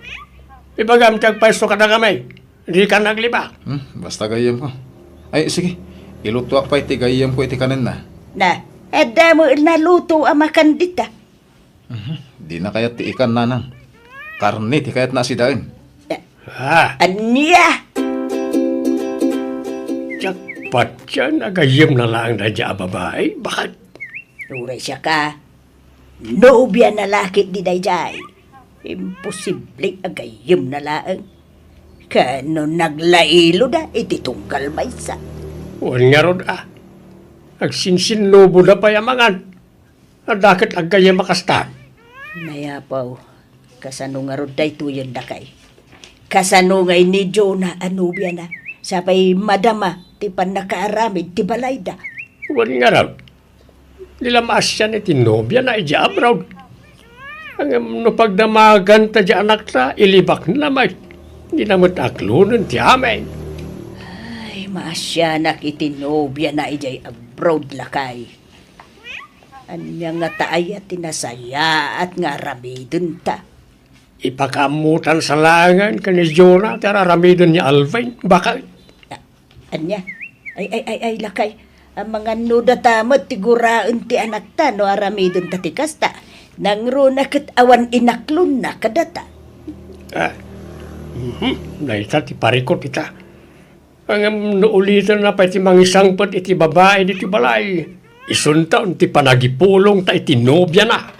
Ibagam ti agpayso kadakami. Dika naglibak. Hmm, basta gayyemko. Ay, sige. Ilutoak pay ti gayyemko iti kanenna. Na, adda met naluto a makan dita. Mhm. Dina kayat ti ikan, nanang. Karne ti kayatna a sidaen. Ah. Ania? Diak patien a gayyemna laeng daydiay a babai, baket. Uray siak a, nobiana la ketdi daydiay. Imposible a gayyemna laeng. Ken no naglailoda iti tunggal maysa. Wen ngarud, a. Agsinsinnuboda pay a mangan. Adda ket aggayyem a kasta. Nayapaw, kasano ngarud daytoyen, lakay? Kasano ngay ni Jonah a nobiana, sa pay madama ti pannakaaramid ti balayda? Wen ngarud, di la maasian iti nobiana idiay abroad. Ngem no pagdamaganta diay anakta, ilibakna met. Dina met aklonen ti amin. Ay, maasianak iti nobiana idiay abroad, lakay. Ania ngata aya ti nasayaat nga aramidenta? Ipakaammotan sa laengen ken ni Jonah ti ar-aramiden ni Alvin, baket. A-, ania? Ay, ay, ay, ay, lakay. Amangan no data met ti guraen ti anakta no aramidenta ti kasta. Nangruna ket awan inaklonna kadata. Ah. Mhm. Dayta ti parikut ita. Ngem no ulitenna pay ti mangisangpet iti babai ditoy balay, isunton ti panagipulongta iti nobiana.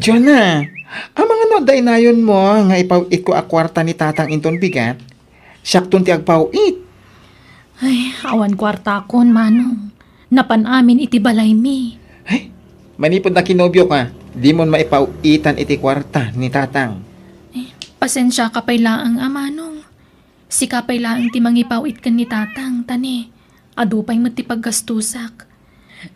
Jonah, amangan no adda inayonmo nga ipaw-itko a kuarta ni tatang inton bigat? Siakton ti agpaw-it. Ay, awan kuartakon, Manong. Napan amin iti balaymi. Ay, manipud nakinobiok, dimon maipaw-itan iti kuarta ni tatang. Eh, pasensiaka pay laeng, a, Manong. Sika pay laeng ti mangipaw-it ken ni tatang, ta ne, adu pay met ti paggastusak.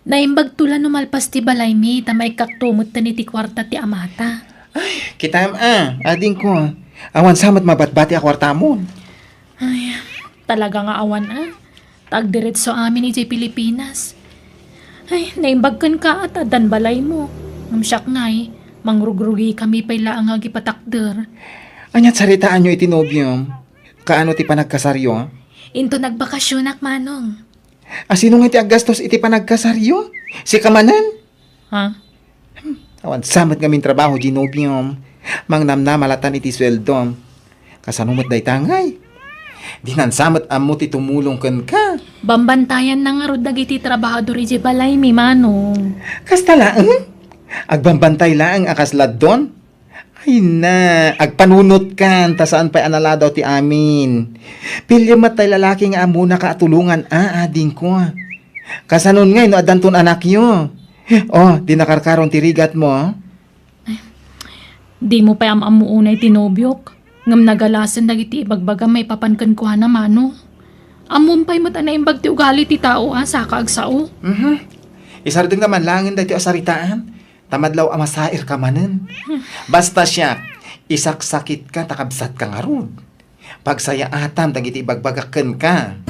Naimbagto la no malpas ti balaymi ta maikkakto metten iti kuarta ti amata. Ay, kitaem, a, adingko. Awan sa met mabatbati a kuartamon. Ay, talaga nga awan, a. Ta agdiretso amin idiay Pilipinas. Ay, naimbag kenka a ta addan balaymo. Ngem siak ngay, mangrugrugikami pay laeng nga agipatakder. Ania ti saritaanyo iti nobiom? Kaano ti panagkasaryo? Inton nagbakasionak, Manong. A, sino ngay ti aggastos iti panagkasaryo? Sika manen? Ha? Hmm, awan sa met ngamin trabaho diay nobiom. Mangnamnama latan iti sueldom. Kasano met dayta ngay? Dinan sa met ammo ti tumulong kenka. Bambantayanna ngarud dagiti trabahador idiay balaymi, Manong. Kasta laeng? Agbambantay laeng a kas laddon? Ay na, agpanunotkan, ta saan pay a naladaw ti amin. Piliem met tay lalaki nga ammona ka a tulongan, a, adingko. Kasanon ngay no addanton anakyo? Oh, di nakarkaron ti rigatmo? Dimo pay am-ammo unay ti nobiok, ngem nagalasen dagiti ibagbagam maipapan kenkuana, Manong. Ammom pay met a naimbag ti ugali ti tao a saka agsao. Mhm. Isardengna man laengen daytoy a saritaan, ta madlaw a masairka manen. Basta siak, isaksakitka ta kabsatka ngarud. Pagsayaatam dagiti ibagbagak kenka.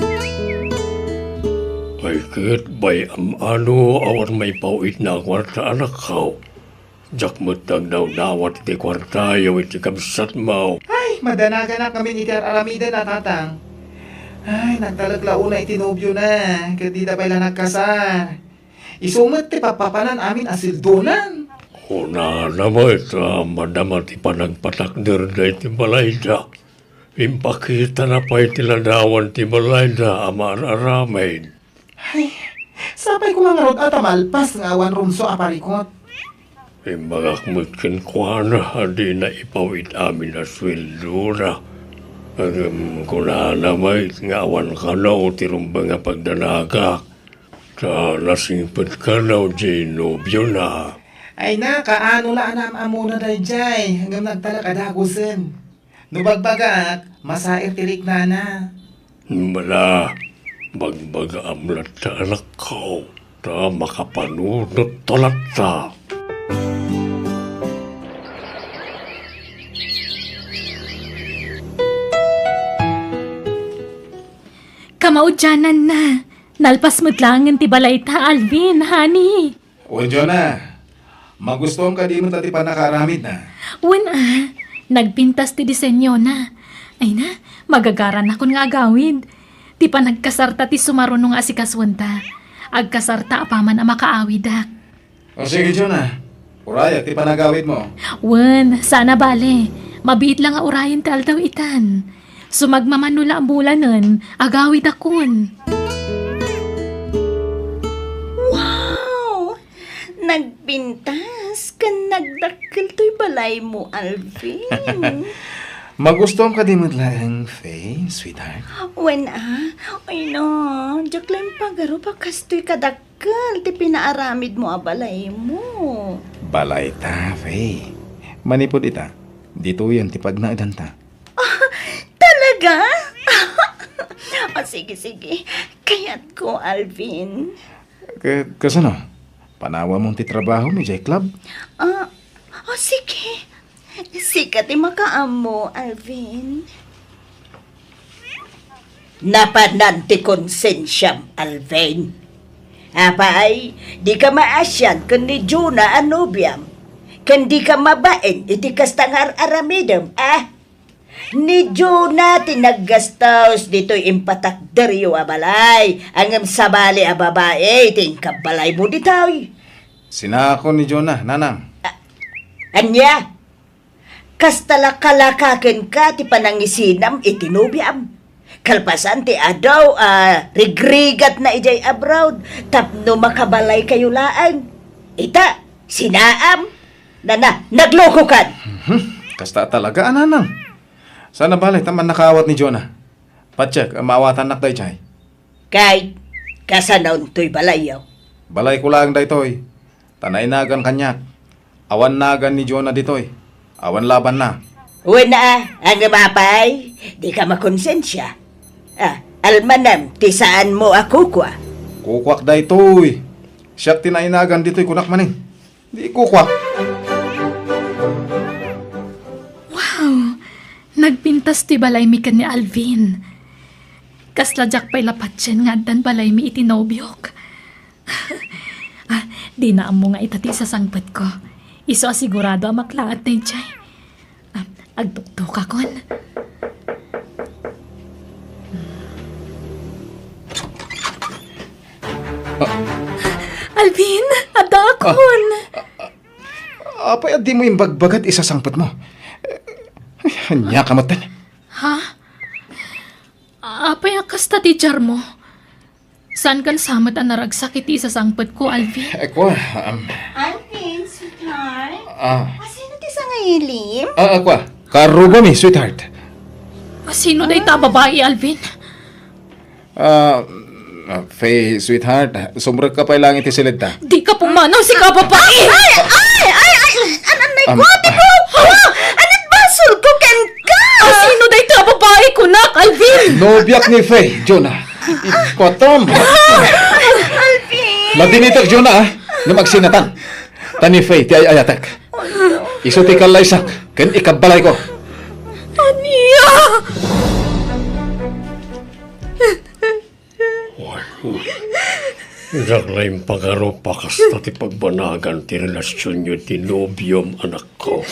Ay ket, bay, am-ano, awan maipaw-itna a kuarta, anakko. Diak met nagdawdawat iti kuartayo iti kabsatmo. Ay, madanaganak ngamin iti ar-aramiden a tatang. Ay, nagtalek la unay iti nobiona, ket dida pay la nagkasar. Isu met ti pappapanan amin a sildonan. Kunana met a madama ti panagpatakder daytoy balayda. Impakitana pay ti ladawan ti balayda a maar-aramid. Ay, sapay koma ngarud a ta malpas nga awan rumso a parikut. Imbagak met kenkuana a dina ipaw-it amin a sueldona. Ngem kunana met nga awan kano ti rumbeng a pagdanagak. Ta nasingpet kano diay nobiona. Ay na, kaano la a naam-ammona daydiay, ngem nagtalek a dagusen. No bagbagaak, masair ti riknana. Mala, bagbagaam latta, anakko, ta makapanunotto latta. Kamaudiananna, nalpas met laengen ti balayta, Alvin, honey. O, Jonah, magustuam kadi met ti pannakaaramidna? Wen a, nagpintas ti disenyona. Ay na, magagaranakon nga agawid. Ti panagkasarta ti sumaruno nga asikasuenta. Agkasarta apaman a makaawidak. O sige, Jonah, urayak ti panagawidmo. Wen, saan a bale. Mabiit la nga urayen ti aldaw itan. Sumagmamano la a bulanen, agawidakon. Wow! Nagpintas ken nagdakkel toy balaymo, Alvin. Magustuam kadi met laeng, Faye, sweetheart? Wen a, ay na, diak la impagarup a kastoy kadakkel ti pinaaramidmo a balaymo. Balayta, Faye. Manipud ita, ditoyen ti pagnaedanta. Ah, talaga? O, sige, sige. Kayatko, Alvin. Ka-, kasano? Panawamon ti trabahom idiay club? Ah, o, sige. Sika ti makaammo, Alvin. Napanan ti konsensiam, Alvin. Apay, dika maasian ken ni Jonah a nobiam, ken dika mabain iti kasta nga ar-aramidem, a? Ni Jonah ti naggastos ditoy impatakderyo a balay, ngem sabali a babai ti inkabbalaymo ditoy. Sinaakon ni Jonah, nanang. A-, ania? Kasta la kalaka kenka ti panangisinam iti nobiam. Kalpasan ti adu a rigrigatna idiay abroad tapno makabalaykayo laeng. Ita, sinaam. Nana, naglokokan. Mhm. Kasta talaga, a, nanang. Saan a bale ta mannakaawat ni Jonah. Patiek a maawatannak daydiay. Kay, kasanon toy balayyo? Balayko laeng daytoy. Ta nainagan kaniak. Awan nagan ni Jonah ditoy. Awan labanna. Wen a, ngem apay, dika makonsensia. A, almanem ti saanmo a kukua. Kukuak daytoy. Siak ti nainagan ditoy, kunak manen. Di kukuak. Wow! Nagpintas ti balaymi ken ni Alvin. Kasla diak pay la patien nga addan balaymi iti nobiok. A, dina ammo nga ita ti isasangpetko. Isu a sigurado a maklaat daydiay. A, agtuktukakon. A. Alvin, addaakon. A, a, a, apay a dimo imbagbaga ti isasangpetmo? Ay, ania ka met? Ha? Apay a kasta ti diarmo? Saankan sa met a naragsak iti isasangpetko, Alvin? Eh, kua, um, Alvin, sweetheart. Ah. Asino ti sangaili? Ah, ah, kua. Karrugami, sweetheart. Asino dayta a babai, Alvin? Ah, ah, Faye, sweetheart, sumrekka pay laeng iti siled ta. Dika pumanaw, sika a babai! Ay, ay, ay, ay, an-, anay ko, Um, ate ko! Ah! Anit basolko kenka? Asino dayta a babai, kunak, Alvin? Nobiak ni Faye, Jonah. Ipatam. Alvin! Ladinitek, Jonah, ah. Ngem agsinatan. Ta ni Faye, ti ay-ayatek. Isu ti kallaysak, ken ikabbalayko. Ania? Diak la impagarup a kasta ti pagbanagan ti relasionyo iti nobiom, anakko.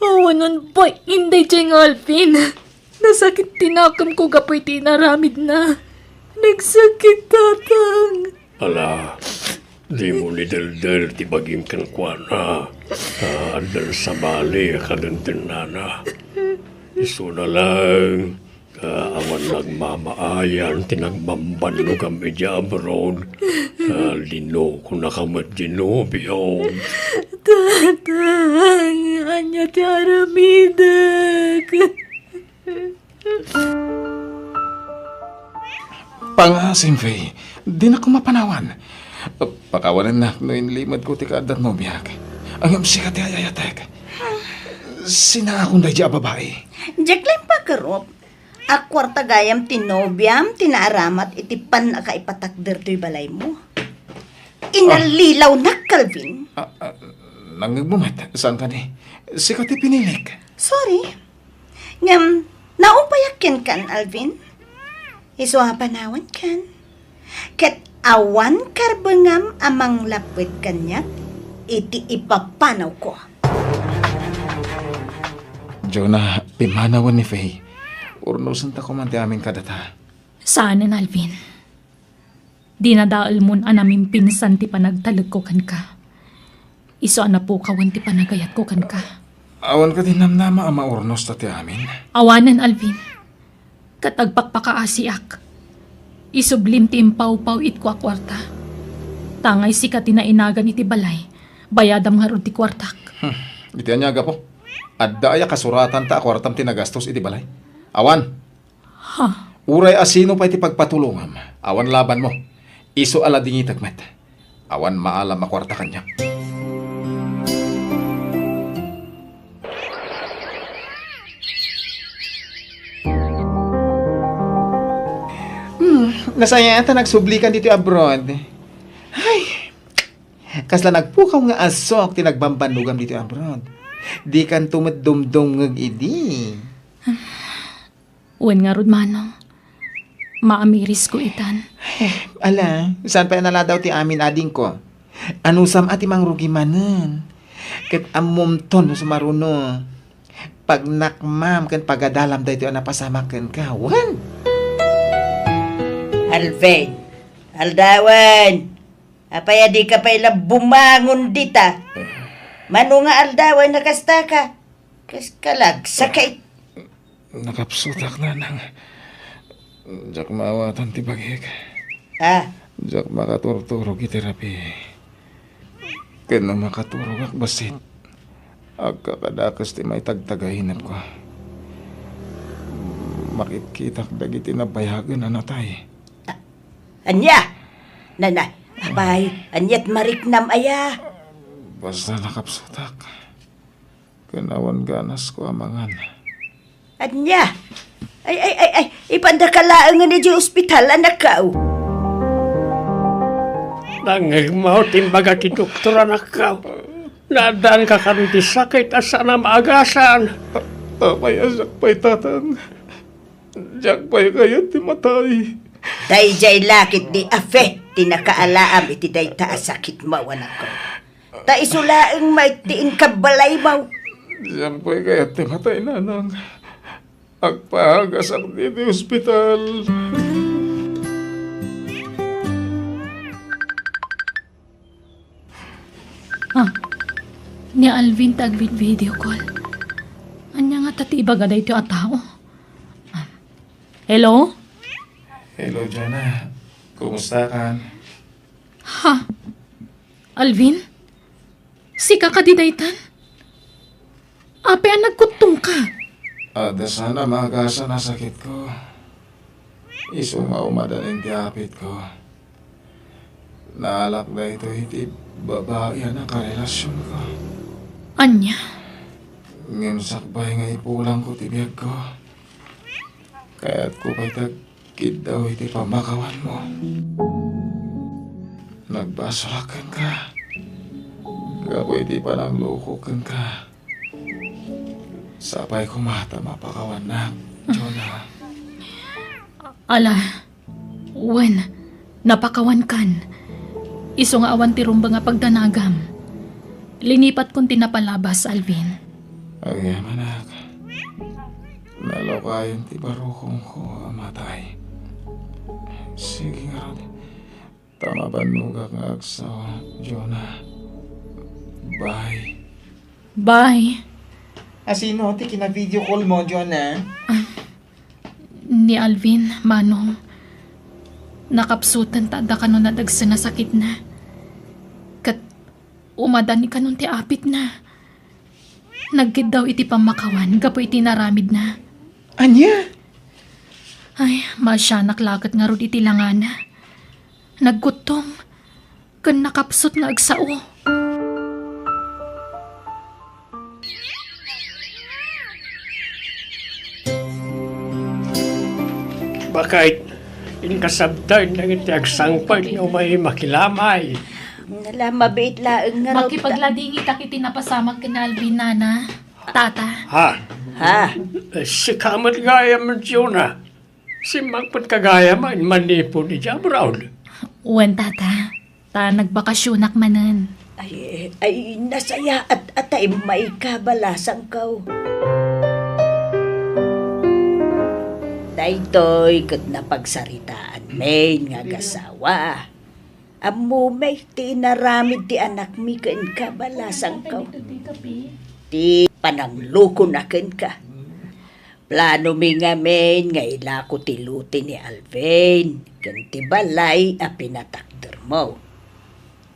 Awanen pay, inday, Jeng Alvin. Nasakit ti nakemko gapu iti inaramidna. Nagsakit, Tatang. Ala, dimo ni deldel ti bagim kenkuana. Ta addan sabali a kadendennana. Isuna laeng, ta awan nagmamaayan ti nagbambannogam idiay abroad. Ta linokonaka met ti nobiom. Tatang, ania ti aramidek? Pangaasim, Faye. Dinak koma panawan. Pakawanennak no inlimedko ti kaadda ti nobiak. Ngem sika ti ay-ayatek. Sinaakon daydiay a babai. Diak la impagarup a kuarta gayam ti nobiam ti naaramat iti pannakaipatakder toy balaymo. Inallilawnak, Calvin. Ah, ah, nangngegmo met, saan kadi? Sika ti pinilik. Sorry. Ngem, naupayak kenkan, Alvin. Isu a panawankan. Ket awan karbengam a manglapped kaniak iti ipapanawko. Jonah, pimmanawen ni Faye. Urnosenta koma ti amin kadata. Saanen, Alvin. Dinadaelmon a namimpinsan ti panagtalekko kenka. Isu a napukawen ti panagayatko kenka. Awan kadi namnama a maurnos ta ti amin? Awanen, Alvin. Ket agpakpakaasiak. Isublim ti impawpaw-itko a kuarta. Tangay sika ti nainagan iti balay, bayadam ngarud ti kuartak. Hmm. Iti ania a gapu? Adda aya kasuratanta a kuartam ti nagastos iti balay? Awan. Ha? Uray asino pay ti pagpatulongam, awan labanmo. Isu a ladingitek met. Awan maalam a kuarta kaniak. Hmm, nasayaat ta nagsublikan ditoy abroad. Ay, kasla nagpukaw nga asok ti nagbambannogam ditoy abroad. Dikanto met dumdumngeg idi. Wen ngarud, Manong, maamirisko itan. Eh, ala, saan pay a naladaw ti amin, adingko? Anusam a ti mangrugi manen? Ket ammomton no sumaruno. Pagnakmam ken pagadalam daytoy a napasamak kenka, wen? Alvin, aldawen, apay a dika pay la bumangon dita? Mano nga aldawen a kastaka? Kas kalagsa ka it- Nakapsutak, nanang. Diak maawatan ti bagik. Ah? Diak makaturturog iti rabii. Ken no makaturogak bassit, agkakadakes ti maitagtagainepko. Makitkitak dagiti nabayagen a natay. Ah, ania? Nana, apay, aniat mariknam aya? Basta nakapsutak. Ken awan ganasko a mangan. Ania? Ay, ay, ay, ay, ipandaka laengen idiay ospital, anakko. Nangngegmo ti imbaga ti doktor, anakko. Naaddaanka kano iti sakit a saan a maagasan. Apay a siak pay, tatang. Diak pay kayat ti matay. Daydiay la ketdi a Fe ti nakaalaam iti dayta a sakitmo, anakko. Ta isu laeng met ti inkabbalaymo. Diak pay kayat ti matay, nanang. Agpaagasak ditoy ospital. Ah, ni Alvin ti agvid-video call. Ania ngata ti ibaga daytoy a tao? Ah. Hello? Hello, Jonah. Kumusta ka? Ha? Alvin? Sika kadi daytan? Apay a nagkuttongka? Adda saan a maagasan a sakitko. Isu nga umadan ti apitko. Naalak daytoy iti babai a nakarelasionko. Ania? Ngem sakbay nga ipulangko ti biagko, kayatko pay ti agkiddaw iti pammakawanmo. Nagbasolak kenka gapu iti panangloko kenka. Sapay koma ta mapakawannak, Jonah. Ala, wen, napakawankan. Isu nga awan ti rumbeng a pagdanagam. Linipatkon ti napalabas, Alvin. Agyamanak, nalawkayon ti barukongko a matay. Sige ngarud, ta mabannogak nga agsawa, Jonah. Bye. Bye. A sino ti kina-video call mo, Jonah? Ah, ni Alvin, Manong. Nakapsutan ta adda kano nadagsen a sakitna. Ket umadan ni kanon ti apitna. Nagkiddaw iti pammakawan gapu iti naramidna. Ania? Ay, maasianak laket ngarud iti langana. Nagkuttong ken nakapsut nga agsao. Bakit? Inkasabtan dagiti agsangpet nga umay makilamay. Nala, mabiit laeng nga raw ta- Makipagladingitak iti napasamak ken Alvin, Nana. Tata. Ha? Ha? Eh, sika met gayam, Jonah. Simmangpet ka gayam a manipud idiay abroad? Wen, Tata. Ta nagbakasionak manen. Ay, ay, nasayaat a ta immay kabalasangko. Daytoy ket napagsaritaanmi nga agasawa. Ammom ti inaramid ti anakmi ken kabalasangko. Ti pananglokona kenka. Planomi ngamin nga ilako ti lote ni Alvin ken ti balay a pinatakdermo.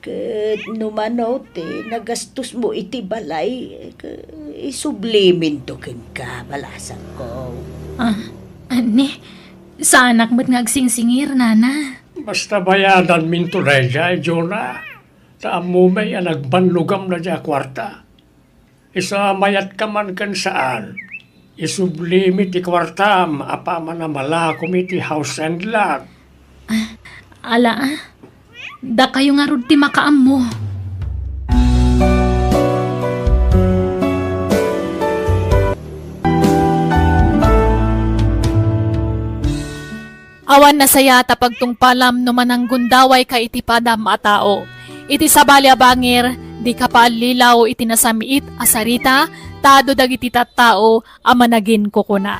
Ket no mano ti nagastosmo iti balay, ke-, isubliminto kenka, balasangko. Ah, anni, saanak met nga agsingsingir, Nana. Basta bayadanminto daydiay, Jonah. Ta ammom a nagbannogam daydiay a kuarta. Isu a mayat ka man ken saan, isublimi ti kuartam apaman a malakom iti house and lot. Ah, ala, ah. Dakayo ngarud ti makaammo. Awan nasayaat a pagtungpalam no mananggundawayka iti padam a tao. Iti sabali a bangir, dika paallilaw iti nasamiit a sarita, ta adu dagiti tattao a managinkukuna.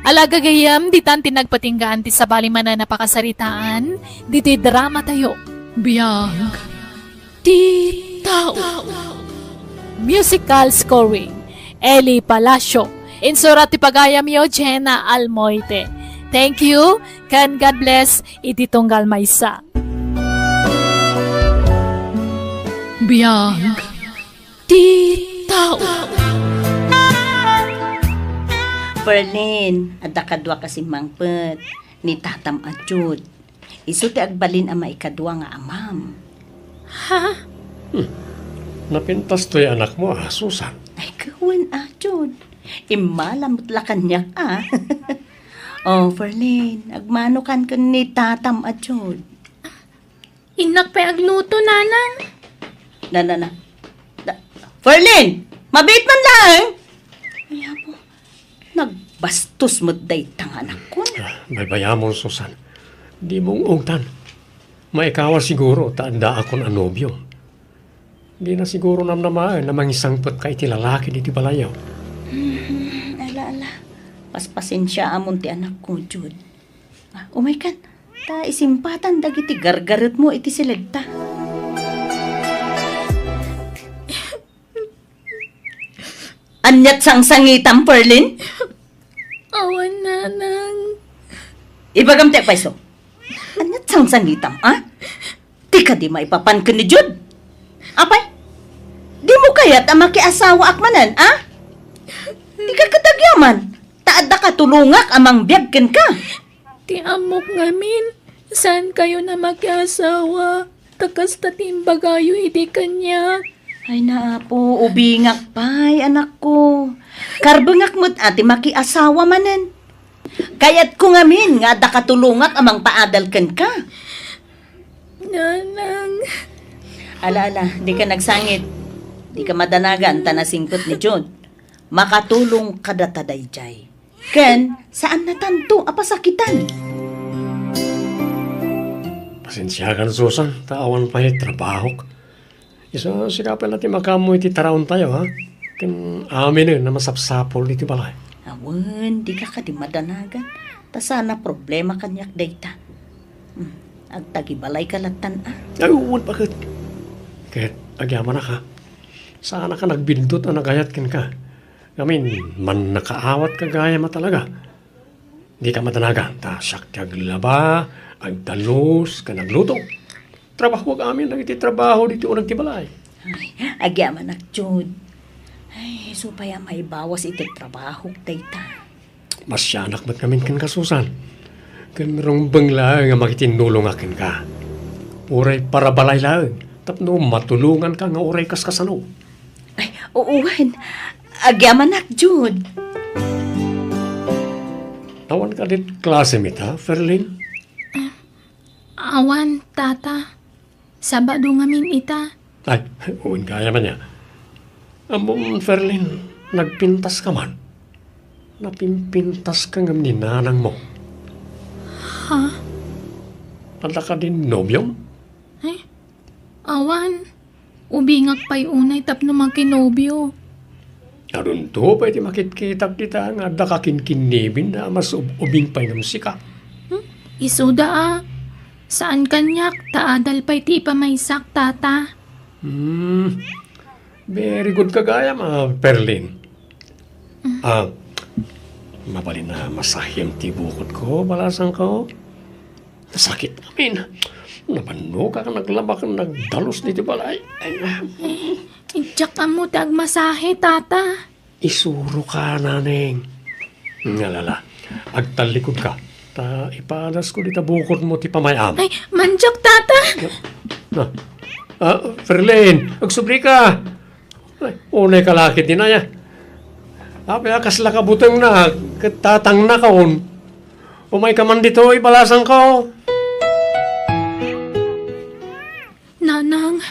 Ala gagayyem, ditan ti nagpatinggaan ti sabali manen a pakasaritaan, ditoy dramatayo. Biag ti tao. Musical scoring, Eli Palacio. Insurat ti pagayamyo, Jenna Almoite. Thank you, ken God bless iti tunggal maysa. Biag ti tao. Perlin, adda kaduak a simmangpet, ni tatam a Jude. Isu ti agbalin a maikadua nga amam. Ha? Hmm. Napintas toy anakmo, a, Susan? Ay, wen, a, Jude. Immala met la kaniak, a. Oh, Ferlin, agmanokan ken ni tatam a Jude. Innak pay agluto, Nanang. Na, na, na. Na, Ferlin, mabiit man laeng. Ay, apo. Nagbastos met dayta nga anakkon. Ah, baybayamon, Susan. Dimo ungtan. Maikawa siguro ta addaakon a nobio. Dina siguro namnamaen a mangisangpetka iti lalaki ditoy balayo. Hmm, ala, ala. Paspasensiaamon ti anakko, Jude. Ah, umaykan. Ta isimpatan dagiti gargaretmo iti silegta. Aniat sangsangitam, Perlin? Awan, Nanang. Ibagam ti agpayso. Naunsan itam, a? Ti kadi maipapan ken ni Jude? Apay, dimo kayat a makiasawaak manen, a? Ti ka ket agyaman, ta adda katulongak a mangbiag kenka. Ti ammok ngamin, saankayon a makiasawa, ta kasta ti imbagayo idi kaniak. Ay, naapo, ubingak pay, anakko. Karbengak met a ti makiasawa manen. Kayatko ngamin nga adda katulongak a mangpaadal kenka. Nanang. Ala, ala, dika nagsangit. Dika madanagan ta nasingpet ni Jude. Makatulong kadata daydiay. Ken, saannatanto a pasakitan. Pasensiakan, Susan, ta awan pay trabahok. Isu, sika pay la ti makaammo iti taraontayo, ha? Ken aminen a masapsapul iti balay. Awan, dika kadi madanagan. Ta saan a problema kaniak dayta. Hmm, agtagibalayka lattan, a? Ay, wen, baket. Ket agyamanak, ha? Saanaka nagbiddut a nagayat kenka. Ngamin, mannakaawat ka gayam a talaga. Dika madanagan, ta siak ti aglaba, agdalus, ken agluto. Trabahoak amin dagiti trabaho ditoy uneg ti balay. Ay, agyamanak, Jude. Ay, isu pay a maibawas iti trabahok dayta. Masianak met ngamin kenka, Susan. Ken rumbeng laeng a makitinnulongak kenka. Uray para balay laeng, tapno matulonganka nga uray kaskasano. Ay, oo, wen. Agyamanak, Jude. Awan kadi klasem ita, Ferlin? Awan, Tata. Sabado ngamin ita. Ay, wen gayam ania. Ammom, Ferlin, nagpintaska man. Napimpintaska ngem ni nanangmo. Ha? Adda kadi nobiom? Ay, awan. Ubingak pay unay tapno makinobio. Adunto pay ti makitkitak dita nga adda kakinkinnibin a mas ub-, ubing pay ngem sika. Hmm? Isuda a. Saan kaniak, ta adal pay ti ipamaysak, Tata. Hmm. Very good ka gayam, a, Ferlin. Mm. A, mabalin a masahem ti bukotko, balasangko. Nasakit amin. Nabannogak a naglaba ken nagdalus ditoy balay. Ay, ah. Diak ammo ti agmasahe, Tata. Isuroka, naneng. Ngalala, agtallikudka. Ta ipaadasko dita bukotmo ti pamay-am. Ay, mandiak, Tata. Ah, ah, Ferlin, agsublika. Ay, unay ka la ketdi, Nay, a. Apay a kasla ka butengna, ket tatangnakon. Umayka man ditoy, balasangko. Nanang,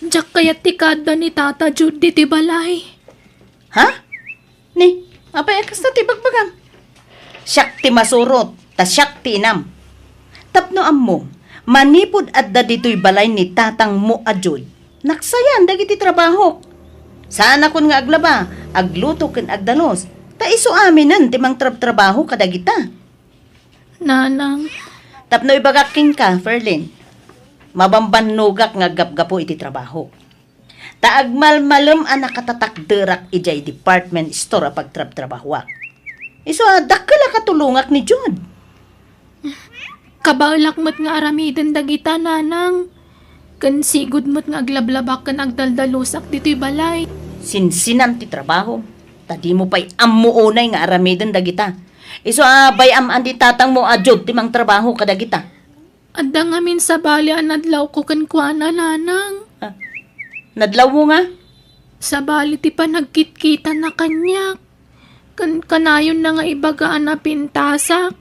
diak kayat ti kaadda ni Tata Jude ditoy balay. Ha? Ni, apay a kasta ti ibagbagam? Siak ti masurot, ta siak ti inam. Tapno ammom, manipud adda ditoy balay ni tatangmo a Jude, naksayaan dagiti trabahok. Saanakon nga aglaba, agluto ken agdalus, ta isu aminen ti mangtrabtrabaho kadagita. Nanang. Tapno ibagak kenka, Ferlin, mabambannogak nga aggapgapu iti trabahok. Ta agmalmalem a nakatatakderak idiay department store a pagtrabtrabahoak. Isu a dakkel a katulongak ni Jude. Kabaelak met nga aramiden dagita, Nanang. Ken sigud met nga aglablabak ken agdaldalusak ditoy balay. Sinsinam ti trabahom, ta dimo pay ammo unay nga aramiden dagita. Isu a bay-am a ni tatangmo a Jude ti mangtrabaho kadagita. Adda ngamin sabali a nadlawko kenkuana, Nanang. Ah, nadlawmo nga? Sabali ti panagkitkitana kaniak. Kan-, kanayonna nga ibaga a napintasak.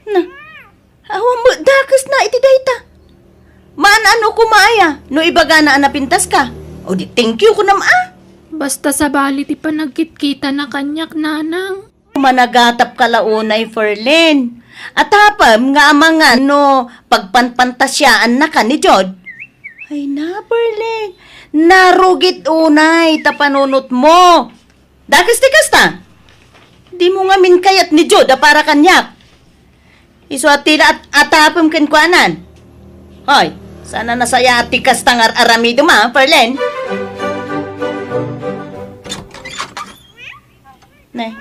Na, awan met dakesna iti dayta. Maan-ano koma aya no ibagana a napintaska? O di thank you kunam a. Basta sabali ti panagkitkitana kaniak, Nanang. Managatapka la unay, Ferlin. Atapem nga amangan no pagpanpantasiaannaka ni Jude. Ay na, Ferlin. Narugit unay ta panunotmo. Dakes ti kasta. Dimo ngamin kayat ni Jude a para kaniak. Isu a ti la at-, atapem kenkuanan. Hoy, saan a nasayaat ti kasta nga ar-aramidem a, Ferlin? Ne,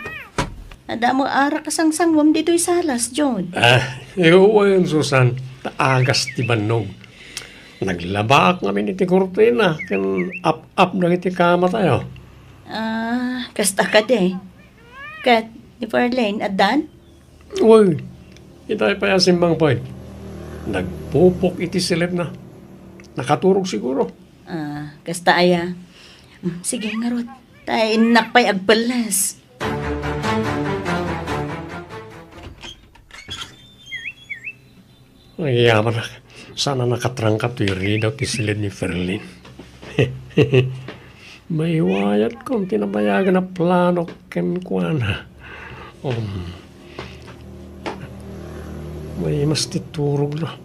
adda met arak a sangsanguem ditoy salas, Jude. Ah, wen, Susan. ta agas ti bannog. Naglabaak ngamin iti kurtina ken ap-ap dagiti kamatayo. Ah, kasta kadi. Ket ni Farlene, addan? Uy, itay pay a simmangpet. Nagpupok iti silipna. Nakaturog siguro. Ah, kasta aya. Mm, sige, ngarud. Ta innak pay agpelles. Ay, amanak, saan a nakatrangka toy ridaw ti silid ni Ferlin. Maiwayatkon ti nabayagan a plano kenkuana. Um, maimas ti turogna.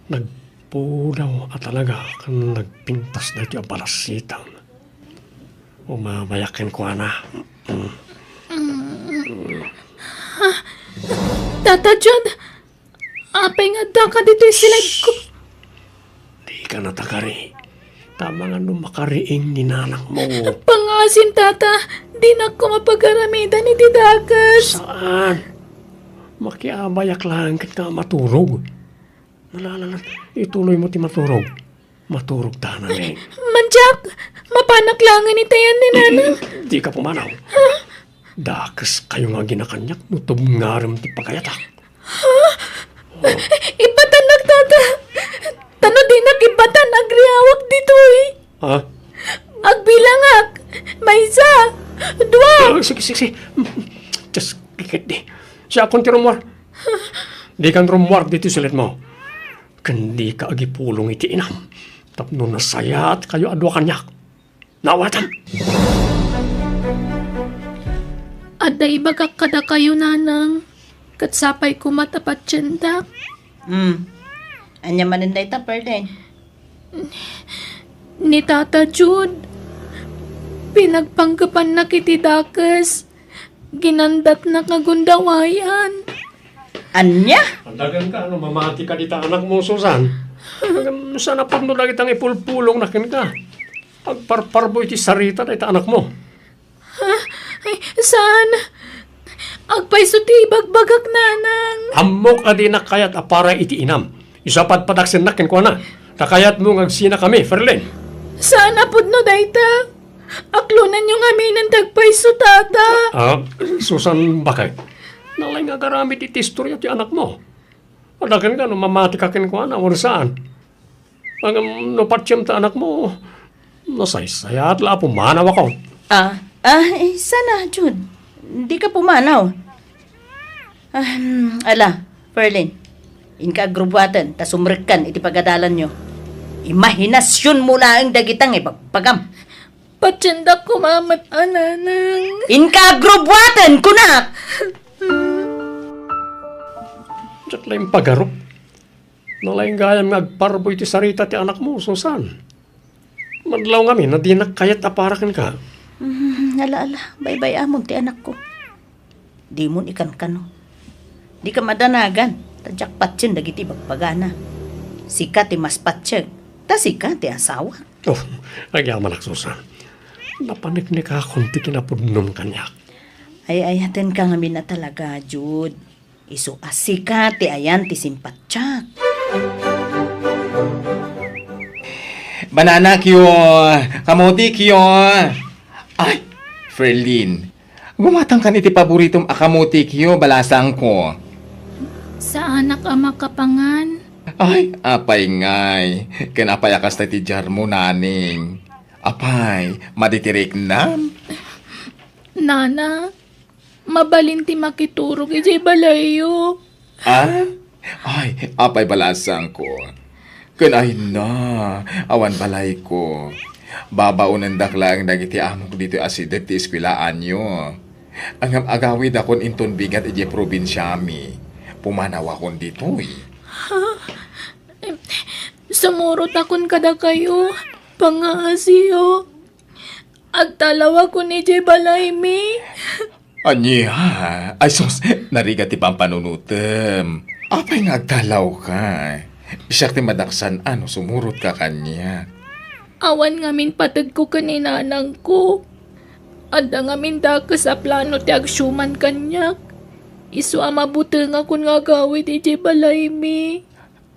Nagpudaw a talaga ken nagpintas daytoy a balasitang. Umabayak kenkuana. Tata Jud, apay nga addaka ditoy silidko? Dika natakari. Ta amangan no makariing ni nanakmo. Pangngaasim, Tata, dinakon mapagaramidan iti dakes. Saan? Makiabayak laeng ket nga maturog. Nalalalat, ituloymo ti maturog. Maturog ta, Naneng. Mandiak, mapanak laengen itayan ni Nanang. Dika pumanaw. Dakeskayo nga agina kaniak no tubngarem ti pagayatak. Ibbatannak, Tata. Ta no dinak ibbatan, agriawak ditoy. Ha? Agbilangak. Maysa, dua. Ah, sige, sige, sige. Just kikit di. Siakon ti rummuar. Dikan rummuar ditoy silidmo. Ken dika agipulong iti inam. Tapno nasayaatkayo a dua kaniak. Naawatam! Adda ibagak kadakayo, Nanang, ket sapay koma ta patiendak. Hmm. Ania manen dayta, Ferlin? Ni Tata Jud, pinagpanggepannak iti dakes. Ginandatnak nga gundawayan. Ania? Adagenka no mamatika dita anakmo, Susan. Ngem saan a pudno dagita nga ipulpulongna kenka. Agparparbo iti sarita dayta anakmo. Ha? Ay, saan? Agpayso ti ibagbagak, Nanang. Ammok a dinak kayat a para iti inam. Isu a padpadaksennak kenkuana. Ta kayatmo nga agsinakami, Ferlin. Saan a pudno dayta? Aklonenyo ngamin ti agpayso, Tata. Ah, Susan, bakit? Nalaing nga agaramid iti istoria ti anakmo. Adagenka no mamatika kenkuana, wenno saan? Ngem no patiem ta anakmo, nasaysayaat la a pumanawakon. Ah, ah, eh, sana, Jud. Dika pumanaw. Ah, hmm, ala, Ferlin, inka agrubuaten ta sumrekkan iti pagadalanyo. Imahinasionmo laeng dagita nga ibagbagam. Patiendak koma met a, Nanang. Inka agrubuaten, kunak! Diak la impagarup. Nalaing gayam nga agparbo iti sarita ti anakmo, Susan. Madlaw ngamin a dinak kayat a para kenka. Mm, ala, ala, baybay-amon ti anakko. Dimon ikankano. Dika madanagan, ta diak patien dagiti ibagbagana. Sika ti mas patiek, ta sika ti asawa. Oh, agyamanak, Susan. Napaneknekakon ti kinapudnom kaniak. Ay-ayatenka ngamin a talaga, Jud. Isu a sika ti ayan ti simpatiak. Bananakyo, kamotikyo. Ay, Ferlin, gumatangkan iti paboritom a kamotikyo, balasangko. Saanak a makapangan. Ay, apay ngay. Ken apay a kasta ti diarmo, Naneng? Apay, madi ti riknam? Nana, mabalin ti makiturog idiay balayyo. Ah? Ay, apay balasangko. Ken ay na, awan balayko. Babaonendak laeng dagiti amok ditoy asideg ti eskuelaanyo. Ngem agawidakon inton bigat idiay probinsiami. Pumanawakon ditoy. Ha? Sumurotakon kadakayo, pangaasiyo. Agtalawakon idiay balaymi. Ania? Ay sus, narigat ti pampanunotem. Apay nga agtalawka? Siak ti madaksan a no sumurotka kaniak. Awan ngamin pategko ken ni nanangko. Adda ngamin dakes a plano ti agsiuman kaniak. Isu a mabutengakon nga agawid idiay balaymi.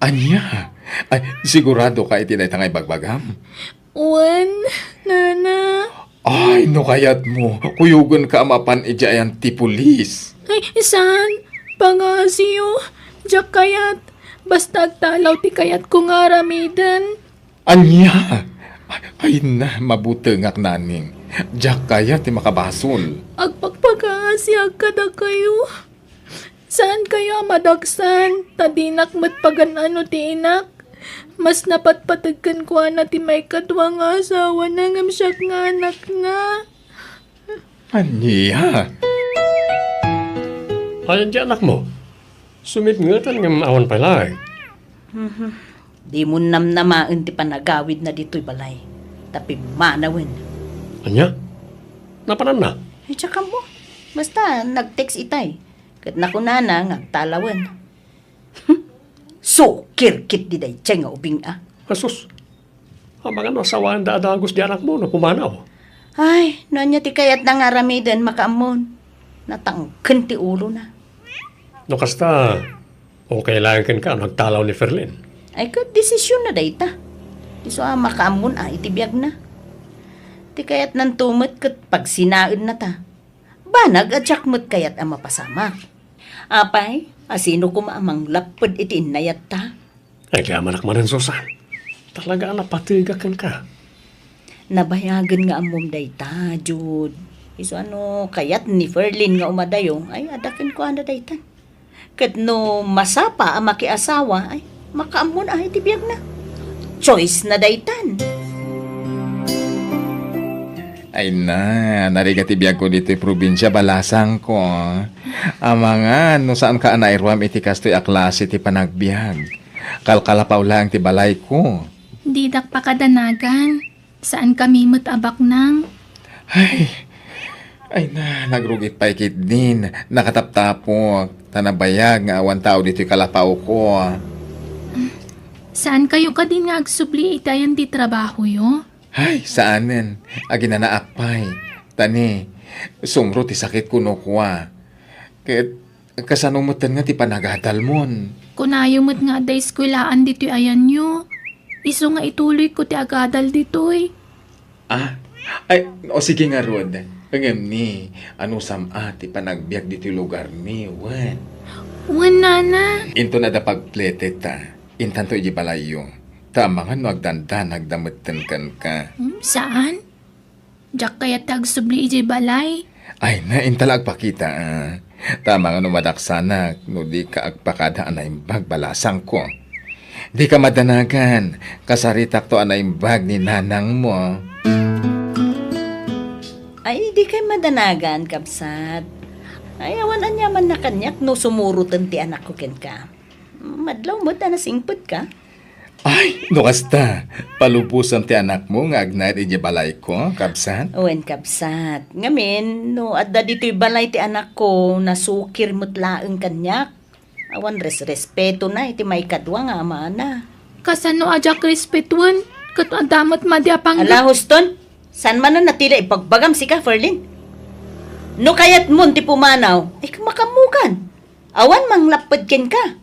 Ania? Ay, sigurado ka iti dayta nga ibagbagam? Wen, Nana. Ay, no kayatmo, kuyogenka a mapan idiay ayan ti pulis. Ay, saan? Pangasiyo. Diak kayat. Basta agtalaw ti kayatko nga aramiden. Ania? Ay na, mabutengak, Naning. Diak kayat ti makabasol. Agpakpakaasiak kadakayo. Saankayo a madaksan, ta dinak met pagan-ano ti inak. Mas napatpateg kenkuana ti maikadua nga asawana ngem siak nga anakna. Ania? Ayan ti anakmo. Sumipngetan ngem awan pay laeng. Mhm. Dimo namnamaen ti panagawidna ditoy balay. Ta pimmanawen. Ania? Napananna? Ay, diak ammo. Basta, nag-text itay. Ket nakunana nga agtalawen. Sukir ketdi daydiay nga ubing a. Asus, amangan no asawaenda a dagus ti anakmo no pumanaw. Ay, no ania ti kayatna nga aramiden, makaammon. Natangken ti ulona. No kasta, okay laeng kenka no agtalaw ni Ferlin. Ay, ket desisionna dayta. Isu a makaammon a iti biagna. Ti kayatnanto met ket pagsinaenna ta. Banag a diak met kayat a mapasamak. Apay, a sino koma a manglapped iti innayatta? Agyamanak manen, Susan. Talaga a napategak kenka. Nabayagen nga ammom dayta, Jude. Isu a no kayat ni Ferlin nga umadayo, ay, adda kenkuana daytan. Ket no masapa a makiasawa, ay, makaammon a iti biagna. Choice na daytan. Ay na, narigat ti biagko ditoy probinsia, balasangko. Amangan, no saanka a nairuam iti kastoy a klase ti panagbiag. Kalkalapaw laeng ti balayko. Didak pakadanagan. Saankami met a baknang. Ay, ay na, nagrugit pay ketdin, nakataptapok, ta nabayag nga awan tao ditoy kalapawko. Saankayo kadin nga agsubli iti ayan ti trabahoyo? Ay, saanen. Aginanaak pay. Ta ni, sumro ti sakitko no kua. Ket kasano metten nga ti panagadalmon? Kunayo met nga adda eskuelaan ditoy ayanyo. Isu nga ituloyko ti agadal ditoy. Ah, ay, o sige ngarud. Ngem ni, anusam a ti panagbiag ditoy lugarmi, wen? Wen, Nana. Inton adda pagpleted ta, intanto iti balayyo. Ta amangan no agdandanagda metten kenka. Hmm, saan? Diak kayat ti agsubli idiay balay. Ay na, inta la agpakita, ah. Ta amangan no madaksanak, no dika agpakada a naimbag, balasangko. Dika madanagan, kasaritakto a naimbag ni nanangmo. Ay, dikay madanagan, kabsat. Ay, awan aniamanna kaniak no sumuroten ti anakko kenka. Madlaw met a nasingpet ka. Ay, no kasta, palubosan ti anakmo nga agnaed idiay balayko, kabsat? Wen, kabsat. Ngamin, no adda ditoy balay ti anakko, nasukir met laeng kaniak. Awan resrespetona iti maikadua nga amana. Kasano a diak respetuen? Ket adda met madi a panggep- Ala, huston! Saan manen a ti la ibagbagam sika, Ferlin? No kayatmon ti pumanaw, ay, makaammokan. Awan manglapped kenka.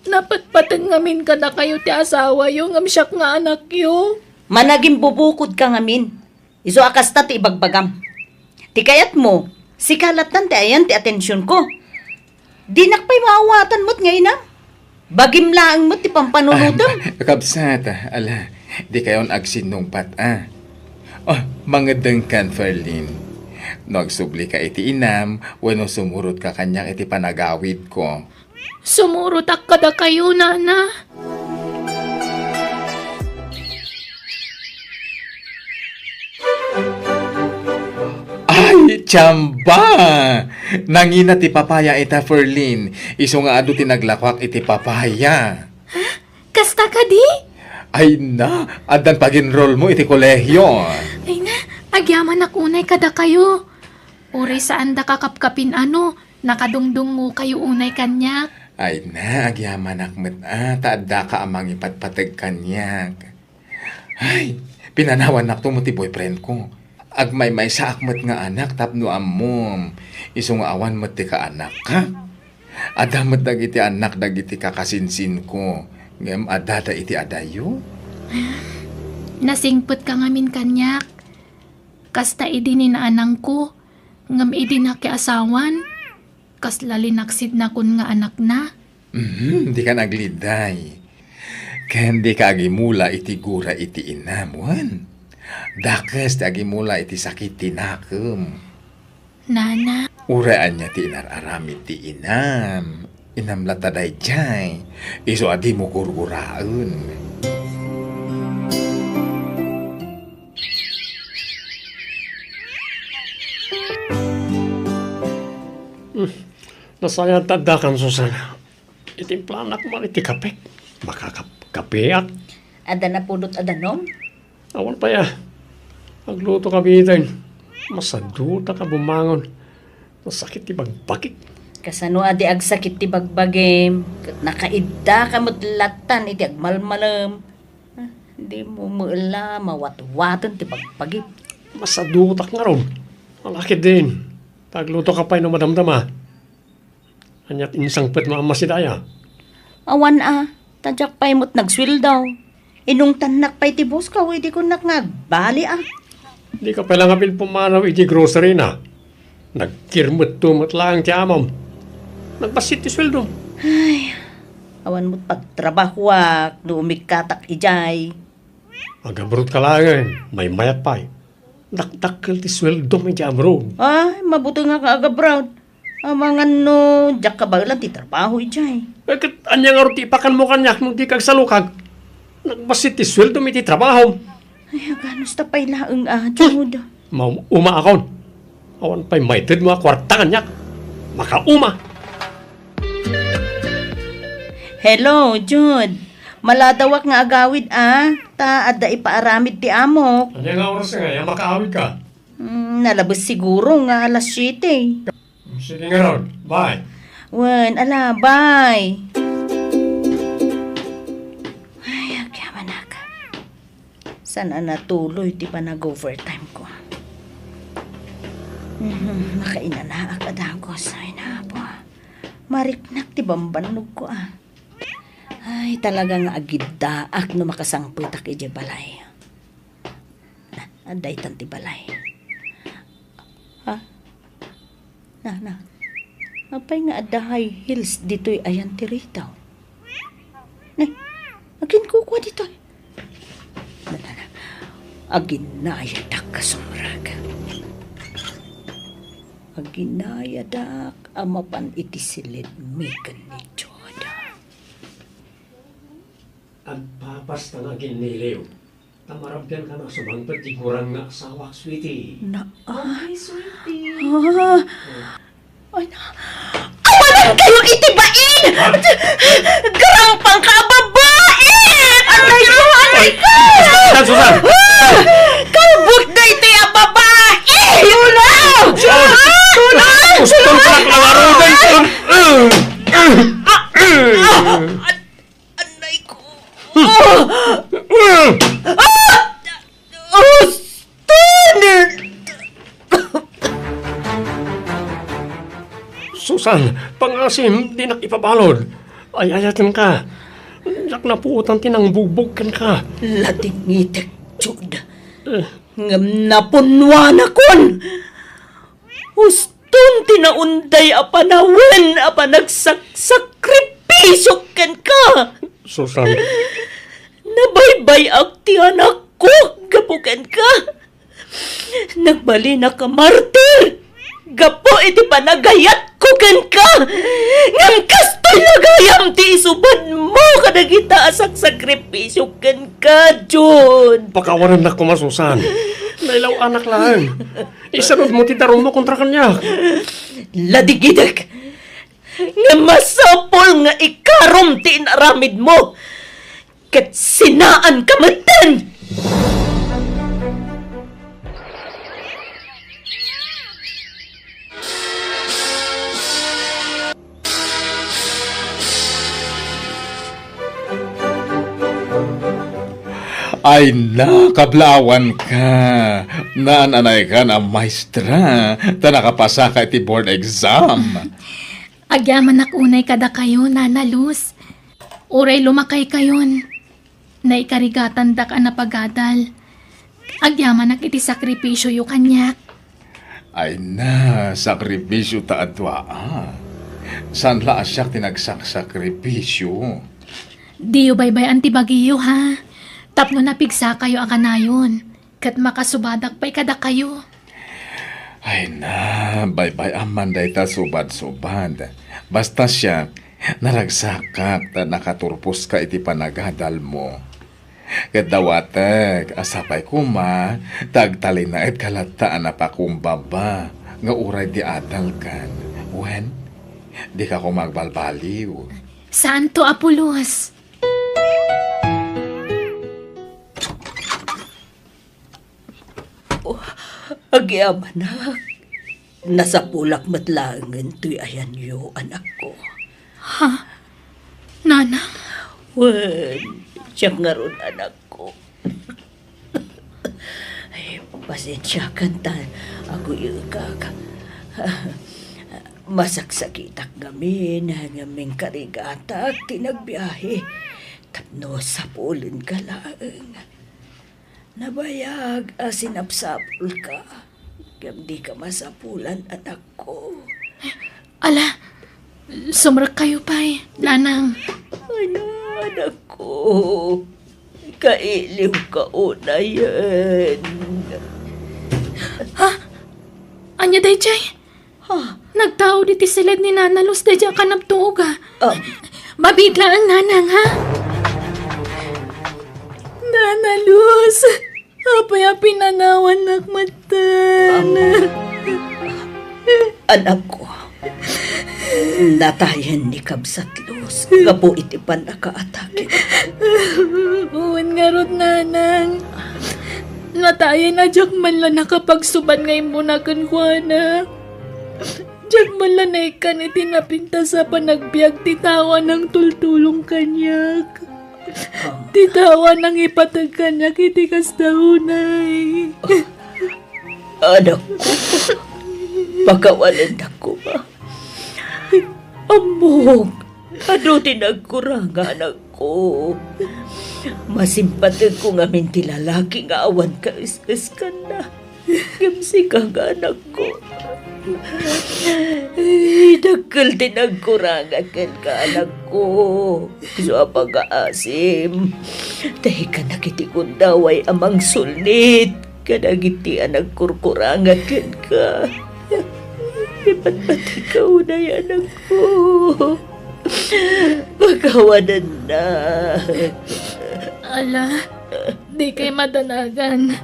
Napatpateg ngamin kadakayo ti asawayo ngem siak nga anakyo. Managimbubukodka ngamin. Isu a kasta ti ibagbagam. Ti kayatmo, sika lattan ti ayan ti atensionko. Dinak pay maawatan met nga inam. Bagim laeng met ti pampanunotem. Ah, kabsat, ala, dikayon agsinnungpat, ah. Oh, mangeddengkan, Ferlin. No agsublika iti inam, wenno sumurotka kaniak iti panagawidko. Sumurotak kadakayo, Nana. Ay, tiamba! Nangina ti papaya ita, Ferlin. Isu nga adu ti naglakuak iti papaya. Ha? Kasta kadi? Ay na, addan pag-enrollmo iti kolehio. Ay na, agyamanak unay kadakayo. Uray saanda kakapkapin ano, nakadungdungngokayo unay kaniak. Ay na, agyamanak met a, ta addaka a mangipatpateg kaniak. Ay, pinanawannakto met ti boyfriendko. Agmaymaysaak met nga anak tapno ammom, isu nga awan met ti kaanak, ha? Adda met dagiti annak dagiti kakasinsinko, ngem addada iti adayo. Nasingpetka ngamin kaniak. Kasta idi ni naanangko, ngem idi nakiasawan, kasla linaksidnakon nga anakna. Mhm, dika agliday. Ken dika agimula iti gura iti inam, wen? Dakes ti agimula iti sakit ti nakem. Nana. Uray ania ti inar-aramid ti inam, inam latta daydiay, isu a dimo gurguraen. Hmm, nasayaat ta addakan, Susan. Itimplanak man iti kape. Makakap-, kapeak. Adda napudot a danum? Awan pay a. Agluto ka biten. Masadutak a bumangon. Nasakit ti bagbagik. Kasano a di agsakit ti bagbagim? Ket nakaiddaka met lattan iti agmalmalem. Ah, dimo met la mawatwaten ti bagbagim. Masadutak ngarud. Ala ketdin. Agluto ka pay no madamdama. Ania ti insangpetmo a masidaya? Awan a, ta diak pay met nagsueldo. Inungtannak pay ti boss ko, idi kunak nga agbali a. Dika pay la nga pumanaw iti grocery na. Nagkirmetto met laeng ti amom. Nagbassit ti sueldom. Ay, awan met pagtrabahoak no umikkatak idiay. Agabroad ka laengen, maymayat pay. Dakdakkel ti sueldom idiay abroad. Ay, mabutengak nga agabroad. Amangan no diak kabaelan ti trabaho idiay. Eh, ket ania ngarud ti ipakanmo kaniak no dika agsalukag? Nagbassit ti sueldom iti trabahom. Ay, aganus ta pay laeng a, Jude. Maum-, umaakon. Awan pay maitedmo a kuarta kaniak. Makauma. Hello, Jude. Maladawak nga agawid a, ta adda ipaaramid ti amok. Ania nga oras ngay a makaawidka? Hmm, nalabes siguro nga alas siete. Sige ngarud. Bye. Wen, ala, bye. Ay, agyamanak. Saan a natuloy ti panag-overtime-ko? Mhm, nakainanaak a dagus. Ay, napo. Mariknak ti bambannogko, a. Ay, talaga nga agiddaak no makasangpetak idiay balay. Na, adda itan ti balay. Ha? Na, na. Apay nga adda high heels ditoy ayan ti retail? Ne, aginkukua ditoy. Na, na, na. Aginayadak a sumrek. Aginayadak a mapan iti silidmi ken ni Jude. Agpapasta nga aginniliw. Ta marabbianka a sumangpet ti gurang nga asawak, sweetie. Na, ah. Okay, sweetie. Ah. Ay, na. Awanan kayo iti bain! Ah. Garangpang ka a babae! Aray ko, aray ko! Susan, Susan! Ah! Kalbut na iti a babae! Tuna! Tuna! Gusto ko lang awarugan. Ah! Ah! Anay ko. Ah! Ah! Uston! Susan, pangasim, dinak ipabalud. Ay-ayatenka. Diak napuotan ti nangbugbog kenka. Ladingitek, Jude. Eh. Ngem napunnuanakon. Uston ti naunday a panawen a panagsaksakripisio kenka. Susan. Nabaybay-ak ti anakko gapu kenka. Nagbalinak a martir gapu iti panagayatko kenka. Ngem kastoy la gayam ti isubadmo kadagita a saksakripisio kenka, Jude. Pakawanennak koma, Susan. Nailaw-anak laeng. Isanudmo ti darummo kontra kaniak. Ladingitek. Nga masapul nga ikarom ti inaramidmo, ket sinaanka metten. Ay na, kablaawanka! Naan-anaykan a maestra, ta nakapasaka iti board exam. Agyamanak unay kadakayo, Nana Luz. Uray lumakaykayon, naikarigatandak a napagadal. Agyamanak iti sakripisioyo kaniak. Ay na, sakripisio ta adua, a. Saan la a siak ti nagsaksakripisio? Diyo baybay-an ti bagiyo, ha? Tapno napigsakayo a kanayon, ket makasubadak pay kadakayo. Ay na, baybay-am man dayta subad-subad. Basta siak, naragsakak ta nakaturposka iti panagadalmo. Ket dawatek a sapay koma ta agtalinaedka latta a napakumbaba nga uray di adalkan. Wen, dika koma agbalbaliw. Santo a pulos! Oh, agyamanak. Nasapulak met laengen toy ayanyo, anakko. Ha? Nanang? Wen, siak ngarud, anakko. Ay, pasensiakan ta aguyekak. Masaksakitak ngamin ngem inkarigatak ti nagbiahe tapno sapulenka laeng. Nabayag a sinapsapulka, ngem dika masapulan, anakko. Ala, sumrekkayo pay, Nanang. Ala, anakko, kailiwka unayen. Ha? Ania daydiay? Ha? Nagtaud iti siled ni Nana Luz daydiay a kanabtuog, a. Ah. Mabiit laeng, Nanang, ha? Nana Luz, apay a pinanawannak metten? Anakko, natayen ni Kabsat Luz gapu iti pannakaatake. Wen ngarud, Nanang. Natayen a diak man la nakapagsubad nga immuna kenkuana. Diak man la naikkan iti napintas a panagbiag ti tao a nangtultulong kaniak. Ti tao a nangipateg kaniak iti kasta unay. Anakko, pakawanennak koma. Ammok, adu ti nagkuranga, anakko. Masimpategko ngamin ti lalaki nga awan kaes-eskanna. Ngem sika nga anakko. Ay, dakkel ti nagkuranga kenka, anakko. Isu a pangngaasim. Daykanak iti gundaway a mangsulnit kadagiti a nagkurkuranga kenka. Ipatpategka unay, anakko. Pakawanennak. Ala, dikay madanagan.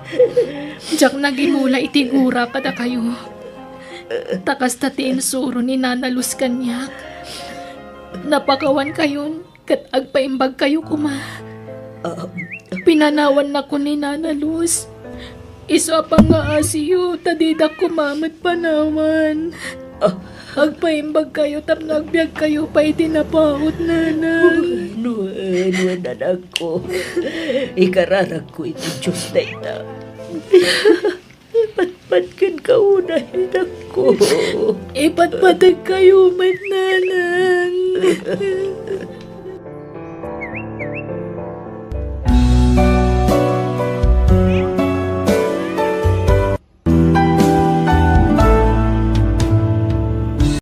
Diak nagimula iti gura kadakayo. Ta kasta ti insuro ni Nana Luz kaniak. Napakawankayon ket agpaimbagkayo koma. Ah, pinanawannakon ni Nana Luz. Isu a pangngaasim ta didak koma met panawan. Ah. Agpaimbagkayo tapno agbiagkayo pay iti napaut, Nanang. Wen, wen, wen, anakko. Ikararagko iti Dios dayta. Ipatpateg kenka unay, anakko. Ipatpategkayo met, Nanang.